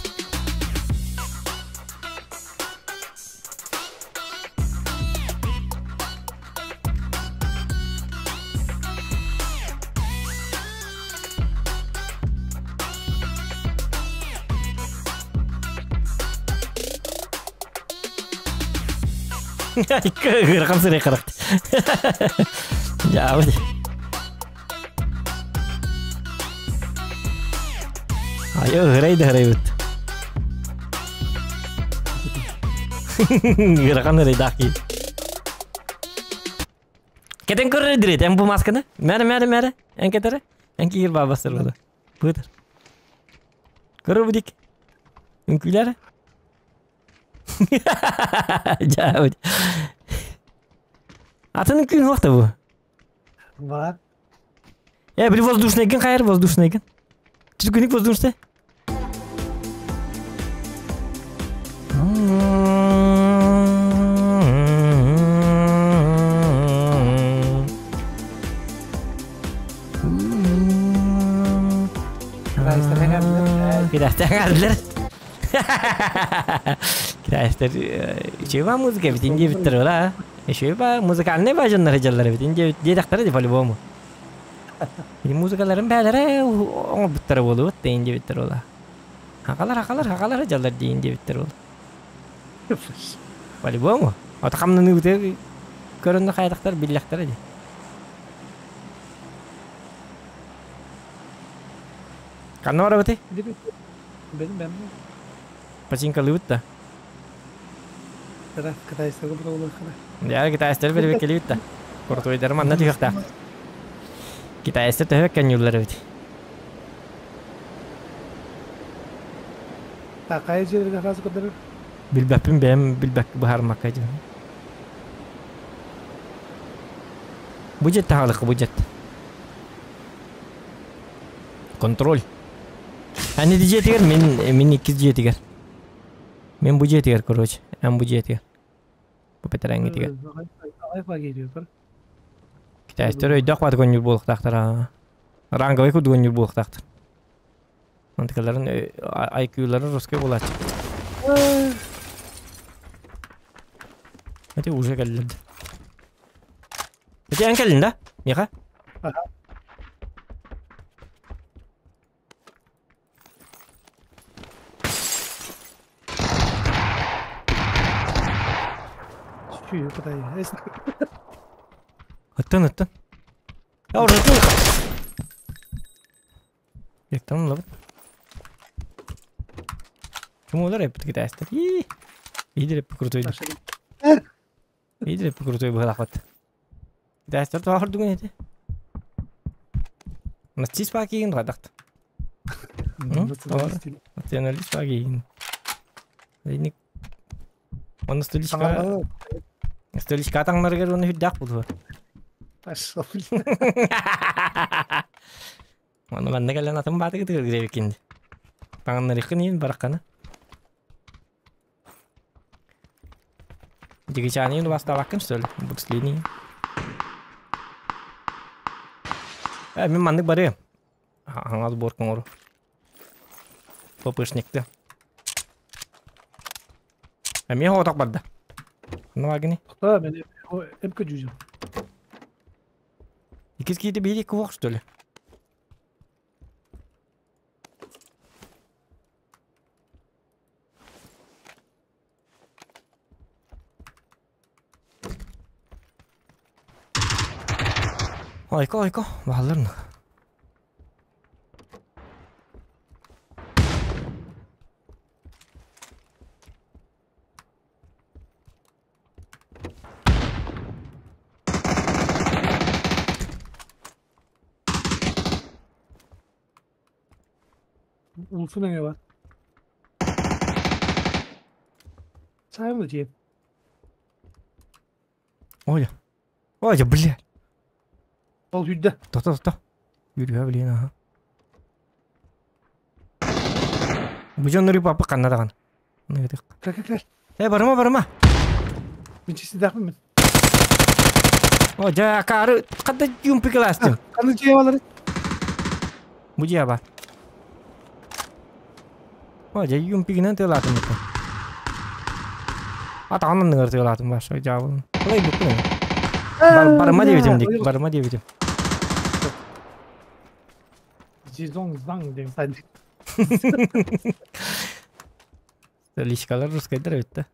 Ыарахан сирэй харахт. Дьаабы. Айы ыһырай да ыһырайбыт. Ыарахан ырайдаах киһи. Кэтэн көрөр дирет, эн бу масканы. Мәрі, мәрі, мәрі. Эн кетері. Эн киир бабастыр буду. Быдыр. Көрөр будик. Үҥкүүлэр. Дьаабыт. Атын үҥкүүн суох да бу. Бар. Э, били воздушныйгын хайыр воздушныйгын. Түргүнүк воздушный. Китайстар Китайстар үчүгэй музыка эбит диэбиттэр ола. Үчүгэй ба музыкальный ба дьоннор дьаллар эбит диэтэхтэрэ ди по-любому. Музыкаларын бээлэрэ оҥорбуттара буолуот дейин диэбиттэр ола. Хакалар хакалар хакалар дьаллар дейин диэбиттэр ол. По-любому. Ото хамнаныыбыты көрөннө хайдахтар биллэхтэрэ ди. Ханна барабытый? Бен. Пачинкалыыбыт да. Кыра китайстарга бұралықына. Дьэ, китайстар бэрибэккэлиибит да. Куртуйдары манна түһүөхтээх. Китайстар төһө көнньүүллэр эбит. Такая жерге хас көтөрөр. Билбэппин бэйэм билбэк быһаармакка дьон. Бу дьет таһалыкка бу дьет. Контроль. Ани дьиэтигэр мин мин иккис дьиэтигэр. Мин бу дьиэтигэр короче. Эн бу дьиэтигэр. Бу бэтэрэҥҥитигэр. Китайстар өйдөөх бааты көнньүр буолуохтаахтар. Ранговый курдук көнньүр буолуохтаахтар. Антыкаларын IQ-лары русский буолааччы. Эти уже кэллэр. Эти эн кэллин да? Миха? Ага. Ыттан ыттан. Я уже Бектан ылабыт. Чумулар эппит китайстар. Иидер эппит крутой. Иидер эппит крутой быһалахпат. Китайстар тоҕо хордугун эти. Нацис пакиин хайдахт. Националист пакиин. Ник Онно столичка столичка таҥнарыгар уонна үрдээх буолуо. Ону манна кэлэн атын баатыгытыгар гирэбиккин. Таҥнарыххын иин бараххана. Дигичаанын убастаабаккын что ли? Букслини. Э, мин маннык барыам. Хаҥас буор оҥору. Попышникты. Эмиэ оҕотох барда. Ну агини. Тохтоо, мен эмке жүйжүм. Иккис киһитэ биир икки уох что ли? Ойко, ойко, бааллар Улсын өҥө бар. Сайын дьиэ. Ой. Ой, бля. Ол сүүрдэ. Тохто, тохто. Yürüyor блин, аха. Бу дьоннору папа ханна даҕаны. Кэл, кэл, кэл. Э, барыма, барыма. Мин чистидэхпин мин. О, дьэ, акаары, хадда юмпи кылаастым. Ханна дьиэ балары? Бу дьиэ бар. О, дьэ, юмпигинэн тыалаатым бу. Атаҕын анныгар тыалаатым баша, дьаабылын. Ылай буккун. Барыма диэбитим дик, барыма диэбитим. Зизон зang диэн сайдык. Личкалар русскайдар эбит да.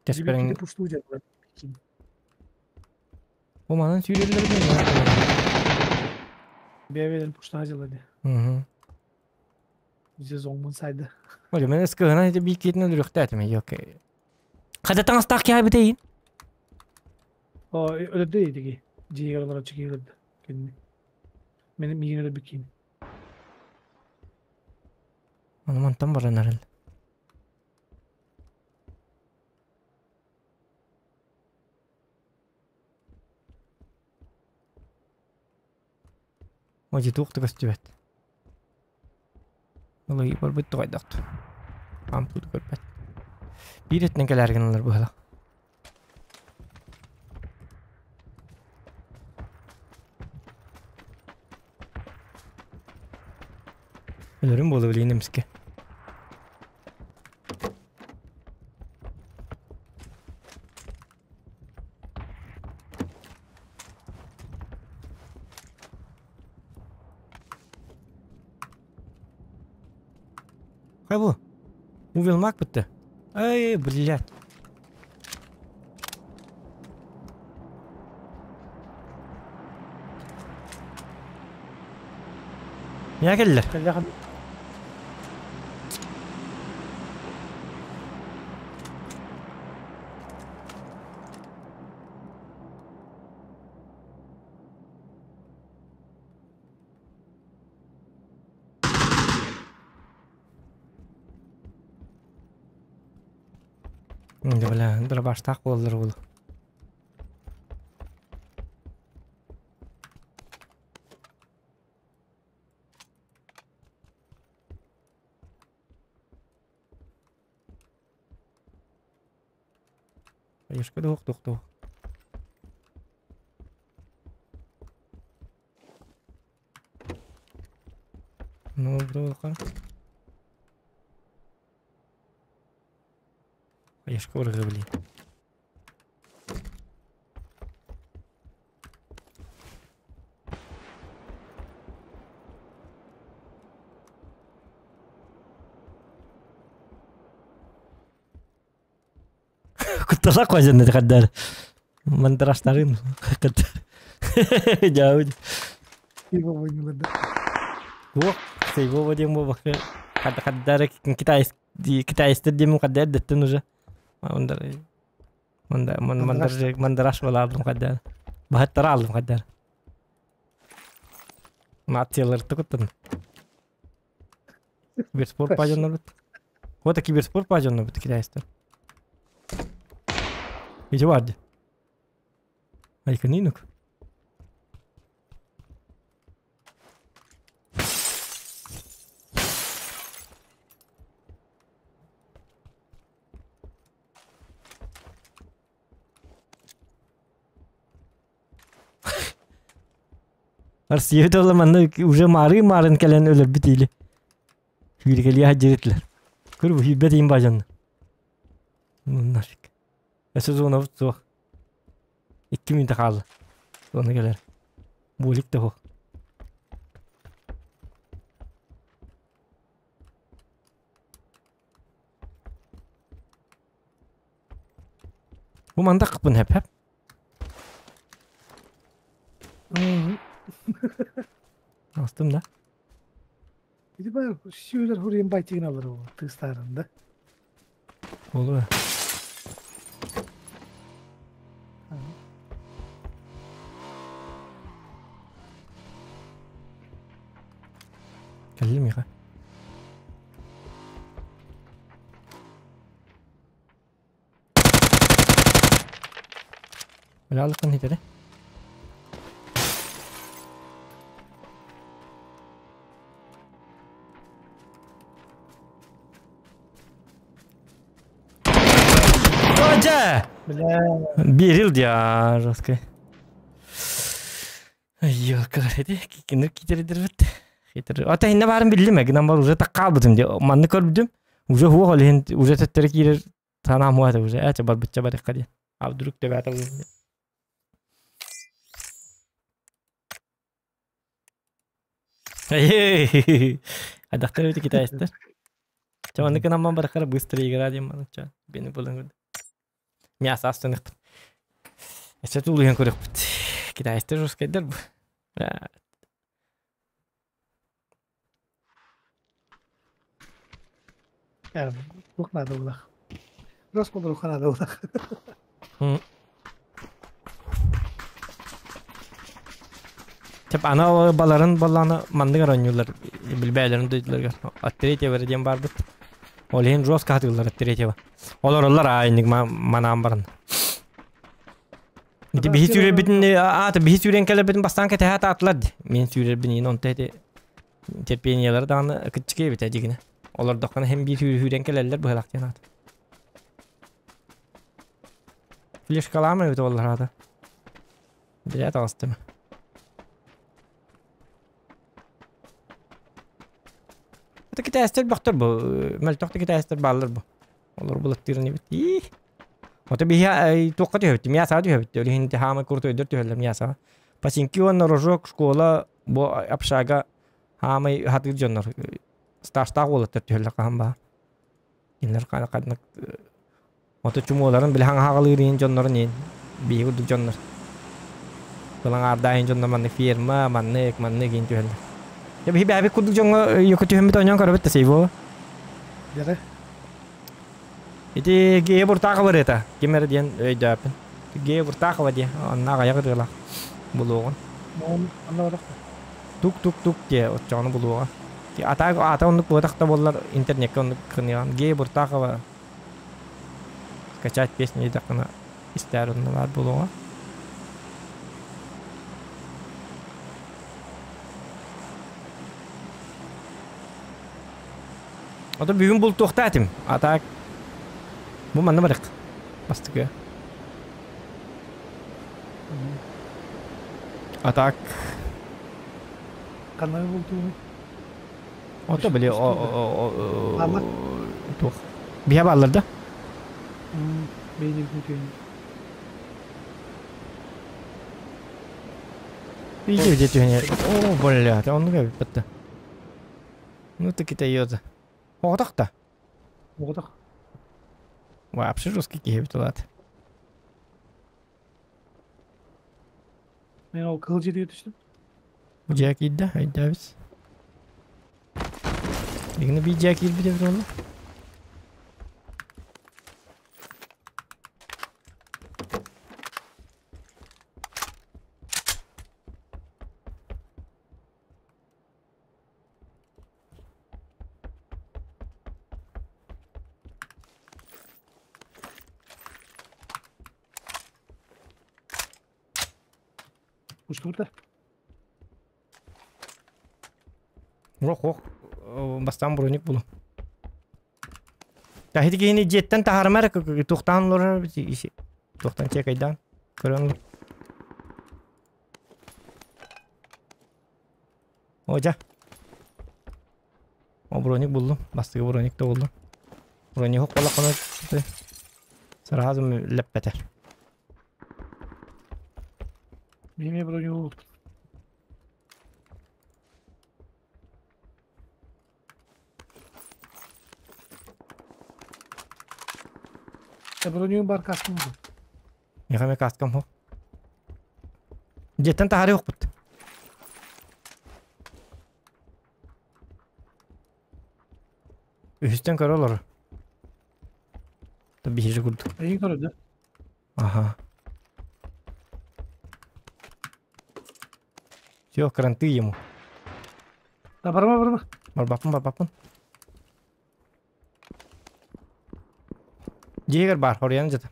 Тэспэриҥ Бу манан сүүрэллэр Бэйэ-бэйэлэрин пуштаҕа дьылла дии. Сезоммун сайды. Ой, мен СК-ынан ити бииккиэтин өлөрүөхтээтим окей. Хата таҥастаах киһи битейин? О, өлөрдө итиги. Дьиэгэр олороччу киһи өлөрдө. Кинини. Мени миигин өлөрбүт киһини. Ону мантан баран эрэл. Модьу туох да көстүбэт. Ылыы барбыт туҕайдахт. Ампут көрбөт. Биир өттүнэн кэлээри гыналлар быһыылаах. Өлөрүм буолуо билигин эмискэ. Хай бу. Увелмак бітті. Эй, блядь. Я келлер. Дьэ бля, дробаштаах буоллар буолуо. Хаешка да туох Ну, буолка. Хаешка барыга блин. Кутталаах куһаҕанна хардаар мандраштарын дьаабы Туох Сейвова диэн буолбакка хардара китайс китайстар диэмин хардаар дэттэн уже мандараш балаалым хардаар баһаттара аллым хардаар нациялар куттан Киберспорт паажаннарбыт. Вот киберспорт паажаннарбыт китайстар. Ити бар ди. Айкынинук. Арсиевит ола манна уже мары марын кэлэн өлөрбүт или. Сүүрүкэлиэ сылдьыбытлар. Көр бу сүүрбэт иин баажанна. Ну нафиг. Өссө зонабыт суох. 2 мүнүүтэ хаалла. Зона кэлэр. Буолик да суох. Бу мандакпын хэп-хэп. Астым да. Ити бар сүүлэр хуруйан байтыгын алар ол тыыстаарында. Болу. Өлөалыккын хитэри. Дьэ! Бля. Берил дия жесткий. Ёлка, эти кикинер китердирбит. Хитер. Ата инне барын билдим, гынан бар уже таккалбытым де. Манны көрбүдүм. Уже хуох олин уже теттери кирер санаам хуата уже. Эче бар битче бар икка А вдруг тебя там Адахтар өтө китайстар. Ча маннык гынан барахара быстро игра диэн маны ча бени булан Мясо астыныхпыт. Эче тулуйан көрөхпүт. Китайстар жесткайдар бу. Туох наада булах. Рос болоруха наада булах. Теп ана баларын балланы манныгар оонньуулар билбээлерин дойдуларыгар от третьего диэн барбыт. Ол иһин жестко хатыыллар от третьего. Олороллор аайыннык манаан баран. Ити биһи сүүрэрбитин аата биһи сүүрэн кэлэрбитин бастаан кэтэһэ атаатылар ди. Мин сүүрэрбин иин онто эти терпениялары даҕаны кыччык эбит дьигинэ. Олордоххуна һин биир сүүрэн кэлэллэр быһалаах диэн аата. Флешкалаама эбит оллар аата. Бля таҕыстым. Это китайстар бөхтөр бу. Мөлтөх китайстар бааллар бу. Олор булаттыырын эбит. Ии. Ото биһи туохха түһэбит? Мясаҕа түһэбит. Ол иһин хаамай куртуйдар түһэллэр мясаҕа. Пасинки уонна рожок школа бу общага хаамай хатыыр дьоннор стажтаах уолаттар түһэллэр хаһан баа. Кинилэр ханнык Ото чумуоларын били хаҥаһаҕалыыр иһин дьоннорун иһин биһиги курдук дьоннор. Кылаҥаардаах иһин дьоннор маннык ферма, маннык, маннык иһин түһэллэр. Дьэ биһи бэйэбит курдук дьоҥҥо йоко түһэммит оонньоон көрөбүт да сейбо. Дьэ. Ити Гея Буртахова ырыата. Ким эрэ диэн өйдөөппүн. Гея Буртахова диэ. Онно аҕыйах ырыалаах булуоҕун. Онно барах. Тук-тук-тук диэ оччоҕуна булуоҕа. Ата ата оннук буотах да буоллар интернеккэ оннук кыныаҕын. Гея Буртахова скачать песню диэтэххинэ истээр онно баар буолуоҕа. Ото бүгүн бултуохтаа этим. А так бу манна барык. Бастыкы. А так Ханна бултууну? Ото били Бааллар? туох. Биһэ бааллар да? Бэйдик бүтүн. Видео где түһэн. О, блядь, оннук эбит бытта. Ну ты китайоза. Оҕотох да? Оҕотох. Вообще жесткий киһи эбит улаат. Мен ол кыһыл дьиэтигэр түстүм. Бу дьиэ киирдэ, өйдөөбүт. Игини биир дьиэ киирбит эбит уолла. Устубута. Ох, ох, бастаан броник булу. Таһити киһини дьиэттэн таһаарыма эрэ туохтаан олорор туохтан чекайдаан көрөн О, дьэ. О, броник буллум. Бастакы броник да буллум. Броник холлоххуна сразу лэппэтэр. Миме броню. Бронюм бар каскам бу. Миэхэ каскам хо. Дьиэттэн таһаарыы охпут. Үһүстэн көрө олорор. Биһиги курдук. Эйин көрөдө. Аха. Все, кранты ему. Да барма барма. Барбаппын, барбаппын. Дьиэгэр бар, хоруйан дьата.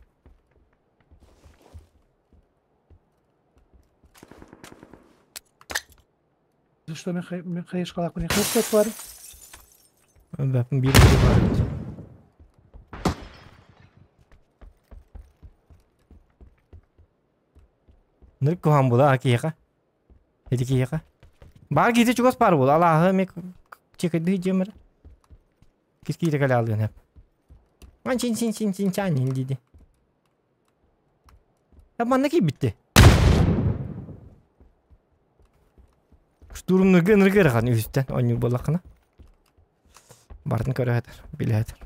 Что мен хайышкалаах хайышкалаах бар. Бэппин биир биир бар эбит. Ныр куһаан була киһиэхэ. Ити киһиэхэ. Баар киһитэ чугас баар буол. Алааһы эмиэ чекайдыы дьиэм эрэ. Кис киирэ кэлэ алыан эп. Ман чин чин чин чин чан диди. Я манна киирбитти. Штурмнырга ынырга ырахан үһүстэн оонньуур буоллаххына. Барытын көрө сытар, билэ сытар.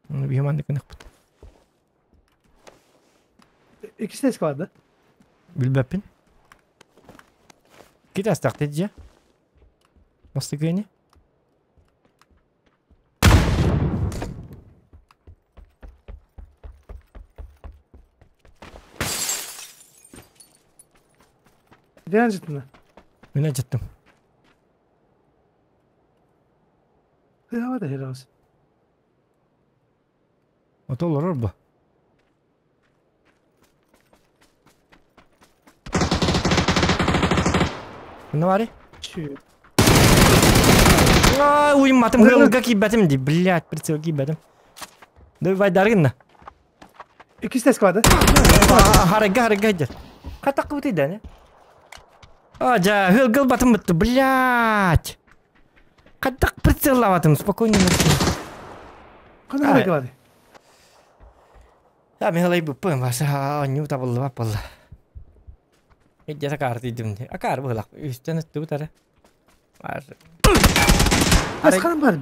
Биһи маннык гыныахпыт. Иккис бар да? Билбэппин. Кит астахты дьэ. Мастыгыны. Дээн жыттына. Мин ачыттым. Тыаба да херас. Ото олорор бу. Мына бары? Ай, уйматым, хылга кийбэтим ди, блядь, прицел кийбэтим. Давай даргынна. Иккис тест барды. Харайга, харайга идет. Хатак кыбыты да, не? А, жа, хылгыл батым бытты, блядь. Хатак прицеллаватым, спокойно. Кана харайга барды. Я михалай буппын баса, аню табылды баппылды. Идде акар дидим. Акар быһылак. Үстен өттү бутары. Бас канам бар.